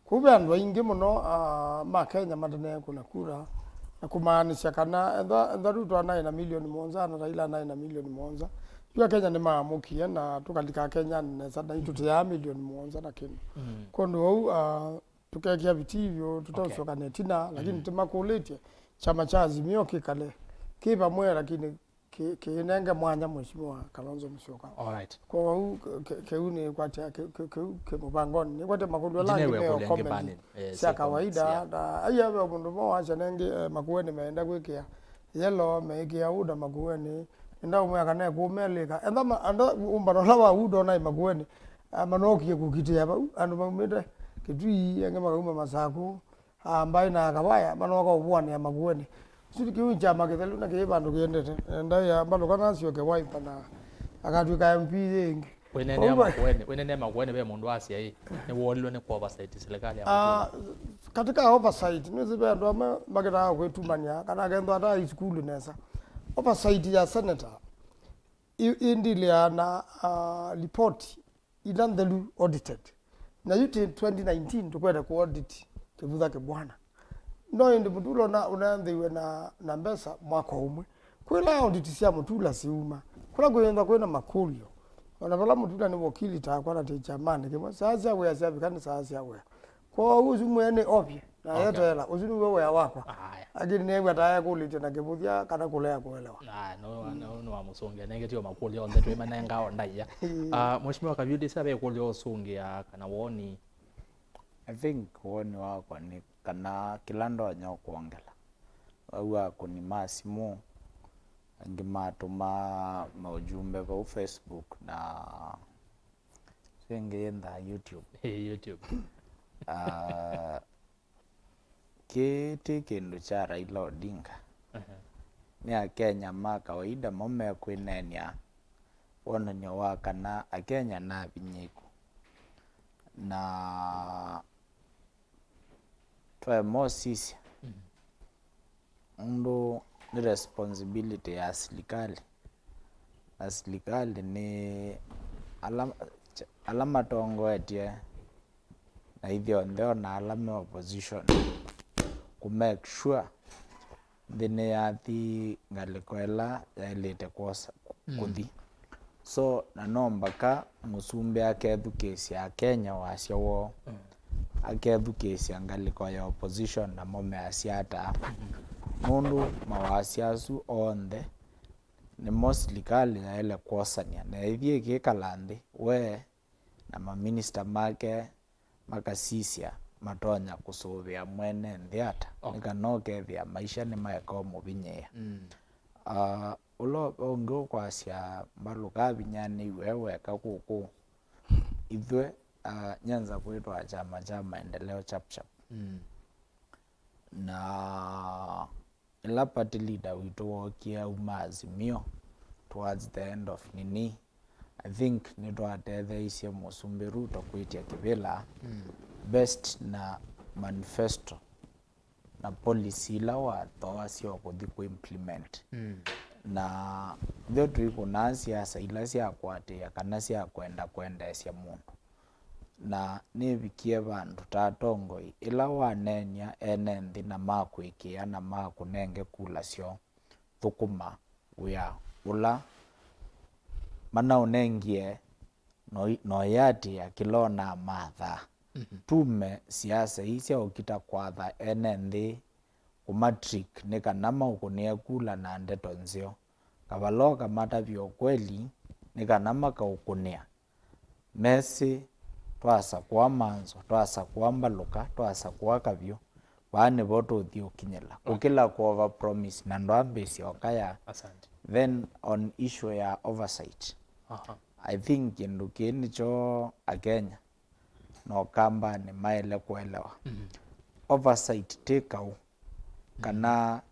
Kũu ve andũ aingĩ mũno, ah, ma Kenya matanekũna kura, na kũmaanisya kana ethwa, ethwa Ruto anaĩ na milioni mũonza na Raila anaĩ na milioni mũonza, yu Akenya nĩmaamũkie na tũkalika Akenyanĩ nesa, na itũteaa milioni mũonza na kĩndũ. Mm. Kwondũ ũu, ah, tũkekĩa vitivyo, tũtaũsyoka na ĩtina, lakini tũmakũlĩtye kyama kya Azimio kĩkale kĩ vamwe, lakini kĩ-, kĩnenge mwanya Mheshimiwa Kalonzo Musyoka. Alright. Kwoou ke-, ke-, kĩu nĩkwatya kĩ-, kĩ-, kĩu kĩ mũvangoni. Nĩkwatya makũlyo ala angĩ meo comment sya kawaida, na aiya ve mũndũ mo wasya nengĩ, eh, Makueni meenda kwĩkĩa yellow, meĩkĩa ũda Makueni. Nĩndaũmwĩa kana ekũmelĩka. Enda ma-, enda ũmbano ũla wa ũda ũnaĩ Makueni, ah, manokie kũkitĩa vau, andũ maumĩte Kitui, angĩ makauma Masaku, ah, mbaĩ na Kawaya, manoka ũvũanĩa Makueni. Ũsu nĩ kĩu kyama kĩthelu na kĩĩ vandũ kĩendete. Enda ya mbalũka nasyoke Wiper na akatw'ĩka M P yĩngĩ. Wĩneenea Makueni, wĩneenea Makueni ve mũndũ wasya ĩ, nĩwoolilwe nĩ oversight silikalĩ ya Mutula. Ah, katika oversight, nĩsĩ ve andũ amwe makĩtaa kwĩtumania, kana akethwa ata isukulu nesa. Oversight ya senator, ĩ-, ĩndilĩaa na, ah, report ila nthelu audited. Na yu ti twenty nineteen tũkwete kũ audit kĩvutha kĩbwana. No ĩndĩ Mutula ũna-, ũnanthĩiwe na, na mbesa mwaka ũmwe. Kwĩla audit sya Mutula siuma. Kũla kwĩthwa kwĩna makũlyo. Ona vala Mutula nĩ wokili takwa na tĩ kyamanĩ kĩmwe. Saa sya wĩa syavika nĩ saa sya wĩa. Kwoou ũsu mwene ovye na yeteela, ũsu nĩw'o wĩa wakwa. Aya. Lakini neew'a ta ekũlĩtye na kĩvũthya kana kũlea kũelewa. Ah, no, no, no, nĩwamũsũngĩa, nenge tio makũlyo onthe twĩmanenga o ndaia. Ah, Mheshimiwa Kavyũ, ndĩsĩ ve ĩkũlyo ũsũngĩa kana woni? I think woni wakwa nĩ kana kĩla ndonya kwongela. Vau akũni ma simũ, angĩ matũma maũjumbe vau Facebook na Singĩ yĩnthaa YouTube. Ĩ, YouTube. Ah, kĩĩ ti kĩndũ kya Raila Odinga. Aha. Nĩ Akenya ma kawaida mo mekwĩneenea wonany'o wa kana Akenya nĩ avinyĩĩku. Na twaema ũsisya, mhm, nũndũ nĩ responsibility ya silikalĩ, na silikalĩ nĩ ala, ala matongoetye na ithyonthe, ona ala me opposition, kũ make sure nthĩ nĩyathi ngalĩko ĩla yaĩlĩte kwosa, mm, kũthi. So, na no mbaka mũsumbĩ akethukĩĩsya Akenya wasya woo, mm, akethukĩĩsya ngalĩko ya opposition namo measya ata. Mm. Nũndũ mawasya asu onthe nĩmo silikalĩ yaĩle kwosany'a, na ĩthi ĩkĩkala nthĩ, we na maminista make makasisya matonya kũsũvĩa mwene nthĩ ata, okay, nĩ kana ũkethĩa maisha nĩmaeka ũmũvinyĩĩa. Mm. Ah, ũla ũngĩ ũkwasya mbalũka avinyanĩiwe weka kũkũ, ithyĩ, ah, nyenza kwĩtwa kyama kya maendeleo Chap Chap. Mm. Na ĩla party leader witũ wookie auma Azimio towards the end of nini, I think nĩtwatetheeisye Mũsumbĩ Ruto kwĩtya kĩvĩla, mm, based na manifesto na policy ila wathooasya ũkũthi kũ implement. Mm. Na ithyĩ tũikũnaa siasa ila sya kũatĩĩa kana sya kwenda kwendeesya mũndũ. Na nĩvikie vandũ ta atongoi, ĩla waneenia ene nthĩ na makwĩkĩa na makũnenge kula syoo, thũkũma wĩa ũla manaũnengie, no, no ĩatĩĩa kĩla ũnamathaa. Mhm. Tume siasa ii sya ũkita kwatha ene nthĩ, kũmatrick nĩ kana maũkũnĩe kula na ndeto nzeo. Kavaloo kamatavye ũkweli nĩ kana makaũkũnĩa. Mesĩ, twasakũa Manzo, twasakũa Mbalũka, twasakũa Kavyũ, vaa nĩvo tũthi ũkinyĩla. Kũkĩla kũ over promise na ndwambĩĩsya ũkaya. Asante. Then on issue ya oversight, aha, I think kĩndũ kĩĩ nĩkyo Akenya na Ũkambanĩ maĩle kũelewa. Mhm. Oversight ti kaũ, kana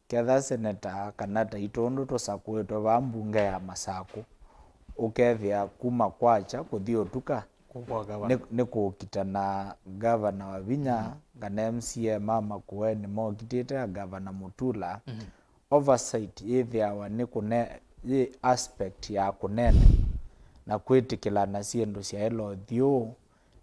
ketha seneta kana taitũ ũndũ tũsakũĩtwe vaa mbunge ya Masakũ, ũkethĩa kuma kwakya kũthi ũtuka nĩ, nĩ kũkita na gavana Wavinya, mhm, kana M C A ma Makueni mokitĩte a gavana Mutula. Mhm. Oversight yĩthĩawa nĩ kũne-, yĩ aspect ya kũneena na kwĩtĩkĩlana syĩndũ syaĩla ũthyũ,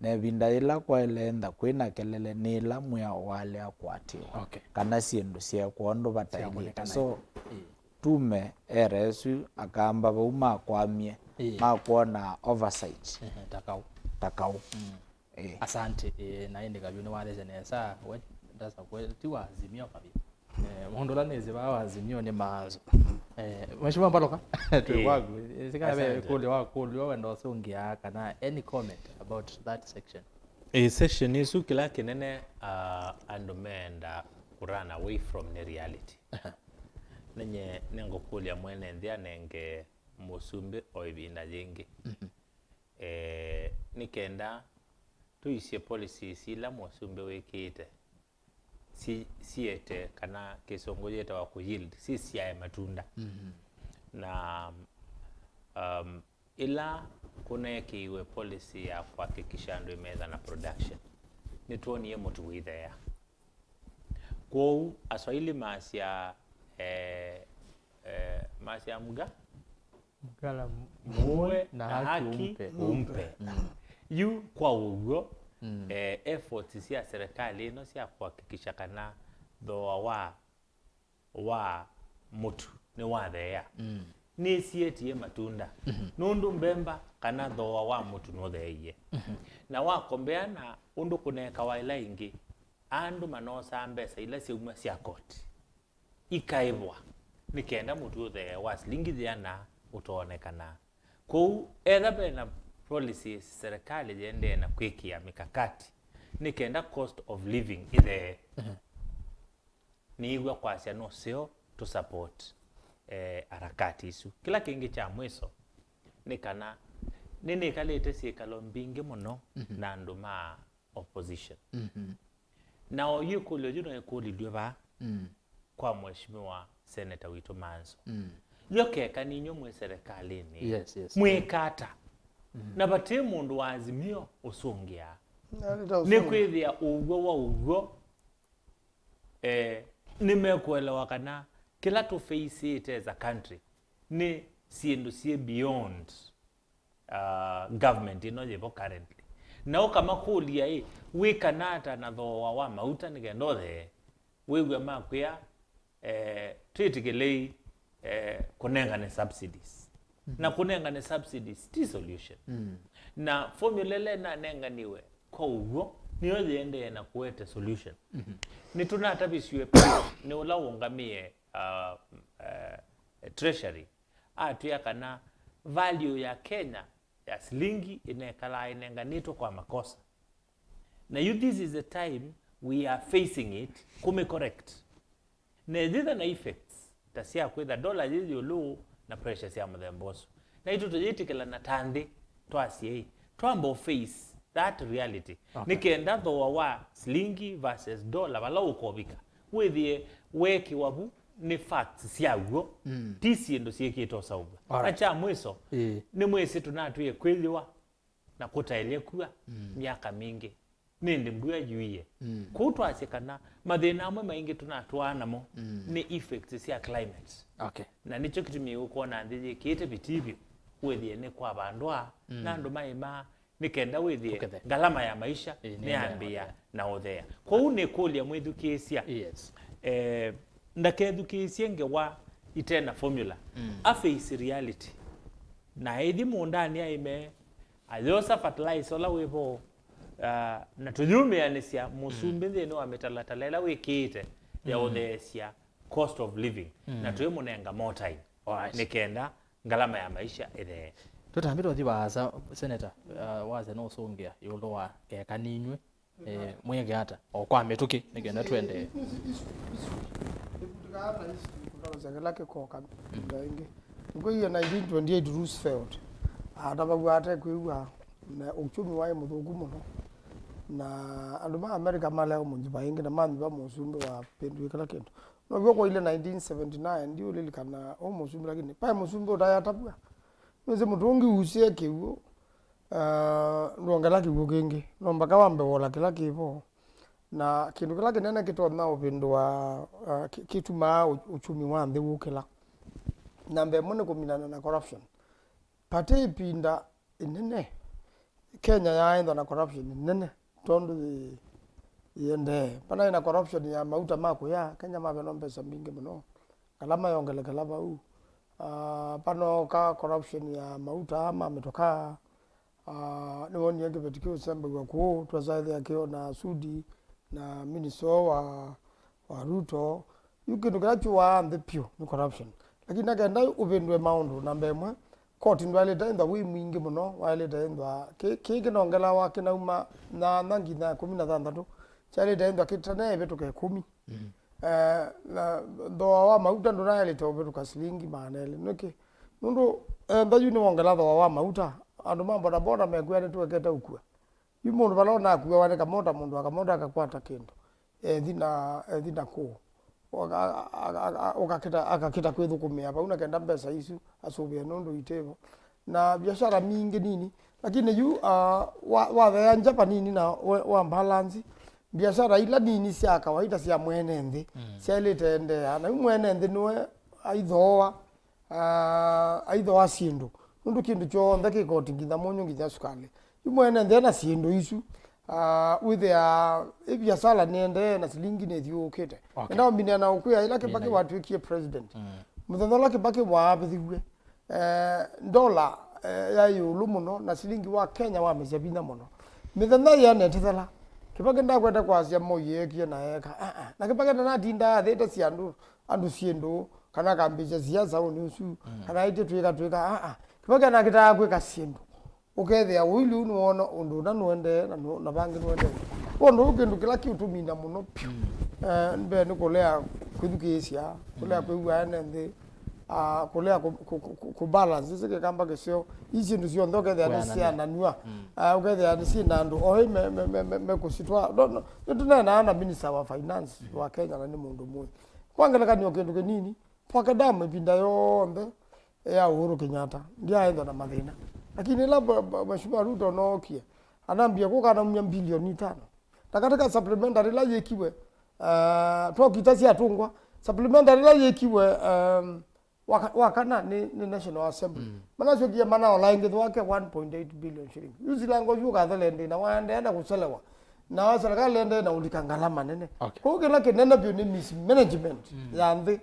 na ĩvinda yĩla kwaĩle ntha kwĩ na kelele nĩ ĩla mwĩao walea kũatĩĩwa, okay, kana syĩndũ syeekwa ũndũ vataĩlĩte. Syaonekana. So, ĩĩ, tume era ĩsu akamba vau makwamie, ĩĩ, makwona oversight. Ehe, ta kau. Ta kau. Mm. Ĩĩ. Asante, ĩĩ, na ĩndĩ kavyu nĩwathesye nesa, we, ndasa kwe, ti wa Azimio kavyu. Eh, mũndũ ũla nĩsĩ vaa wa Azimio nĩ Maanzo. Eh, Mheshimiwa Mbaloka, twĩ, ĩĩ, kwaku. Ĩĩ, sika ve, asante, kũlyo wa kũlyo wenda ũsũngĩa kana any comment about that section? Ĩĩ, section ĩsu kĩla kĩnene, ah, andũ meenda kũ run away from nĩ reality. Aha. Nenye nĩngũkũlya mwene nthĩ anenge mũsumbĩ o ĩvinda yĩngĩ. Mhm. Eh, nĩ kenda tũisye policies ila mũsumbĩ wĩkĩĩte si-, siete kana kĩsũngũ yĩtawa kũ yield, sisyae matunda. Mhm. Na, um, ĩla kũneekĩiwe policy ya kũhakikisha andũ ĩmetha na production, nĩtwonie mũtu wĩtheea. Kwoou Aswahili masya, eh, eh, masya mga Mgala mu-, muue na haki umpe. Umpe. Mm. Yu kwa ũw'o, mm, eh, efforts sya serikali ĩno sya kũhakikisha kana thooa wa, wa mũtu nĩwatheea, mm, nĩsietie matunda. Mhm. Nũndũ mbemba kana thooa wa mũtu nũtheeie. Mhm. Na wakombea na ũndũ kũneekawa ĩla ĩngĩ, andũ manoosaa mbesa ila syauma sya koti ikaĩvwa nĩ kenda mũtu ũthee wa silingi yĩana ũtoonekana. Kwoou, etha ve na policy serikali yĩendee na kwĩkĩa mikakati nĩ kenda cost of living ĩthee, mhm, nĩĩw'a kwasya nũseo tũ support, eh, harakati isu. Kĩla kĩngĩ kya mwiso nĩ kana nĩnĩkalĩte syĩkalo mbingĩ mũno, mhm, na andũ ma opposition. Mhm. Na o yu ĩkũlyo yu no ĩkũlilw'e vaa, mm, kwa Mheshimiwa Senator witũ Maanzo. Mm. Yo keka ninyw'ĩ mwĩ serikalĩnĩ, yes, yes, mwĩka ata? Mm. Na vati mũndũ wa Azimio ũsũngĩa. Na nĩ ta nĩ ũsũngĩa. Kwĩthĩa ũw'o wa ũw'o, eh, nĩmekũelewa kana kĩla tũ face-ĩte as a country nĩ syĩndũ syĩ beyond uh, government ĩno yĩvo currently. Na ũkamakũlya, ĩ, wĩkana ata na thooa wa mauta nĩ kenda ũthee? Wĩw'a makwĩa, eh, twĩtĩkĩlei, eh, kũnengane subsidies. Mhm. Na kũnengane subsidies ti solution. Mm. Na formula ĩla ĩnanenganiwe kwa ũw'o nĩyo yĩendee na kũete solution. Mhm. Nĩtũnatavisw'e vyũ nĩ ũla ũngamĩe, uh, uh, treasury, atwĩa kana value ya Kenya ya silingi ĩnekalaa ĩnenganĩtwe kwa makosa. Na yu this is the time we are facing it, kũmĩ correct. Na ĩyĩtha na effects ta sya kwĩtha dollar yĩ ĩũlũ na pressure sya mũthemba ũsu. Naitũ tũyĩtĩkĩlana ta nthĩ, twasye, ĩ, twamba ũ face that reality. Okay. Nĩ kenda thooa wa silingi versus dollar vala ũkovika, wĩthĩe weekĩwa vu nĩ facts sya w'o, mm, ti syĩndũ syĩkĩtwe ũseũvw'a. Alright. Na kya mwiso, ĩĩ, nĩmwĩsĩ tũnatwĩe kwĩyĩwa na kũtaĩlya kua, mm, myaka mingĩ. Nĩndĩ mbua yuie. Mm. Kwoou twasye kana mathĩna amwe maingĩ tũnatũaa namo, mm, nĩ effects sya climate. Okay. Na nĩkyo kĩtumi ũkwona nthĩ yĩkĩĩte viti vyũ, wĩthĩe nĩ kwavandwa, mm, na andũ maĩmaa nĩ kenda wĩthĩe, tũkethe, ngalama ya maisha, ĩĩ, nĩ nĩyambĩĩa kũthea na ũthea. Kwoou nĩkũlya mwĩthukĩĩsya, yes, eh, ndakethukĩĩsye ngewa ite na formula. Mm. A face reality. Na aithi mũũndanĩ aĩme, ayosa fertilizer ũla wĩ vo, ah, na tũyũmĩanĩsya mũsumbĩ, mm, nthĩnĩ wa mĩtalatala ĩla wĩkĩĩte ya, mm, ũtheesya cost of living, mm, na twĩmũnenga more time, alright, nĩ kenda ngalama ya maisha ĩthee. Tũtambĩ twathi vaasa, Senator, uh, wasya no ũsũngĩa ĩũlũ wa keka ninyw'ĩ, eh, mwĩke ata o kwa mĩtũkĩ nĩ kenda twendee. Ĩvutĩkaa ta history kũtavasya kĩla kĩkoka ĩvinda ĩngĩ. Nĩkwĩie nineteen twenty-eight Roosevelt atavaw'a ate kwĩw'a na uchumi waĩ mũthũku mũno, na andũ ma America malea ũmũnyiva ĩngĩ na manyiva mũsumbĩ wa pĩndũ kĩla kĩndũ. Novyo kwaile nineteen seventy-nine, ndiũlilikana ũ mũsumbĩ, lakini vaĩ mũsumbĩ ũtaĩ atavw'a. Nĩwĩsĩ mũtũngi usĩe kĩw'ũ, ah, ndwongela kĩw'ũ kĩngĩ. No mbaka wambe wola kĩla kĩvo. Na kĩndũ kĩla kĩnene kĩtonya ũvĩndũa, ah, kĩ-, kĩtumaa ũ-, uchumi wa nthĩ wũkĩla. namba ĩmwe nĩ kũminana na corruption. Patĩ ĩvinda ĩnene Kenya yaaĩthwa na corruption nene tondũ yĩ-, yĩendee. Panaĩ na corruption ya mauta ma kũya, Kenya mavenwa mbesa mbingĩ mũno, ngalama yongelekela vau. Ah, panooka corruption ya mauta ma mĩtokaa. Ah, nĩwonie kĩveti kĩũsembaw'a kũũ, twasaĩthĩa kĩo na Sudi na minister wa, wa Ruto. Yu kĩndũ kĩla kyũaa nthĩ pyũ nĩ corruption. Lakini nakenda ũvĩndũe maũndũ, namba ĩmwe, koti ndwaĩlĩte ĩnthwa wĩ mwingĩ mũno, waĩlĩte ĩnthwa kĩ-, kĩĩ kĩnongelawa kĩnauma nyanya nginya ĩkũmi na thanthatũ, kyaĩlĩte ĩnthwa kĩtaneevĩtũka ĩkũmi. Eh, na thooa wa mauta ndũnaĩlĩte ũvĩtũka silingi maana elĩ. Nĩkĩ? Nũndũ, eh, ntha yu nĩwongela thooa wa mauta, andũ ma bodaboda mekwĩa nĩtũekete ũkua. Yu mũndũ vala ũnakuawa nĩ kamota, mũndũ wa kamota akakwata kĩndũ, ethi na, ethi na kũũ. Ũka-, a-, a-, a-, a-, ũkakĩta, akakĩta kwĩthũkũmĩa vau na kenda mbesa isu asũvĩe nũndũ itĩvo. Na biashara mingi nini, lakini yu, ah, wa-, watheea nja vanini na wa-, wa balance, biashara ila nini sya kawaida sya mwene nthĩ, mm, syaĩlĩte endeea. Na yu mwene nthĩ nĩwe aithooa, ah, aithooa syĩndũ. Nũndũ kĩndũ kyonthe kĩ koti, nginya mũnyũ, nginya sukalĩ. Yu mwene nthĩ ena syĩndũ isu, ah, wĩthĩa ĩ biasala nĩendee na silingi nĩthiũũkĩte. Okay. Enda ũminĩa na ũkwĩa ĩla Kĩbakĩ watw'ĩkie president. Mm. Mũthenya ũla Kĩbakĩ waavĩthiw'e, eh, ndola, eh, yaĩ ĩũlũ mũno na silingi wa Kenya wamesya vinya mũno. Mĩthenya ĩana ĩtĩthela, Kĩbakĩ ndakwete kwasya Moi eekie na eeka. Ah, ah. Na Kĩbakĩ ndanatindaa athĩte syandũ, andũ syĩndũ, kana akambĩĩsya siasa ũnĩ ũsu, mm, kana aĩtye twĩka, twĩka. Ah, ah. Kĩbakĩ anakĩtaa kwĩka syĩndũ. Ũkethĩa ũilyĩ ũu nĩwoona ũndũ ũna nũendee na nũ-, na vangĩ nũendee. Kwondũ ũu kĩndũ kĩla kĩũtũmina mũno vyũ, mm, eh, mbee nĩ kũlea kwĩthukĩĩsya, kũlea, mm, kwĩw'a ene nthĩ, ah, kũlea kũ-, kũ-, kũ-, kũ-, kũbalance, ĩsĩ kĩkamba kĩseo, ii syĩndũ syonthe ũkethĩa nĩsyaananw'a. Mm. Ah, ũkethĩa nĩsyĩ na andũ oĩ me, me, me, me, mekũsitwaa. No, no, nĩtũneenaa na minister wa finance, mm, wa Kenya, na nĩ mũndũ mũĩ. Kwa ngelekany'o, kĩndũ kĩnini, Pwake Dam ĩvinda yonthe ya Uhuru Kenyatta, ndyaethwa na mathĩna. Lakini ĩla ba-, ba-, Mheshimiwa Ruto nookie, anambia kũka anaumya mbilioni itano. Na katika supplementary ĩla yĩkiwe, uh, twokita syatũngwa, supplementary ĩla yĩkiwe, um, waka-, wakana nĩ, nĩ National Assembly. Mm. Manasyokie manaola ĩngĩ thwake one point eight billion shillings. Yu silango yu ũkathele ndĩ na waendee na kũselewa. Na serikali ĩendee na ũlika ngalama nene. Okay. Kũu kĩla kĩnene vyũ nĩ mismanagement, mm, ya nthĩ.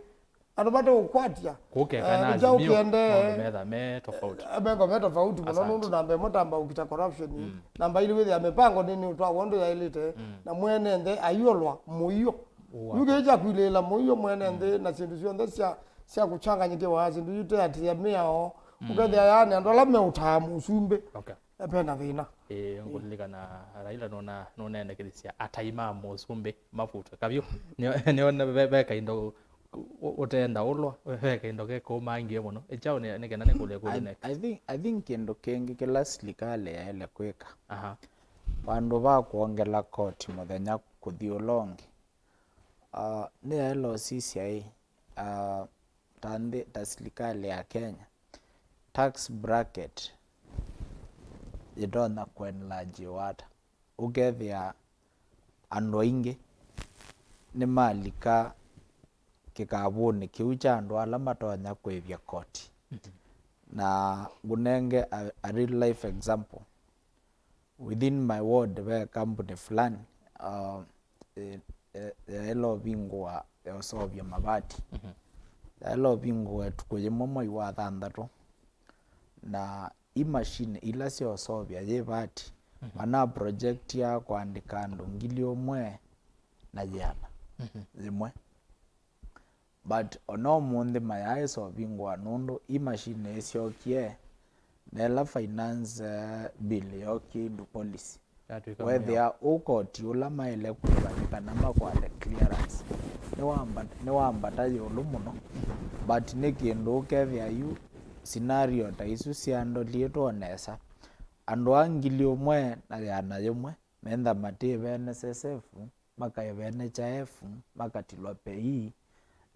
Andũ mate ũkwatya. Kũkeka, eh, na nja Azimio, ũkĩende, maũndũ metha me tofauti. Eh, meko me tofauti mũno. Asante. Nũndũ namba ĩmwe tamba ũkita corruption. Mm. Namba ilĩ wĩthĩa mĩpango nĩ, nĩ ũtwawa ũndũ yaĩlĩte. Mm. Na mwene nthĩ aiolwa mũio. Ũwa. Yu kĩĩ kya kwilĩĩla mũio mwene nthĩ, mm, na syĩndũ syonthe sya, sya kũchanganyĩkĩwa, syĩndũ yu teatĩa mĩao. Mm. Ũkethĩa yaani andũ ala meũtaa mũsumbĩ. Okay. Epena thĩna. Ĩĩ, ĩĩ, ngũlilikana Raila nũna-, nũneenekĩthisya atai ma mũsumbĩ mavutwe kavyũ. Nĩo, nĩo ve, ve kaindo ũ-, ũ-, ũteenda ũlwa, ve kaindo ke kũmangie mũno. Ĩ kyaũ nĩ, nĩ kenda nĩkũlye kũlye I, next. I think, I think kĩndũ kĩngĩ kĩla silikalĩ yaĩle kwĩka, aha, vandũ va kwongela koti mũthenya kũthi ũla ũngĩ, ah, nĩyaĩle ũsisya ĩ, ah, ta nthĩ, ta silikalĩ ya Kenya, tax bracket yĩtonya kũenlargiwa ata? Ũkethĩa andũ aingĩ nĩmalika kĩkavũnĩ kĩu kya andũ ala matonya kũĩvya koti. Mhm. Na ngũnenge a, a real life example. Within my ward ve kambuni fulani, uh, e, e, yaĩle ũvingũa ya ũseũvya mavati. Mhm. Yaĩle ũvingũa ĩtukũ yĩmwe mwei wa thanthatũ. Na i machine ila sya ũseũvya yĩ vati, mhm, mana project ya kũandĩka andũ ngili ũmwe na yĩana, mhm, yĩmwe. But ona ũmũnthĩ mayaaĩsa ũvingũa nũndũ i machine ĩsyokie, na ĩla finance, eh, bill yookie ĩndũ policy. Yatw'ĩka wethĩa mwĩao. Ũkoti ũla maĩle kwĩva nĩ kana makwate clearance nĩwambata, nĩwambata ĩũlũ mũno. But nĩ kĩndũ ũkethĩa yu scenario ta isu syandolie twonesa andũ a ngili ũmwe na yĩana yĩmwe mentha matĩĩve N S S F, makaĩva N H I F, makatilwa pay,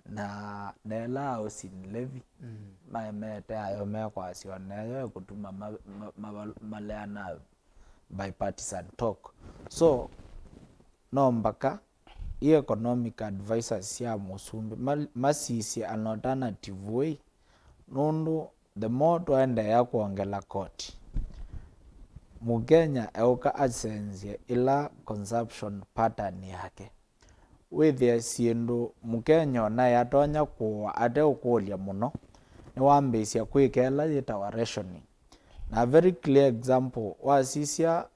na, na ĩla housing levy, mm, maemete ayo mekwasya ona ĩyo ĩkũtuma ma, ma, ma, maleana bipartisan talk. So, no mbaka i economic advisors sya mũsumbĩ ma, masisye an alternative way nũndũ the more twaendeea kwongela koti, Mũkenya eũka asenzye ĩla consumption pattern yake. Wĩthĩe syĩndũ Mũkenya onaĩ atonya kũũa ateũkũlya mũno, nĩwambĩĩsya kwĩka ĩla yĩtawa rationing. Na a very clear example, wasisya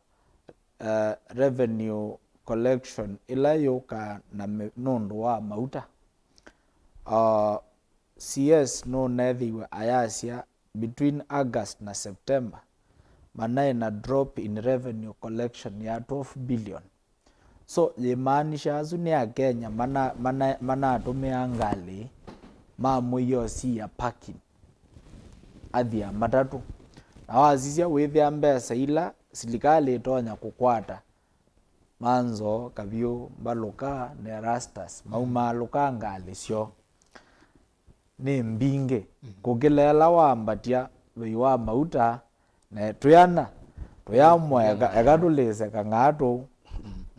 uh, revenue collection ĩla yũkaa na mĩ- nũndũ wa mauta. Uh, C S nũneethĩiwe ayasya between August na September, manaĩ na drop in revenue collection ya twelve billion. So yĩmaanisha asu nĩ Akenya mana, mana, manatũmĩa ngalĩ ma mũio sia parking athia matatũ. Na wasisya wĩthĩa mbesa ila silikalĩ ĩtonya kũkwata Manzo, Kavyũ, Mbalũka, na Erastus maumaalũka ngalĩ syoo nĩ mbingĩ kũkĩla ĩla wambatya wĩi wa mauta, na twĩana tũyamwa eka, eka tũlĩse kang'atũ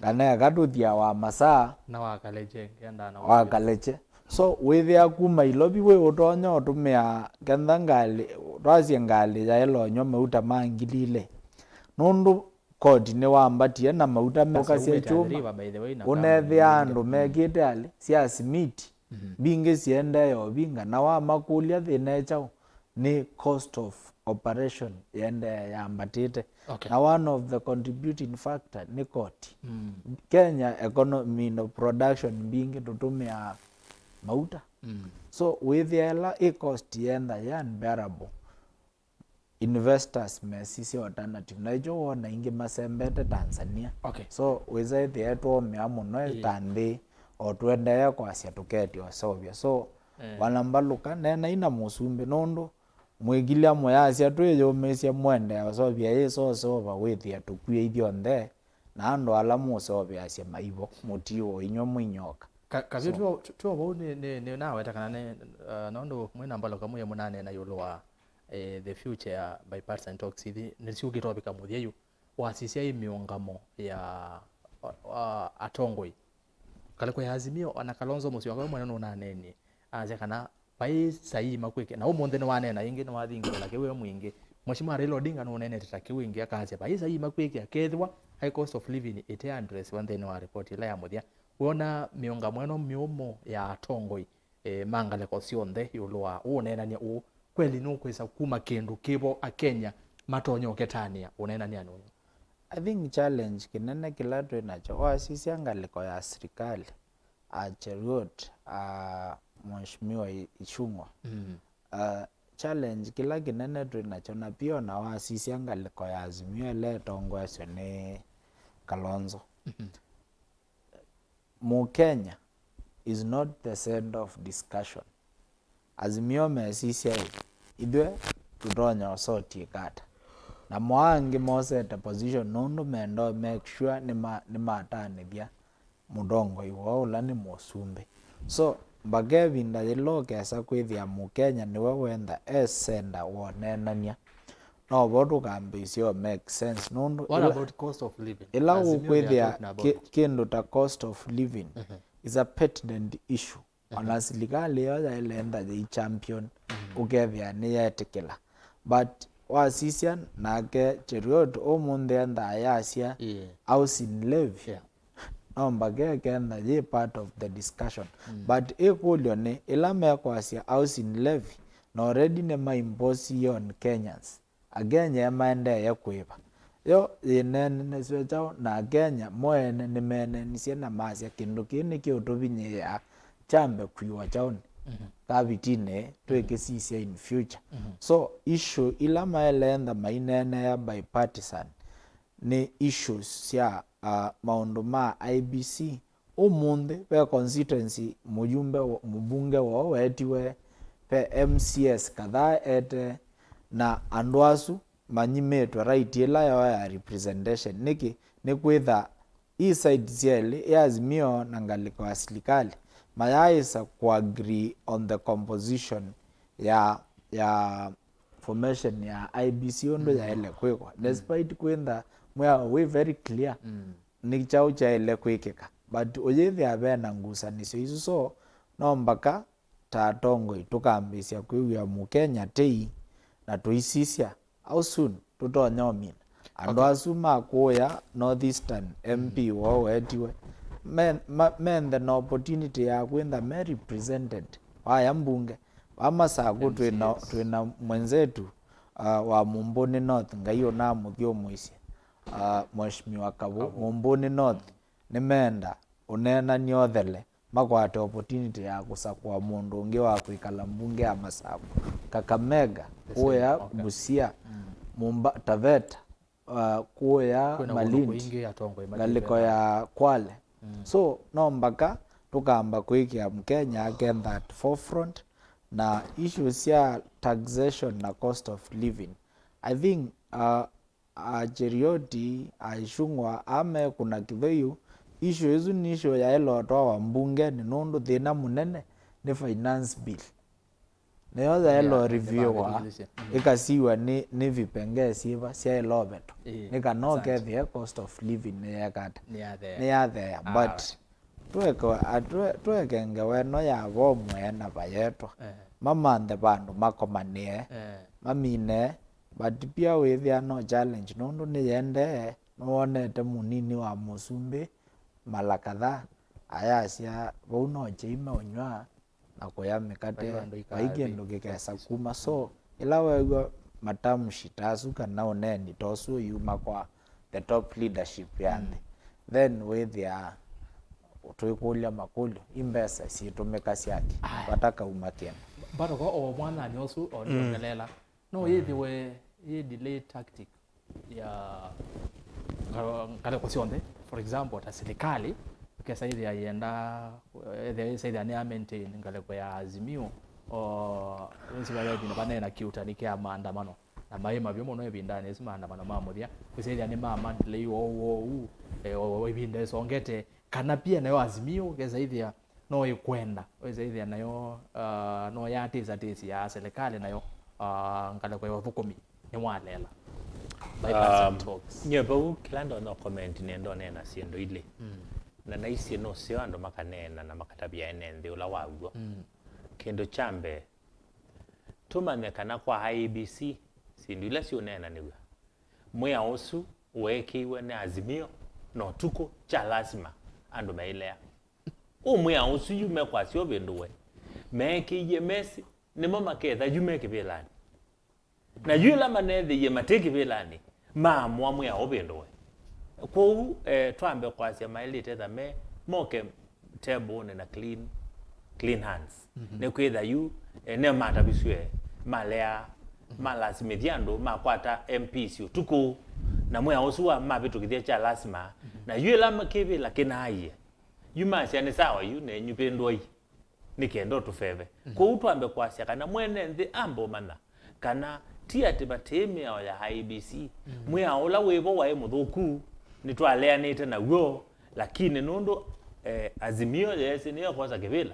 kana eka tũthia wa masaa na wakaleche ngenda na wakaleche. So wĩthĩa kuma Ilovi wĩ ũtonya ũtũmĩa kenda ngalĩ, twasye ngalĩ yaĩlonywa mauta ma ngili ilĩ, nũndũ koti nĩwambatie na mauta mekasya kyũma. Ũnethĩa andũ mekĩte alĩ sya simiti mbingĩ siendee ũvinga, na wamakũlya thĩna e kyaũ, nĩ cost of operation yendee yambatĩte. Okay. Na one of the contributing factor nĩ koti. Kenya economy no production mbingĩ tũtũmĩaa mauta. So wĩthĩa ĩla ĩ cost yenda ya unbearable, investors mesisya alternative, na ĩkyo wona aingĩ masembete Tanzania. Okay. So wĩsa ĩthĩa twoomea mũno ta nthĩ, o tũendee kwasya tũketi ũseũvya. So eh, wana Mbalũka, neenai na mũsumbĩ, nũndũ mwĩkilya mũyasya twĩyũmĩsye mũendee ũseũvya yĩsa ũseũva wĩthĩa tũkw'e ithyonthe, na andũ ala mũseũvĩasya maivo mũtiũũ inyw'ĩ mũinyoka. Ka- Kavyo so, tuo tuo vau nĩ nĩ nĩ naweta kana nĩ uh, nũndũ mwĩ na Mbalũka mũye mũnaneena ĩũlũ wa eh, the future ya bipartisan talks ithi nĩsyũkĩte ũvika mũthya yu. Wasisya ĩ mĩũngamo ya uh, uh, atongoi, kalĩko ya Azimio, ona Kalonzo Musyoka we mwene nũnaneenie, asya kana vai saii makwĩkĩa, na ũmũnthĩ nĩwaneena ĩngĩ, nĩwathingĩĩla kĩu e mwingĩ. Mheshimiwa Raila Odinga nũneenete ta kĩu ĩngĩ, akasya vai saii makwĩkĩa kethĩwa high cost of living ĩte addressiwa nthĩnĩ wa report ĩla ya mũthya. Wĩona mĩũngamo ĩno mĩũmũ ya atongoi eh, ma ngalĩko syonthe ĩũlũ wa ũneenany'a ũũ, kweli nũkwĩsa kuma kĩndũ kĩvo Akenya matonya ũketanĩa ũneenany'anĩ ũyũ? I think challenge kĩnene kĩla twĩ nakyo, wasisya ngalĩko ya sirikali, a Cheruiyot, a Mheshimiwa I- Ichung'wa, mm, a challenge kĩla kĩnene twĩ nakyo, na pia ona wasisya ngalĩko ya Azimio ĩla ĩtongoeswe nĩ Kalonzo, mhm, Mũkenya is not the center of discussion. Azimio mesisya ĩ, ithyĩ tũtonya ũsoti ĩkata. Na mo angĩ mosete position nũndũ menda make sure nĩma- nĩmatanĩthya mũtongoi woo ũla nĩ mũsumbĩ. So, mbaka ĩvinda yĩla ũkesa kwĩthĩa Mũkenya nĩwe wenda e center woneenany'a, no vo tũkambĩĩsya o make sense, nũndũ What ĩla- about cost of living? Ĩla Azimio they are ũkwĩthĩa talking about ki- it. Kĩndũ ta cost of living, mhm, is a pertinent issue. Mhm. Ona silikalĩ ĩyo yaĩle enda yĩi champion, mhm, ũkethĩa nĩyetĩkĩla. But wasisya nake Cheruiyot ũmũnthĩ endaa yasya, yeah, housing levy. Yeah. No mbaka ĩkenda yĩ part of the discussion. Mm. But ĩkũlyo nĩ, ĩla mekwasya housing levy, na already nĩmaimposiie on Kenyans. Akenya maendee kũĩva. Yo yĩneenanisye kyaũ, na Akenya mo ene nĩmeenanisye na masya kĩndũ kĩĩ nĩkĩũtũvinyĩĩa kyambe kwiwa kyaũnĩ, mhm, kavitinĩ twĩkĩsisya in future. Mhm. So, issue ila maelentha maineenea bipartisan nĩ issues sya, uh, maũndũ ma I E B C. Ũmũnthĩ ve constituency mũyumbe wo- mũmbunge woo weetiwe, ve M C As kadhaa ete, na andũ asu manyimĩtwe right ĩla yoo ya representation. Nĩkĩ? Nĩkwĩtha ii side syelĩ, ĩ Azimio na ngalĩko ya silikalĩ, mayaaĩsa kũagree on the composition ya, ya formation ya I E B C ũndũ, mm, yaĩle kwĩkwa. Mm. Despite kwĩntha mwĩao wĩ very clear, mm, nĩ kyaũ kyaĩle kwĩkĩka, but ũyĩthĩa ve na ngusanĩsyo isu, so no mbaka ta atongoi tũkambĩĩsya kwĩw'a Mũkenya tei na tũisisya, how soon tũtonya ũmina andũ asu ma kũũya North Eastern M P woo weetiwe, me, ma, menthe na opportunity ya kwĩntha me represented waya mbunge. Wa Masakũ twĩ na, twĩ na mwenzetu uh, wa Mumbuni North, Ngai ũnamũthyũmũisye, uh, Mheshimiwa Kavu, Mumbuni North, nĩmeenda ũneenany'a ũthele, makwate opportunity ya kũsakũa mũndũ ũngĩ wa kwĩkala mbunge ya Masakũ, Kakamega, kũya Busia, Mumba, Taveta, uh, kũya Malindi, ngalĩko ya Kwale. So no mbaka tũkamba kwĩkĩa Mkenya akentha at forefront na issues sya taxation na cost of living. I think uh, a Cherioti, a Icungwa, a mekũna kĩtheu, issue ĩsu nĩ issue yaĩlotwawa mbungenĩ nũndũ thĩna mũnene nĩ finance bill. Nĩyo yaĩloriviwa ĩkasiw'a nĩ, nĩ vipengee syĩva syaĩlovetwa nĩ kana ũkethĩe cost of living nĩyekata nĩyatheea. But tweke, atwe, tweke ngewa ĩno ya vo mwene vayetwa mamanthe vandũ makomanĩe mamine. But pia wĩthĩa no challenge nũndũ nĩyendee. Nĩwonete mũnini wa mũsumbĩ mara kadhaa ayasya vau no kyei meũnyw'a na kũya mĩkate, vai kĩndũ kĩkesa kuma. So ĩla weew'a matamshi ta asu kana ũneeni ta ũsu ũyuma kwa the top leadership ya nthĩ, then wĩthĩaa twĩkũlya makũlyo, i mbesa syĩtũmĩka syake vata kauma kĩndũ. But ko o mwananĩ ũsu o nĩongelela no yĩthĩwe yĩ delay tactic ya nga-, ngalĩko syonthe. For example, ta silikalĩ ĩkesa ĩthĩa yenda, ĩthĩa ĩsaithĩa nĩ ya maintain ngalĩko ya Azimio, o nĩsivayathi na vanena kĩuta nĩ kĩa maandamano na maĩ mavyo mũno ĩvindanĩ ĩsu maandamano ma mũthya kwĩsaithĩa nĩ ma mandlei wou wou ĩvinda ĩsongete. Kana pia nayo Azimio kesa ĩthĩa no ĩkwenda, wĩsa ĩthĩa nayo uh, no yatĩsa tĩsi ya serikali nayo uh, ngalĩko ya ũthũkũmi nĩwalela. Bypass and talks. Nyie vau kĩla ndonya comment nĩ ndoneena syĩndũ ilĩ. Na naisye nũseo andũ makaneena na makatavya ene nthĩ ũla waw'o. Kĩndũ kya mbee, tũmanye kana kwa I E B C syĩndũ ila syũneenanĩw'a mwĩao ũsu weekĩiwe nĩ Azimio na ũtukũ kya lasima andũ meilea. Ũ mwĩao ũsu yu mekwasya ũvĩndũwe, meekĩie mesĩ nĩmo maketha yu me kĩvĩlanĩ. Na yu ĩla maneethĩie matĩ kĩvĩlanĩ, maamũa mwĩao ũvĩndũwe. Kwoou eh, twambe kwasya maĩlĩte tha me moke table-nĩ na clean, clean hands. Nĩkwĩtha yu eh, nĩmatavisw'e, malea, malasimĩthya andũ, makwata M Ps ũtukũ, na mwĩao ũsu wa mavĩtũkĩthya kya lasima. Na yu ĩla kĩvĩla kĩnaaie, yu masya nĩ sawa yu nenyu vĩndũai nĩ kenda ũtũveve. Kwoou twambe kwasya kana mwene nthĩ ambe ũmanya kana ti atĩ vatĩĩ mĩao ya I E B C. Mwĩao ũla wĩ vo waĩ mũthũku, nĩtwaleanĩte naw'o, lakini nũndũ eh, Azimio yeesĩ nĩyo ĩkwosa kĩvĩla,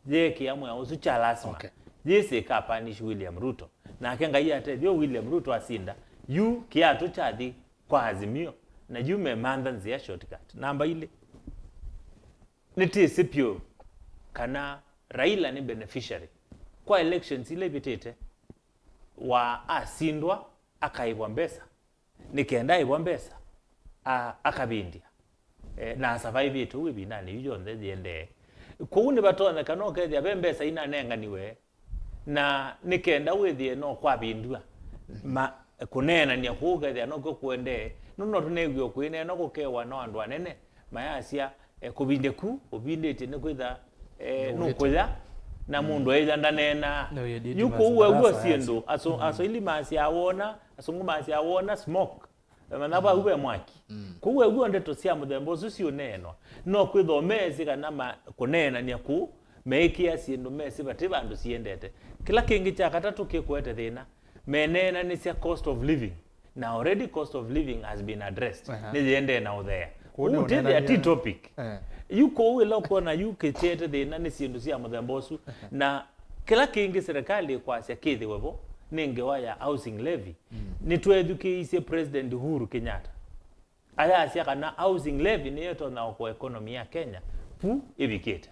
yeekĩa mwĩao ũsu kya lasima. Okay. Yĩsĩ ĩkapanish William Ruto. Nake Ngai atethya William Ruto asinda, yu kĩatũ kyathi kwa Azimio, na yu memantha nzĩa shortcut. Namba ilĩ, nĩtĩsĩ pyũ kana Raila nĩ beneficiary. Kwa elections ila ivĩtĩte, wa asindwa akaĩvwa mbesa, nĩ kenda aĩvwa mbesa a, akavindya. E, na asavaivĩte ũu ĩvindanĩ yu yonthe yĩendee. Kwoou nĩvatonyeka no kethĩa ve mbesa inanenganiwe, na nĩ kenda wĩthĩe no kwavindw'a. Ma, kũneenany'a kũu ũkethĩa nokw'o kũendee, nũndũ no tũneewie kwĩneenwa kũkewa no andũ anene mayasya, e, kũvindya ku ũvindĩtye nĩkwĩtha e, nũkũya, na mũndũ eĩtha ndaneenaa. Yu kũu wew'o syĩndũ, asu, asũili masyaa wona, asũngũ masyaa wona smoke. Manya vau ve mwaki. Kũu wew'o ndeto sya mũthemba ũsu siũneenwa. No kwĩthwa meesĩ kana ma, kũneenany'a kũu, meĩkĩa syĩndũ mesĩ vati vandũ siendete. Kĩla kĩngĩ kya katatũ kĩkũete thĩna, meneenanĩsya cost of living. Na already cost of living has been addressed. Nĩyĩendee na ũthea. Kũu nĩ ũtĩthĩa ti topic. Yu kũu ĩla ũkwona yu kĩkyete thĩna nĩ syĩndũ sya mũthemba ũsu. Na kĩla kĩngĩ serikali ĩkwasya kĩthĩwe vo nĩ ngewa ya housing levy. Nĩtwethukĩĩisye President Uhuru Kenyatta ayasya kana housing levy nĩyo ĩtonya ũkũa economy ya Kenya vu ĩvikĩte.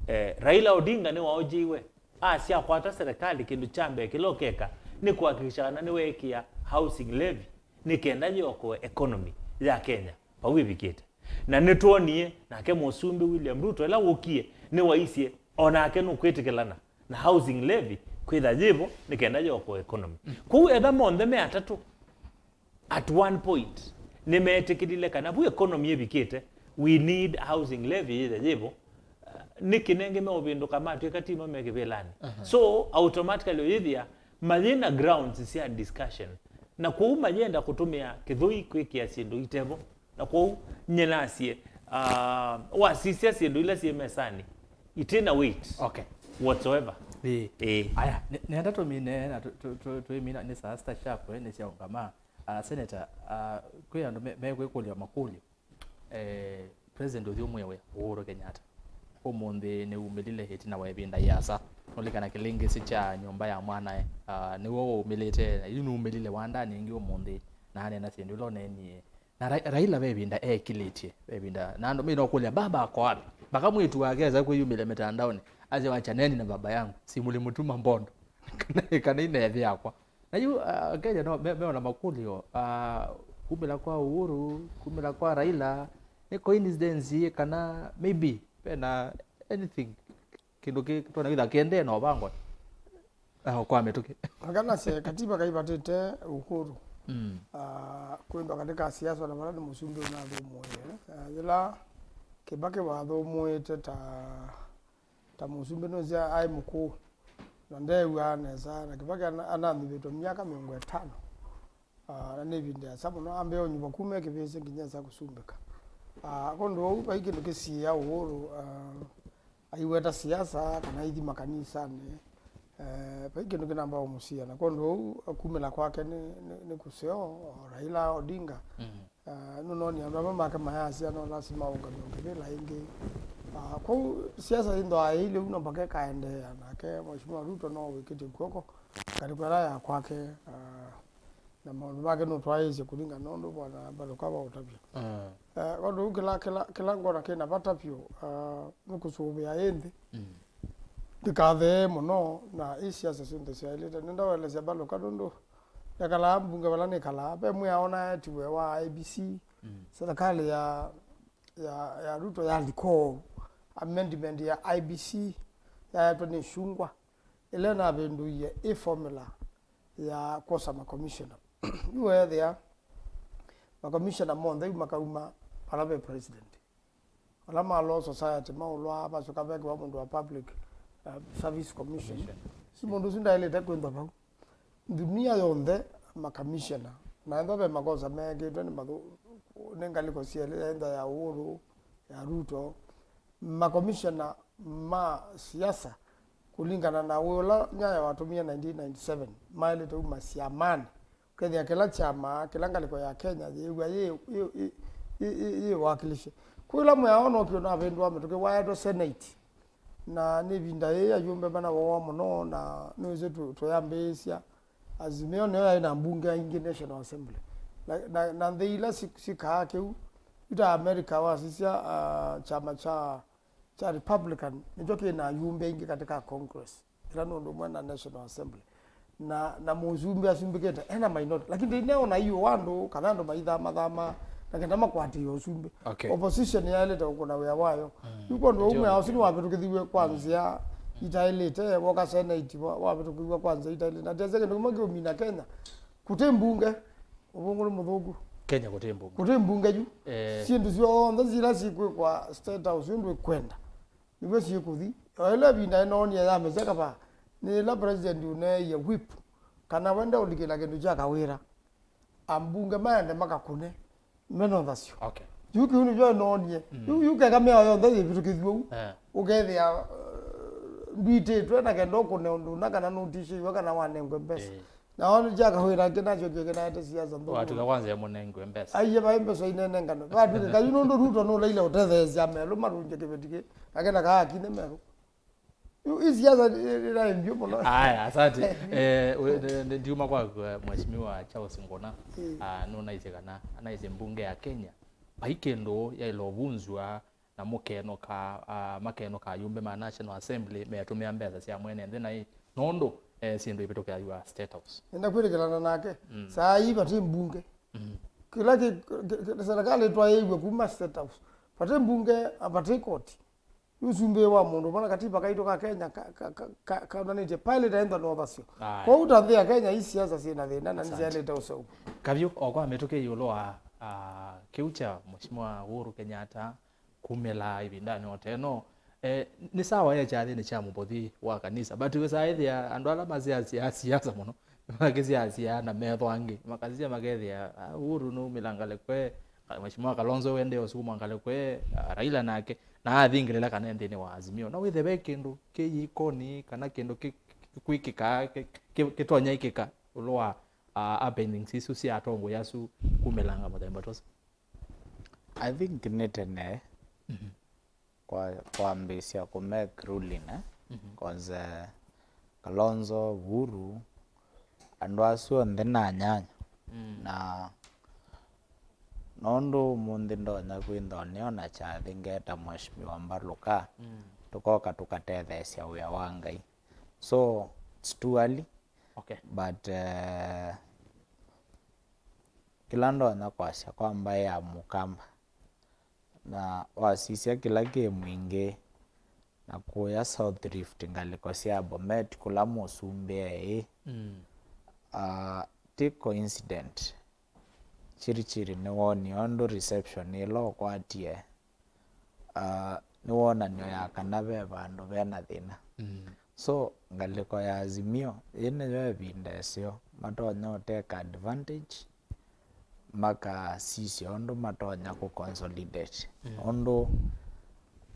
Eh, Raila Odinga nĩwaũkĩiwe asyakwata serikali, kĩndũ kya mbee kĩla ũkeka nĩ kũhakikisha kana nĩweekĩa housing levy nĩ kenda yĩokoe economy ya Kenya vau ĩvikĩte. Na nĩtwonie nake Mũsumbĩ William Ruto ĩla wũkie nĩwaisye o nake nũkwĩtĩkĩlana na housing levy kwĩtha yĩvo nĩ kenda yĩokoe economy. Kwoou etha monthe me atatũ at one point nĩmeetĩkĩlile kana vu economy ĩvikĩte, we need housing levy yĩthe yĩvo. Uh, nĩkĩ nengĩ meũvĩndũka matw'ĩka timo me kĩvĩlanĩ? So automatically ũyĩthĩa mayĩ na grounds sya discussion, na kwoou mayenda kũtũmĩa kĩthũi kwĩkĩa syĩndũ itevo. Na kwoou nyie nasye, uh, wasisya syĩndũ ila syĩ mesanĩ iti na weight Okay. whatsoever. Ĩĩ. Ĩĩ. Aya, nĩ- nenda tũmine na tũ- tũ- tũ- tũimina nĩ saa sita sharp, eh, nĩ syaũngama. Ah, Senator, ah, kwĩ andũ me- mekwĩkũlya makũlyo. Eh, President ũthyũmũĩwe Uhuru Kenyatta ũmũnthĩ nĩwumĩlile ĩtina wa ĩvinda yĩasa. Nũlikana kĩlĩngĩsĩ kya nyũmba ya mwanae, ah, nĩw'o waumĩlĩte, na yu nũumĩlile wandanĩ ĩngĩ ũmũnthĩ, na aneena syĩndũ ila ũneenie. Na Ra- Raila ve ĩvinda ekĩlĩtye, ve ĩvinda, na andũ mainokũlya, "Baba ako wapi?" Mpaka mwĩĩtu wake esa kwĩyumĩlya mĩtandaonĩ, asya, "Wachaneni na baba yangu, si mlimtuma Mbondo." Kana, kana ina ĩthe yakwa. Na yu, uh, Kenya no, me- meona makũlyo, uh, kumĩla kwa Uhuru, kumĩla kwa Raila, nĩ coincidence kana maybe vena anything, kĩndũ kĩ twana wĩtha kĩendee na ũvangwa uh, kwa mĩtũkĩ. Kana se katiba kaivatĩte Uhuru. Mm. Uh, kwĩndwa katika siasa na vala nĩ Mũsumbĩ ũnathũmũĩe. Uh, yĩla Kĩbakĩ wathũmũĩte ta ta Mũsumbĩ nũsya aĩ mũkũũ na ndeew'aa nesa, na Kĩbakĩ ana- ananthuvĩtwe myaka mĩongo ĩtano. Ah, na nĩ ĩvinda ĩasa mũno ambĩa ũnyuvwa kuma e kĩvĩsĩ nginya esa kũsumbĩka. Ah, kwondũ ũu vai kĩndũ kĩsiĩĩa Uhuru, ah, aiweta siasa kana aithi makanisanĩ. Eh, vai kĩndũ kĩnamba ũmũsiĩa, na kwondũ ũu kumĩla kwake nĩ, nĩ, nĩ kũseo, o Raila Odinga. Mm. Ah, nũnoni andũ amwe make mayasya no lasima ũngamĩe ũkĩvĩla ĩngĩ. Ah, kwoou siasa ĩndwaa ĩilye ũu no mpaka ĩkaendeea, nake Mheshimiwa Ruto no wĩkĩtye kw'oko ngalĩko ĩla ya kwake, ah, na maũndũ make nũtwaĩĩsye kũlingana na ũndũ Bwana Mbaluka waũtavya. Mm. Eh, kwondũ ũu kĩla, kĩla, kĩla ngona kĩna vata vyũ, ah, nĩ kũsũvĩa ĩ nthĩ Mm. ndĩkathee mũno na ĩ siasa syonthe syaĩlĩte. Nĩndaũelesya Mbaluka nũndũ Nekalaa mbunge vala nĩkalaa, ve mwĩao naetiwe wa I E B C, mm, serikali ya, ya, ya Ruto yalika ũu, amendment ya I E B C yaetwe nĩ Icungwa, ĩla ĩnavĩndũie ĩ formula ya kwosa makomishona. Yu weethĩa makomishona monthe yu makauma vala ve president. Ala ma Law Society maũlwa, vasyoka vekĩwa mũndũ wa Public, uh, Service Commission. Commission. Si mũndũ ũsu ndaĩlĩte kwĩthwa vau. Ndunia yonthe makamishena. Na ethwa ve makosa meekĩtwe nĩ mathu-, nĩ ngalĩko syelĩ, enda ya Uhuru, ya Ruto. Makomishena ma siasa, kũlingana na wĩa ũla Nyayo watũmie nineteen ninety-seven, maĩlĩte uma syamanĩ. Ũkethĩa kĩla kyama, kĩla ngalĩko ya Kenya yĩw'a yĩ, yĩ, yĩ, yĩ, yĩ, yĩ wakilishe. Kwĩ ĩla mwĩao no kĩo navĩndũa mĩtũkĩ waetwe Senate. Na nĩ ĩvinda yĩĩ ayumbe mana voa mũno, na nĩwĩsĩ tũ-, tũyambĩĩsya. Azimio nĩyo yaĩ na mbunge aingĩ National Assembly. Na, na, na nthĩ ila si-, sikaa kĩu, yu ta America wasisya, ah, kyama kya, kya Republican nĩkyo kĩ na ayumbe aingĩ katika Congress. Ĩla nĩ ũndũ ũmwe na National Assembly. Na, na mũsumbĩ asumbĩkĩte, ena minority. Lakini ndĩneona iũ wa andũ, kana andũ maithamathama, na kenda makwatĩe ũsumbĩ. Okay. Opposition yaĩlĩte kũkũna wĩa wayo. Mm. Yu kwondũ ũmwe ao sini wavĩtũkĩthiw'e kwa nzĩa itaĩlĩte, woka Senate, wa-, wavĩtũkĩw'a kwa nzĩa itaĩlĩte. Na tiasya kĩndũ kĩmwe kĩũmina Kenya. Kũtĩ mbunge, ũvũngũ nĩ mũthũku. Kenya kũtĩ mbunge. Kũtĩ mbunge yu. Eh. Syĩndũ syonthe sila sikwĩkwa State House, yu ndwĩkwenda. Nĩw'o syĩkũthi. O ĩla ĩvinda ĩnoonie yamesya kavaa, nĩ ĩla president ũneeie whip, kana wende ũlikĩla kĩndũ kya kawĩra, ambunge maende makakũne, mena ũthasyo. Okay. Yu kĩu nĩkyo ĩnoonie. Mm. Yu, yu keka mĩao yonthe yĩvĩtũkĩthw'e ũu. Eh. Ũkethĩa, uh, ndwitĩtwe na kenda ũkũne ũndũ ũna kana nũtishĩiwe kana wanengwe mbesa. Eh. Na ona kya kawĩra angĩ nasyo kĩngĩ naete siasa nthũku. Watuka kwanza ya mũnengwe mbesa. Aiye, vai mbesa inenengano. Vatuka kayu nũndũ Ruto nũlaile ũtetheesya melũ marunje kĩveti kĩ. Nake na kaa akine melũ. Yu, ĩ siasa ĩ-, ĩraĩ mbyũ mũno. Aya, asante. Eh, we-, ne-, ne-, ndiuma kwa, kwa Mheshimiwa Charles Ngona. Mm. Ah, nũnaisye kana, anaisye mbunge ya Kenya, vai kĩndũ yaĩle ũvunzwa na mũkenũka, ah, makenũka ayumbe ma National Assembly metũmĩa mbesa sya mwene nthĩ na ĩ, nũndũ, eh, syĩndũ ivĩtũkĩawa State House. Nĩnakwĩtĩkĩlana nake. Mm. Saa ii vati mbunge. Mm. Kĩla kĩ, kĩ, kĩ, serikali twaĩiw'e kuma State House. Vati mbunge, vati koti. Yu ũsumbĩ wa mũndũ, vana katiba kaitũ ka Kenya ka, ka, ka, ka, kaonanĩtye pilot aenda na ũthasyo. Aye. Kwoou ta nthĩ ya Kenya, ii siasa syĩ na thĩna na nĩsyaĩlĩte ũseũvw'a. Kavyũ, o kwa mĩtũkĩ ĩũlũ wa, ah, kĩu kya Mheshimiwa Uhuru Kenyatta kumĩla ĩvindanĩ o ta ĩno, eh, nĩ sawa e kyathĩnĩ kya mũvothi wa kanisa, but wĩsaa ĩthĩa andũ ala masyaasyaa siasa mũno, makĩsyaasyaa na metho angĩ, makasisya makethĩa, ah, Uhuru nũumĩla ngalĩko ĩ, Mheshimiwa Kalonzo wendee ũsukumwa ngalĩko ĩ, ah, Raila nake, na athingĩlĩla kana e nthĩnĩ wa Azimio. No wĩthĩe ve kĩndũ kĩ yĩkonĩ kana kĩndũ kĩ-, kĩ-, kwĩkĩkaa, kĩ-, kĩ-, kĩtonya ĩkĩka ĩũlũ wa, ah, happenings isu sya atongoi asu kumĩlanga mũthemba ta ũsu. I think nĩ tene kwa kwambĩĩsya kũ make ruling, eh? Cause, eh, Kalonzo, Uhuru, andũ asu onthe nĩ anyanya. Na nũndũ ũmũnthĩ ndonya kwĩthwa nĩona kyathĩ ngeta Mheshimiwa Mbaluka, tũkoka tũkatetheesya wĩa wa Ngai. So, it's too early, Okay. But, eh, kĩla ndonya kwasya kwa mbaĩ ya Mũkamba, na wasisya kĩla kĩ Mwingĩ, na kũya South Rift ngalĩko sya Bomet kũla mũsumbĩ eĩ, mm, ah, ti coincident. Chiri Chiri nĩwoonie ũndũ reception ĩla ũkwatie, ah, nĩ wonany'o ya kana ve vandũ ve na thĩna. Mm. So, ngalĩko ya Azimio, yĩĩ nĩyo ĩvinda ĩseo matonya ũteka advantage, makasisya ũndũ matonya kũ consolidate. Mm. Ũndũ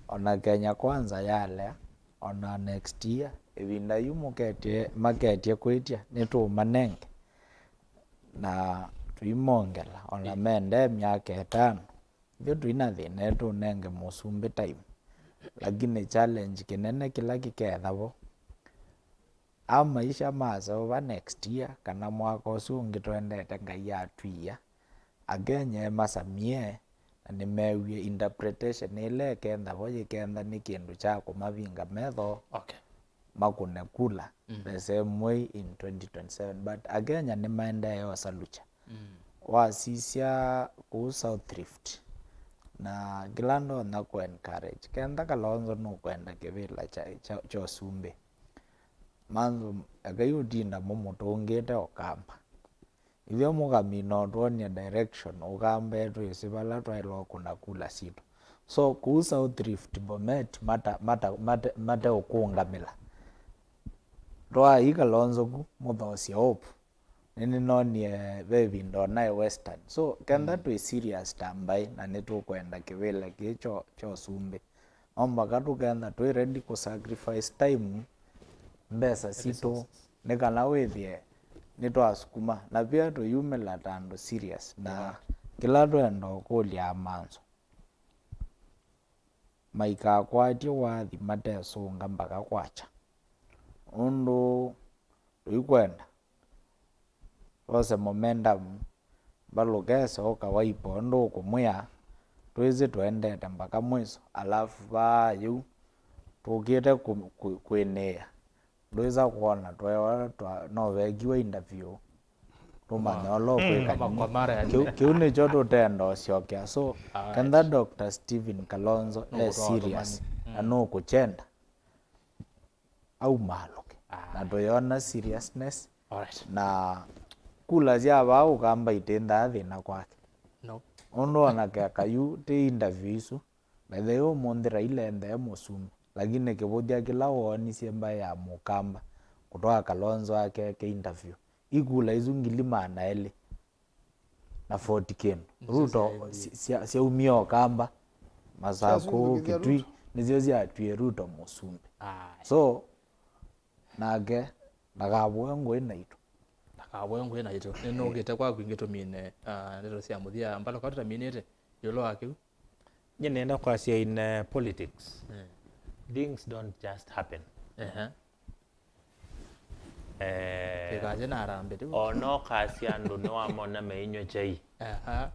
ona Kenya Kwanza yalea, ona next year, ĩvinda yu mũketye, maketye kwĩtya, nĩtũũmanenge na tũimongela, ona mendee myaka ĩtano. Ithyĩ tũi na thĩna, ĩtũnenge mũsumbĩ time. Lakini challenge kĩnene kĩla kĩketha vo, a maisha maseũva next year kana mwaka ũsu ũngĩ tũendete Ngai atwia, Akenya emasamie na nĩmeewie interpretation ĩla ĩkentha vo yĩkentha nĩ kĩndũ kya kũmavinga metho. Okay. Makũne kula, mm, the same way in twenty twenty-seven, but Akenya nĩmaendee osa lucha. Mm. Wasisya kũu South Rift, na kĩla ndonya kũ encourage, kenda Kalonzo nũkwenda kĩvĩla kya, kya, kya ũsumbĩ, manzo ekai ũtinda mũmũtũngĩte Ũkamba. Ithyĩ mũkamina ũtwonie direction, Ũkamba etwĩsĩ vala twaĩlwa kũna kula sitũ. So, kũu South Rift, Bomet, mata, mata, mate, mate ũkũngamĩla. Twaai Kalonzo ku, mũthoosye hope. Nĩnĩnonie ve ĩvinda onaĩ Western. So, kenda, mm, twĩ serious ta mbaĩ na nĩtũkwenda kĩvĩla kĩĩ kyo, kyo ũsumbĩ, no mbaka tũkenda twĩ ready kũ sacrifice time, mbesa sitũ, resources, nĩ kana wĩthĩe nĩtwasukuma na pia tũyumĩla ta andũ serious. Na, yeah, kĩla twenda ũkũlya amanzo, maikakwatye wathi matesũnga mbaka kwakya. Ũndũ tũikwenda ose momentum, Mbaluka ese ũkawaipa ũndũ ũkũmwĩa, twĩsĩ tũendete mbaka mwiso, alafu vaa yĩu tũkĩte kũ-, kũ-, kwĩnĩĩa. Ndwĩsa kwona tweewa twa-, no veekiwe interview, tũmanya ũla ũkwĩka nini. Kĩu, kĩu nĩkyo tũtenda ũsyokea. So, kenda Doctor Stephen Kalonzo e serious na nũkũkyenda, aumaalũke. Na tũyona seriousness. Alright. Na kula sya vaa Ũkamba itĩnthaa thĩna kwake. No. Ũndũ ona keka yu ti interview isu. By the way, ũmũnthĩ Raila endee mũsumbĩ, lakini kĩvũthya kĩla woonisye mbaĩ ya Mũkamba kũtwaa Kalonzo akeke interview, ikula isu ngili maana elĩ na forty kĩndũ. Nĩsyo Ruto syaendie. Si-, sya-, syaumie Ũkamba, Masakũ, syasumbĩkĩthya Kitui, Ruto. Nĩsyo syatwie Ruto mũsumbĩ. Aye. So, nake ndakavoe ngũĩ naitũ. Ndakavoe ngũĩ naitũ. Nĩnũkĩte kwaku ingĩ tũmine, ah, ndeto sya mũthya. Mbalo kwa tũtaminĩte ĩũlũ wa kĩu. Nyie nĩenda kwasya in, eh, politics, eh, things don't just happen. Ehe. Eh, kĩkanje na arambĩte. Ona ũkasya andũ nĩwamona meinywa chai. Aha.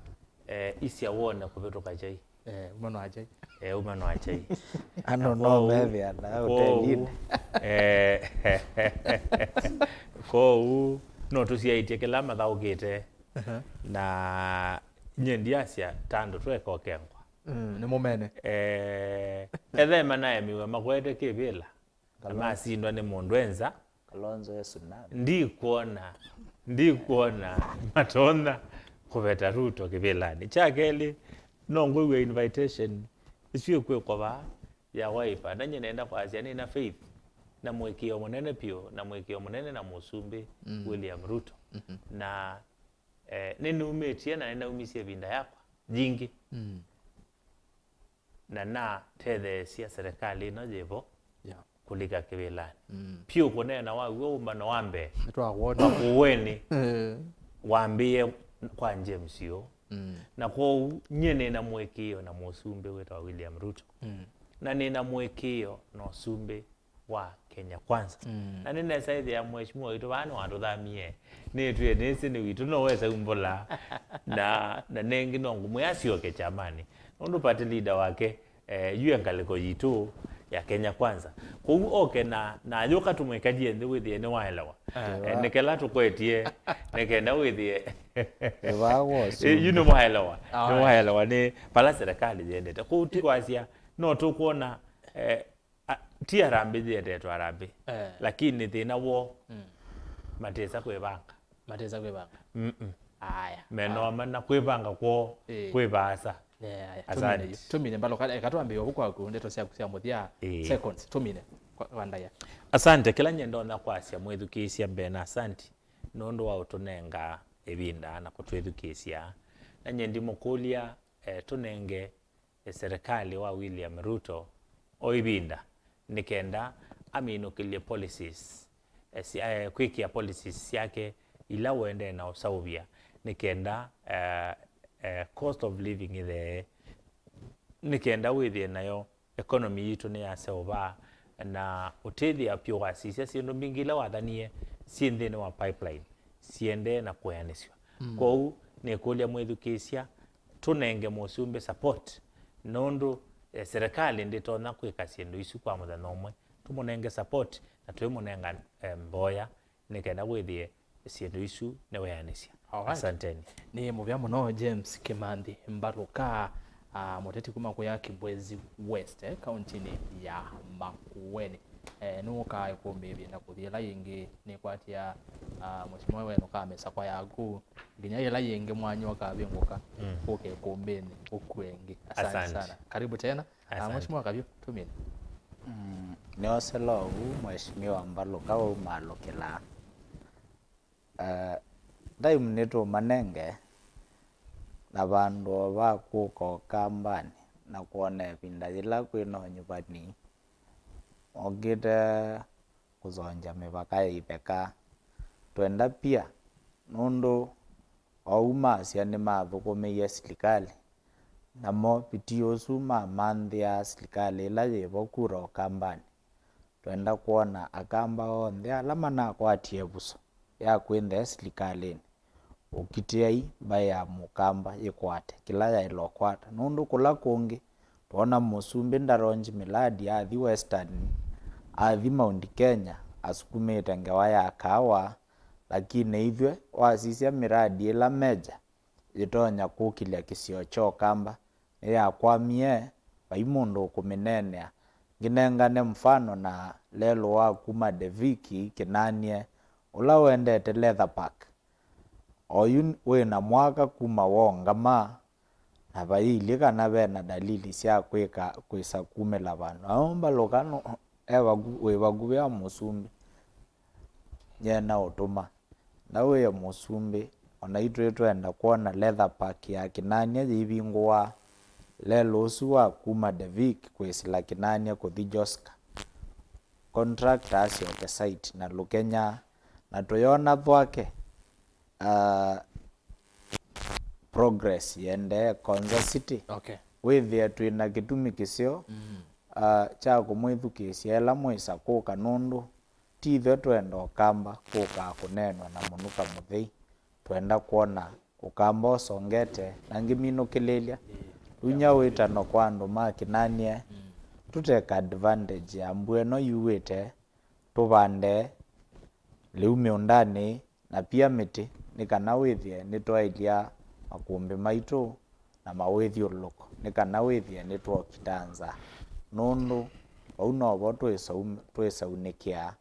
Eh, isya wone kũvĩtũka chai. Eh, mwana wa chai. eũma no akyai. Andũ no methĩa na ũtelinĩ. Eh, kwoou no tũsyaĩtye kĩla mathaũkĩte. Na nyie ndiasya ta andũ tweka ũkengwa. Mm, nĩ mũmene. Eh, ethema naemiwe makwete kĩvĩla na masindwa nĩ mũndũ enza. Kalonzo e tsunami. Ndikwona, ndikwona matonya kũveta Ruto kĩvĩlanĩ. Kya kelĩ, no ngwĩw'a invitation ĩsu ĩkwĩkwa vaa ya Wiper. Na nyie nenda kwasya nĩ na faith na mũĩkĩĩo mũnene piũ na mũĩkĩĩo mũnene na mũsumbĩ William Ruto. Na eh, nĩnumĩtie na nĩnaumisye ĩvinda yakwa yingĩ. Na natetheesya serikali ĩno yĩvo kũlika kĩvĩlanĩ. Pyũ kũneena wa w'o ũmbano wa mbee wa Makueni wambĩĩe kwa James Yũũ. Na kwoou nyie nĩ na mũĩkĩĩo na mũsumbĩ wĩtawa William Ruto. Na nĩ na mũĩkĩĩo na ũsumbĩ wa Kenya Kwanza. Na nĩnesa ĩthĩa mheshimiwa witũ vaa nĩwatũthamie. Nĩtwĩe nĩsĩ nĩ witũ no wesa umbũla. Na, na nengĩ no ngũmwĩa asyoke kyamani. Nũndũ party leader wake eh, yu e ngalĩko yitũ ya Kenya Kwanza. Kwoou oke na, na ayũka tũmwĩkalie nthĩ wĩthĩe nĩwaelewa. Eh, nĩkela tũkwetie, nĩkenda wĩthĩe. Ĩvaa wosũ. Eh, yu nĩwaelewa. Nĩwaelewa nĩ vala serikali yendete. Kwoou ti kwasya, no tũkwona, eh, a, ti Harambee yĩetetwe Harambee. Lakini thĩna woo, matesa kwĩvanga. Matesa kwĩvanga. Mm-mm. Aya. Menoa mana kwĩvanga kwoo kwĩ vaasa. Yeah, aya. Asante. Tũmine, tũmine mbalo, eka twambie ũvu kwaku, ndeto syaku sya mũthya. Seconds, tũmine kwa, kwa ndaya. Asante, kĩla nyie ndonya kwasya mwĩthukĩĩsya mbee na asante nũndũ wa ũtũnenga ĩvinda na kũtwĩthukĩĩsya. Na nyie ndimũkũlya, eh, tũnenge, eh, serikali wa William Ruto o ĩvinda nĩ kenda aminũkĩlye policies, eh, sya, eh, kwĩkĩa policies syake ila ũendee na ũseũvya nĩ kenda, eh, eh, cost of living ĩthee, nĩ kenda wĩthĩe nayo economy yitũ nĩyaseũva na ũtĩthĩa pyũ wasisya syĩndũ mbingĩ ila wathanie syĩ nthĩnĩ wa pipeline siendee na kũeanĩsw'a. Kwoou nĩkũlya mwĩthukĩĩsya tũnenge mũsumbĩ support nũndũ, eh, serikali ndĩtonya kwĩka syĩndũ isu kwa mũthenya ũmwe. Tũmũnenge support na twĩmũnenga, eh, mboya nĩ kenda wĩthĩe syĩndũ isu nĩweanĩsya. Alright. Asanteni. Nĩ mũvea mũno James Kĩmanthi Mbaruka, ah, mũteti kuma kũya Kibwezi West, eh, kauntinĩ ya Makueni. Eh, nũkaa ĩkũmbĩ ĩvinda kũthi ĩla yĩngĩ nĩkwatĩa, ah, mũsimũ wenu ka mĩsakwa yaku nginya ĩla yĩngĩ mwanya ũkavingũka, mm, ũke ĩkũmbĩnĩ ũkue ĩngĩ. Asante sana. Karibu tena. Ah, Mheshimiwa Kavyu, two minutes. Mm, nĩosela ũu Mheshimiwa Mbaluka waumaalũkĩla. Ah, time nĩtũmanenge na vandũ o va kũka Ũkambanĩ na kwona ĩvinda yĩla kwĩ na ũnyuvani mokĩte kũsongya mĩvaka ya itheka. Twenda pia nũndũ oou masya nĩmathũkũmĩie silikalĩ, namo vitii ũsu mamanthĩa silikalĩ ĩla yĩ vo kura Ũkambanĩ. Twenda kwona Akamba onthe ala manakwatie ĩvuso ya kwĩthĩa silikalĩnĩ, ũkitĩai mbaĩ ya Mũkamba yĩkwate kĩla yaĩle ũkwata, nũndũ kũla kũngĩ twoona mũsumbĩ ndarongyi mĩladi athi Western, athi Mount Kenya, asukumĩte ngewa ya kaawa, lakini ithyĩ wasisya mĩladi ĩla meja yĩtonya kũkĩlya kĩsio kya Ũkamba nĩyakwamie, vai mũndũ ũkũmĩneenea. Ngĩnengane mfano na lelũ wa kuma Devik Kinanie, ũla ũendete Leather Park. Oyu wĩ na mwaka kuma woongama, na vailyĩ kana ve na dalili sya kwĩka, kwĩsa kumĩla vandũ. Aũmbalũka no, e vaku-, wĩ vakuvĩ wa mũsumbĩ, nyie naũtũma. Ndawĩe mũsumbĩ, o naitũ twenda kwona Leather Park ya Kinania yĩivingũwa. Lelũ ũsu wa kuma Devik kwĩsĩla Kinania kũthi Joska. Contractor asyoke site na lũkenya, na tũyona thwake, ah, progress yĩendee Konza City. Okay. Wĩthĩe twĩ na kĩtumi kĩseo, mm, ah, kya kũmwĩthukĩĩsya ĩla mwĩsa kũka, nũndũ ti ithwe twenda Ũkamba kũkaa kũneenwa na mũnuka mũthei. Twenda kwona Ũkamba ũsongete na ngĩminũkĩlĩlya. Vinya wĩtano kwa andũ ma Kĩnanie, mm, tũteka advantage ya mbua ĩno yuĩte, tũvande lĩu mĩũndanĩ na pia mĩtĩ, nĩ kana wĩthĩe nĩtwaĩlya makũmbĩ maitũ na mawĩthyũlũlũko, nĩ kana wĩthĩe nĩtwokita nza, nũndũ vau novo twĩsaum-, twĩsaunĩkĩa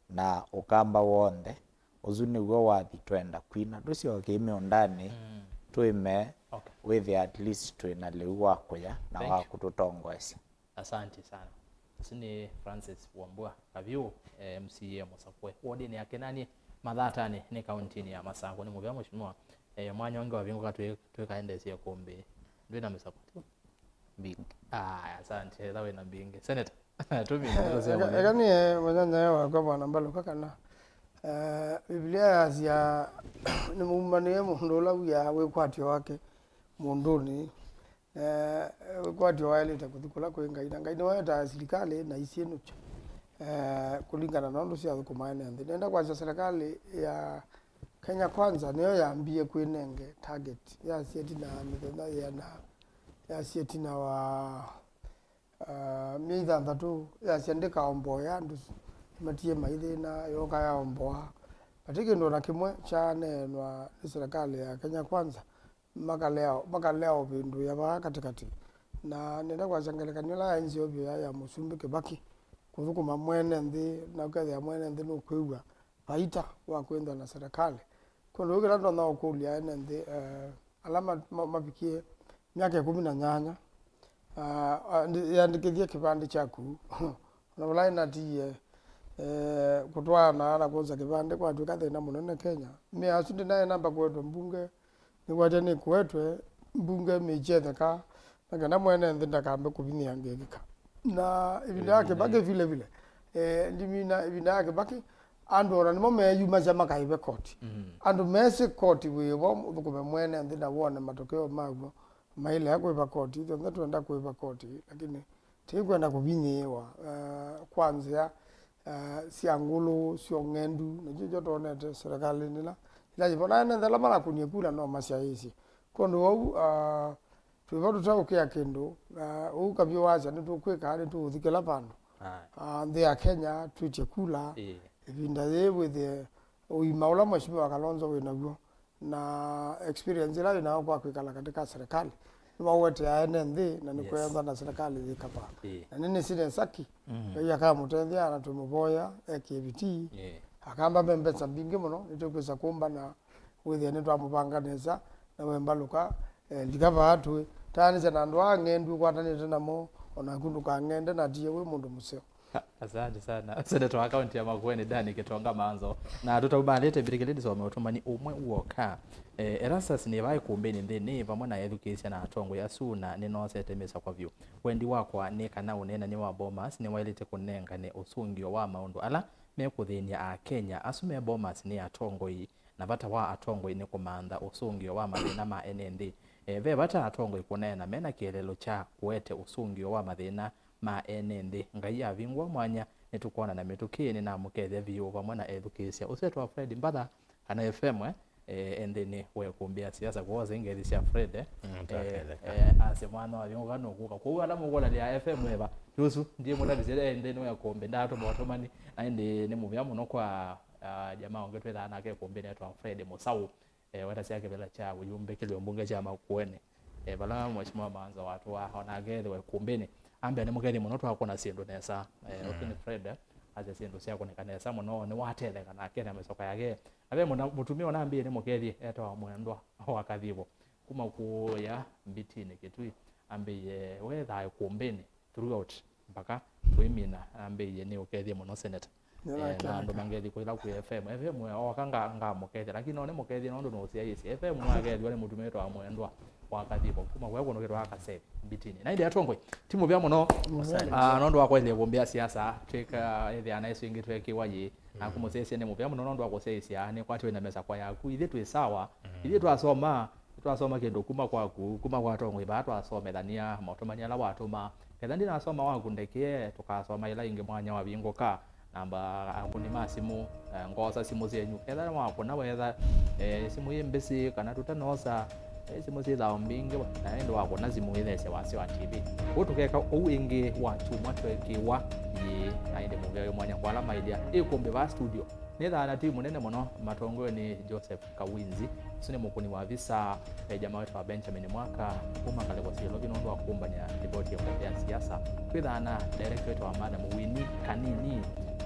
na ũkamba w'onthe. Ũsu nĩw'o wathi twenda kwina. Tũsyoke mĩũndanĩ, mm, tũĩme, okay, wĩthĩa at least twĩ na lĩu wa kũya na, thank you, wa kũtũtongoesya. Asante sana. Ũsu nĩ Francis Wambua Kavyũ, eh, M C A mũsakũe wodinĩ ya Kĩnanie, Mathatanĩ, nĩ kauntinĩ ya Masakũ. Nĩ mũvea, mheshimiwa. Eh, mwanya ũngĩ wavingũka twĩ-, twĩkaendeesye kũmbĩ. Ndwĩ na mĩsakũe? Mbingĩ. Aya, asante. Etha wĩ na mbingĩ. Senator, tũmĩe ndeto sya, eka, mũthenya, eka nĩe mũnyanyae wakwa Bwana Mbalũka kana, eh, Biblia yasya, "Nĩmũumanĩe mũndũ ũla wia wĩkwatyo wake mũndũnĩ." Eh, wĩkwatyo waĩlĩte kũthi kũla kwĩ Ngai, na Ngai nĩwe wetaa silikalĩ na isyĩ nũkyo, eh, kũlingana na ũndũ syathũkũmaa ene nthĩ. Nenda kwasya silikalĩ ya Kenya Kwanza nĩyo yambie kwĩnenge target, yasya ĩtina mĩthenya yĩana, yasya ĩtina wa, ah, myei thanthatũ, yasya ndĩkaomboe andũ matie maithĩna, yoka yaomboa. Vati kĩndũ ona kĩmwe kyaneenwa nĩ silikalĩ ya Kenya Kwanza, makalea, makalea ũvĩndũĩa vaa katĩkatĩ. Na nenda kwasya ngelekany'o ĩla yaĩ nzeo vyũ yaĩ ya Mũsumbĩ Kĩvakĩ kũthũkũma mwene nthĩ, na ũkethĩa mwene nthĩ nũkwĩw'a vaita wa kwĩnthwa na serikali. Kwondũ ũu kĩla ndonya ũkũlya ene nthĩ, eh, ala ma-, ma-, mavikie myaka ĩkũmi na nyanya, ah, ah, ndi-, yandĩkĩthye kĩvandĩ kyaku. Ona vala natiie, eh, kũtwaana na kwosa kĩvandĩ kwatw'ĩka thĩna mũnene Kenya. Mĩao ĩsu ndĩnaĩ namba kũetwa mbunge, nĩkwatya nĩkũetwe mbunge mĩkyetheka, na kana mwene nthĩ ndakambe kũvinyĩĩa ngĩkĩka. Na ĩvinda ya Kĩvakĩ vile vile, eh, ndimina ĩvinda ya Kĩvakĩ, andũ ona nĩmo meeyumasya makaĩve koti. Mm. Andũ mesĩ koti wĩvo, ũthũkũme mwene nthĩ na wone matokeo maw'o. Mailea kũĩva koti, ithyonthe twenda kũĩva koti, lakini tĩkwenda kũvinyĩĩwa, eh, kwa nzĩa, eh, sya ngũlũ, sya ũng'endu, na kyo kyo twonete serikalĩnĩ ĩla, ĩla yĩvo. Na ene nthĩ ala marakũnie kula no masyaĩĩsye. Kwondũ wau, ah, twĩva tũteũkĩa kĩndũ, ah, ũu Kavyũ wasya nĩtũkwĩka, nĩtũũthi kĩla vandũ. Aye. Ah, nthĩ ya Kenya, twĩtye kula, ĩĩ, ĩvinda yĩĩ wĩthĩe ũima ũla Mheshimiwa Kalonzo wĩ naw'o, na experience ĩla wĩ nayo kwa kwĩkala katĩ ka serikali, nĩmaũetea ene nthĩ na, yes, nĩkwenda na serikali yĩkavaa. Ĩĩ. Na nĩnĩsĩ nesa ki, mm, Ngai akamũtethya na twĩmũvoya ekĩe vitii. Ĩĩ. Akamba me mbesa mbingĩ mũno, nĩtũkwĩsa kũmba na wĩthĩa nĩtwamũvanga nesa, na we Mbalũka, eh, ndika vaa tũĩ. Taanĩsya na andũ aa ng'endu ũkwatanĩte namo, o naku ndũkang'ende na tie wĩ mũndũ mũseo. Asante sana. Seneta wa kaunti ya Makueni, Danny Kitonga Manzo. Na tũtaumalĩte mbĩtĩkĩlye ndĩsome ũtũmani ũmwe w'oka. Eh, Erastus nĩ vaa ĩkũmbĩnĩ nthĩnĩ vamwe na ethukĩĩsya na atongoi asu na nĩnoosete mĩsakwa vyũ. Wendi wakwa nĩ kana ũneenany'a wa Bomas nĩwaĩlĩte kũnengane ũsũngĩo wa maũndũ ala mekũthĩny'a Akenya. Asu me Bomas nĩ atongoi, na vata wa atongoi nĩ kũmantha ũsũngĩo wa mathĩna ma ene nthĩ. Eh, ve vata atongoi kũneena mena kĩeleelo kya kũete ũsũngĩo wa mathĩna ma ene nthĩ. Ngai avingũa mwanya, nĩtũkwonana mĩtũkĩ. Nĩnamũkethya vyũ vamwe na ethukĩĩsya. Ũsu etwa Fred Mbatha, kana F M, eh? Eh, e nthĩnĩ wa ĩkũmbĩ ya siasa, kwose ngethi sya Fred, eh? Mm, eh, twaketheka. Eh, asya mwana wavingũka nũkũka. Kwoou ala mũkũlany'a F M eva, ti ũsu, ndiĩ mũtavisye, e nthĩnĩ wa ĩkũmbĩ, ndaatũma ũtũmani, na ĩndĩ nĩ mũvea mũno kwa, ah, jamaa ũngĩ twĩthaa nake ĩkũmbĩnĩ etwa Fred Mũsaũ. Eh, wetasya kĩvĩla kya ũyumbĩkĩlyo mbunge kya Makueni, eh, vala Mheshimiwa Manzo watũaa, o nake ethĩwa ĩkũmbĩnĩ, ambĩa, "Nĩmũkethye mũno, twakũna syĩndũ nesa." Eh, mm, ũsu nĩ Fred, eh, asya syĩndũ syakũnĩka nesa mũno, nĩwatetheka nake na mĩsoka yake. Na ve mũna-, mũtumĩa ũnambĩĩe nĩmũkethye, etawa Mwendwa wa Kathivũ, kuma kũya Mbitinĩ Kĩtui, ambĩĩe, "Wethaa ĩkũmbĩnĩ throughout mpaka tũimina." Ambĩĩe, "Nĩ ũkethye mũno, Senator." Eh, na andũ mangethi kũila kwĩ F M. F M oka nga-, ngamũkethya, lakini no nĩmũkethye nũndũ nũsyaĩĩsye. F M nĩwakethiwa nĩ mũtumĩtwa wa Mwendwa wa Kathivũ, kuma kũya kũndũ kwĩtwa Kaseve, Mbitinĩ. Na ĩndĩ atongoi, ti mũvea mũno, ah, nũndũ wa kwaĩlya ĩkũmbĩ ya siasa, twĩka ĩthĩa na ĩsu ĩngĩ twekĩwa yĩ. Na kũmũsyaĩĩsya nĩ mũvea mũno nũndũ wa kũsyaĩĩsya, nĩ kwatĩ wĩ na mĩsakwa yaku. Ithyĩ twĩ sawa. Ithyĩ twasoma, twasoma kĩndũ kuma kwaku, kuma kwa atongoi vaa twasomethania, maũtũmani ala watũma. Ketha ndinasoma waku ndekee, tũkasoma ĩla ĩngĩ mwanya wavingũka. Namba akũni ma simũ, eh, ngoosa simũ syenyu. Ethĩwa nĩwakũna wetha, eh, simũ yĩ mbĩsĩ kana tũtanosa, Ĩ, simũ syĩthaa mbingĩ wa, na ĩndĩ wakũna simũ wĩtheesya wasya wa T V. Ũu tũkeka ũu ĩngĩ wa kyumwa tweekĩwa, ĩĩ, na ĩndĩ mũvea wĩ mwanya kwa ala mailya ĩkũmbĩ vaa studio. Nĩthaa na timu nene mũno matongoew'e nĩ Joseph Kawinzi. Ũsu nĩ mũkũni wa visa, eh, jamaa wetu wa Benjamin Mwaka, kuma ngalĩko sya Nairobi nũndũ wa kũmbany'a livoti ya kũmbea siasa. Twĩthaa na director wetu wa madam Winnie Kanini,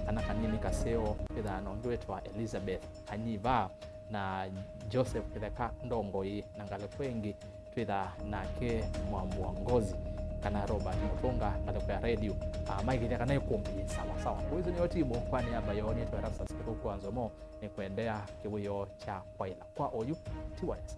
kana Kanini Kaseo, twĩthaa na ũngĩ wetu wa Elizabeth Kanyiva, na Joseph Kĩtheka Ndongoi, na ngalĩko ĩngĩ twĩthaa nake Mwambua Ngozi kana Robert Mutunga ngalĩko ya radio, ah, maikĩthya kana ĩkũmbĩ sawa sawa. Kwa hiyo nĩyo timu kwa niaba yoo nĩtwa Erastus Kĩthũku wa Nzomo, nĩ kũendeea kĩwĩoo kya kwaĩla kwa oyu ti wa nesa.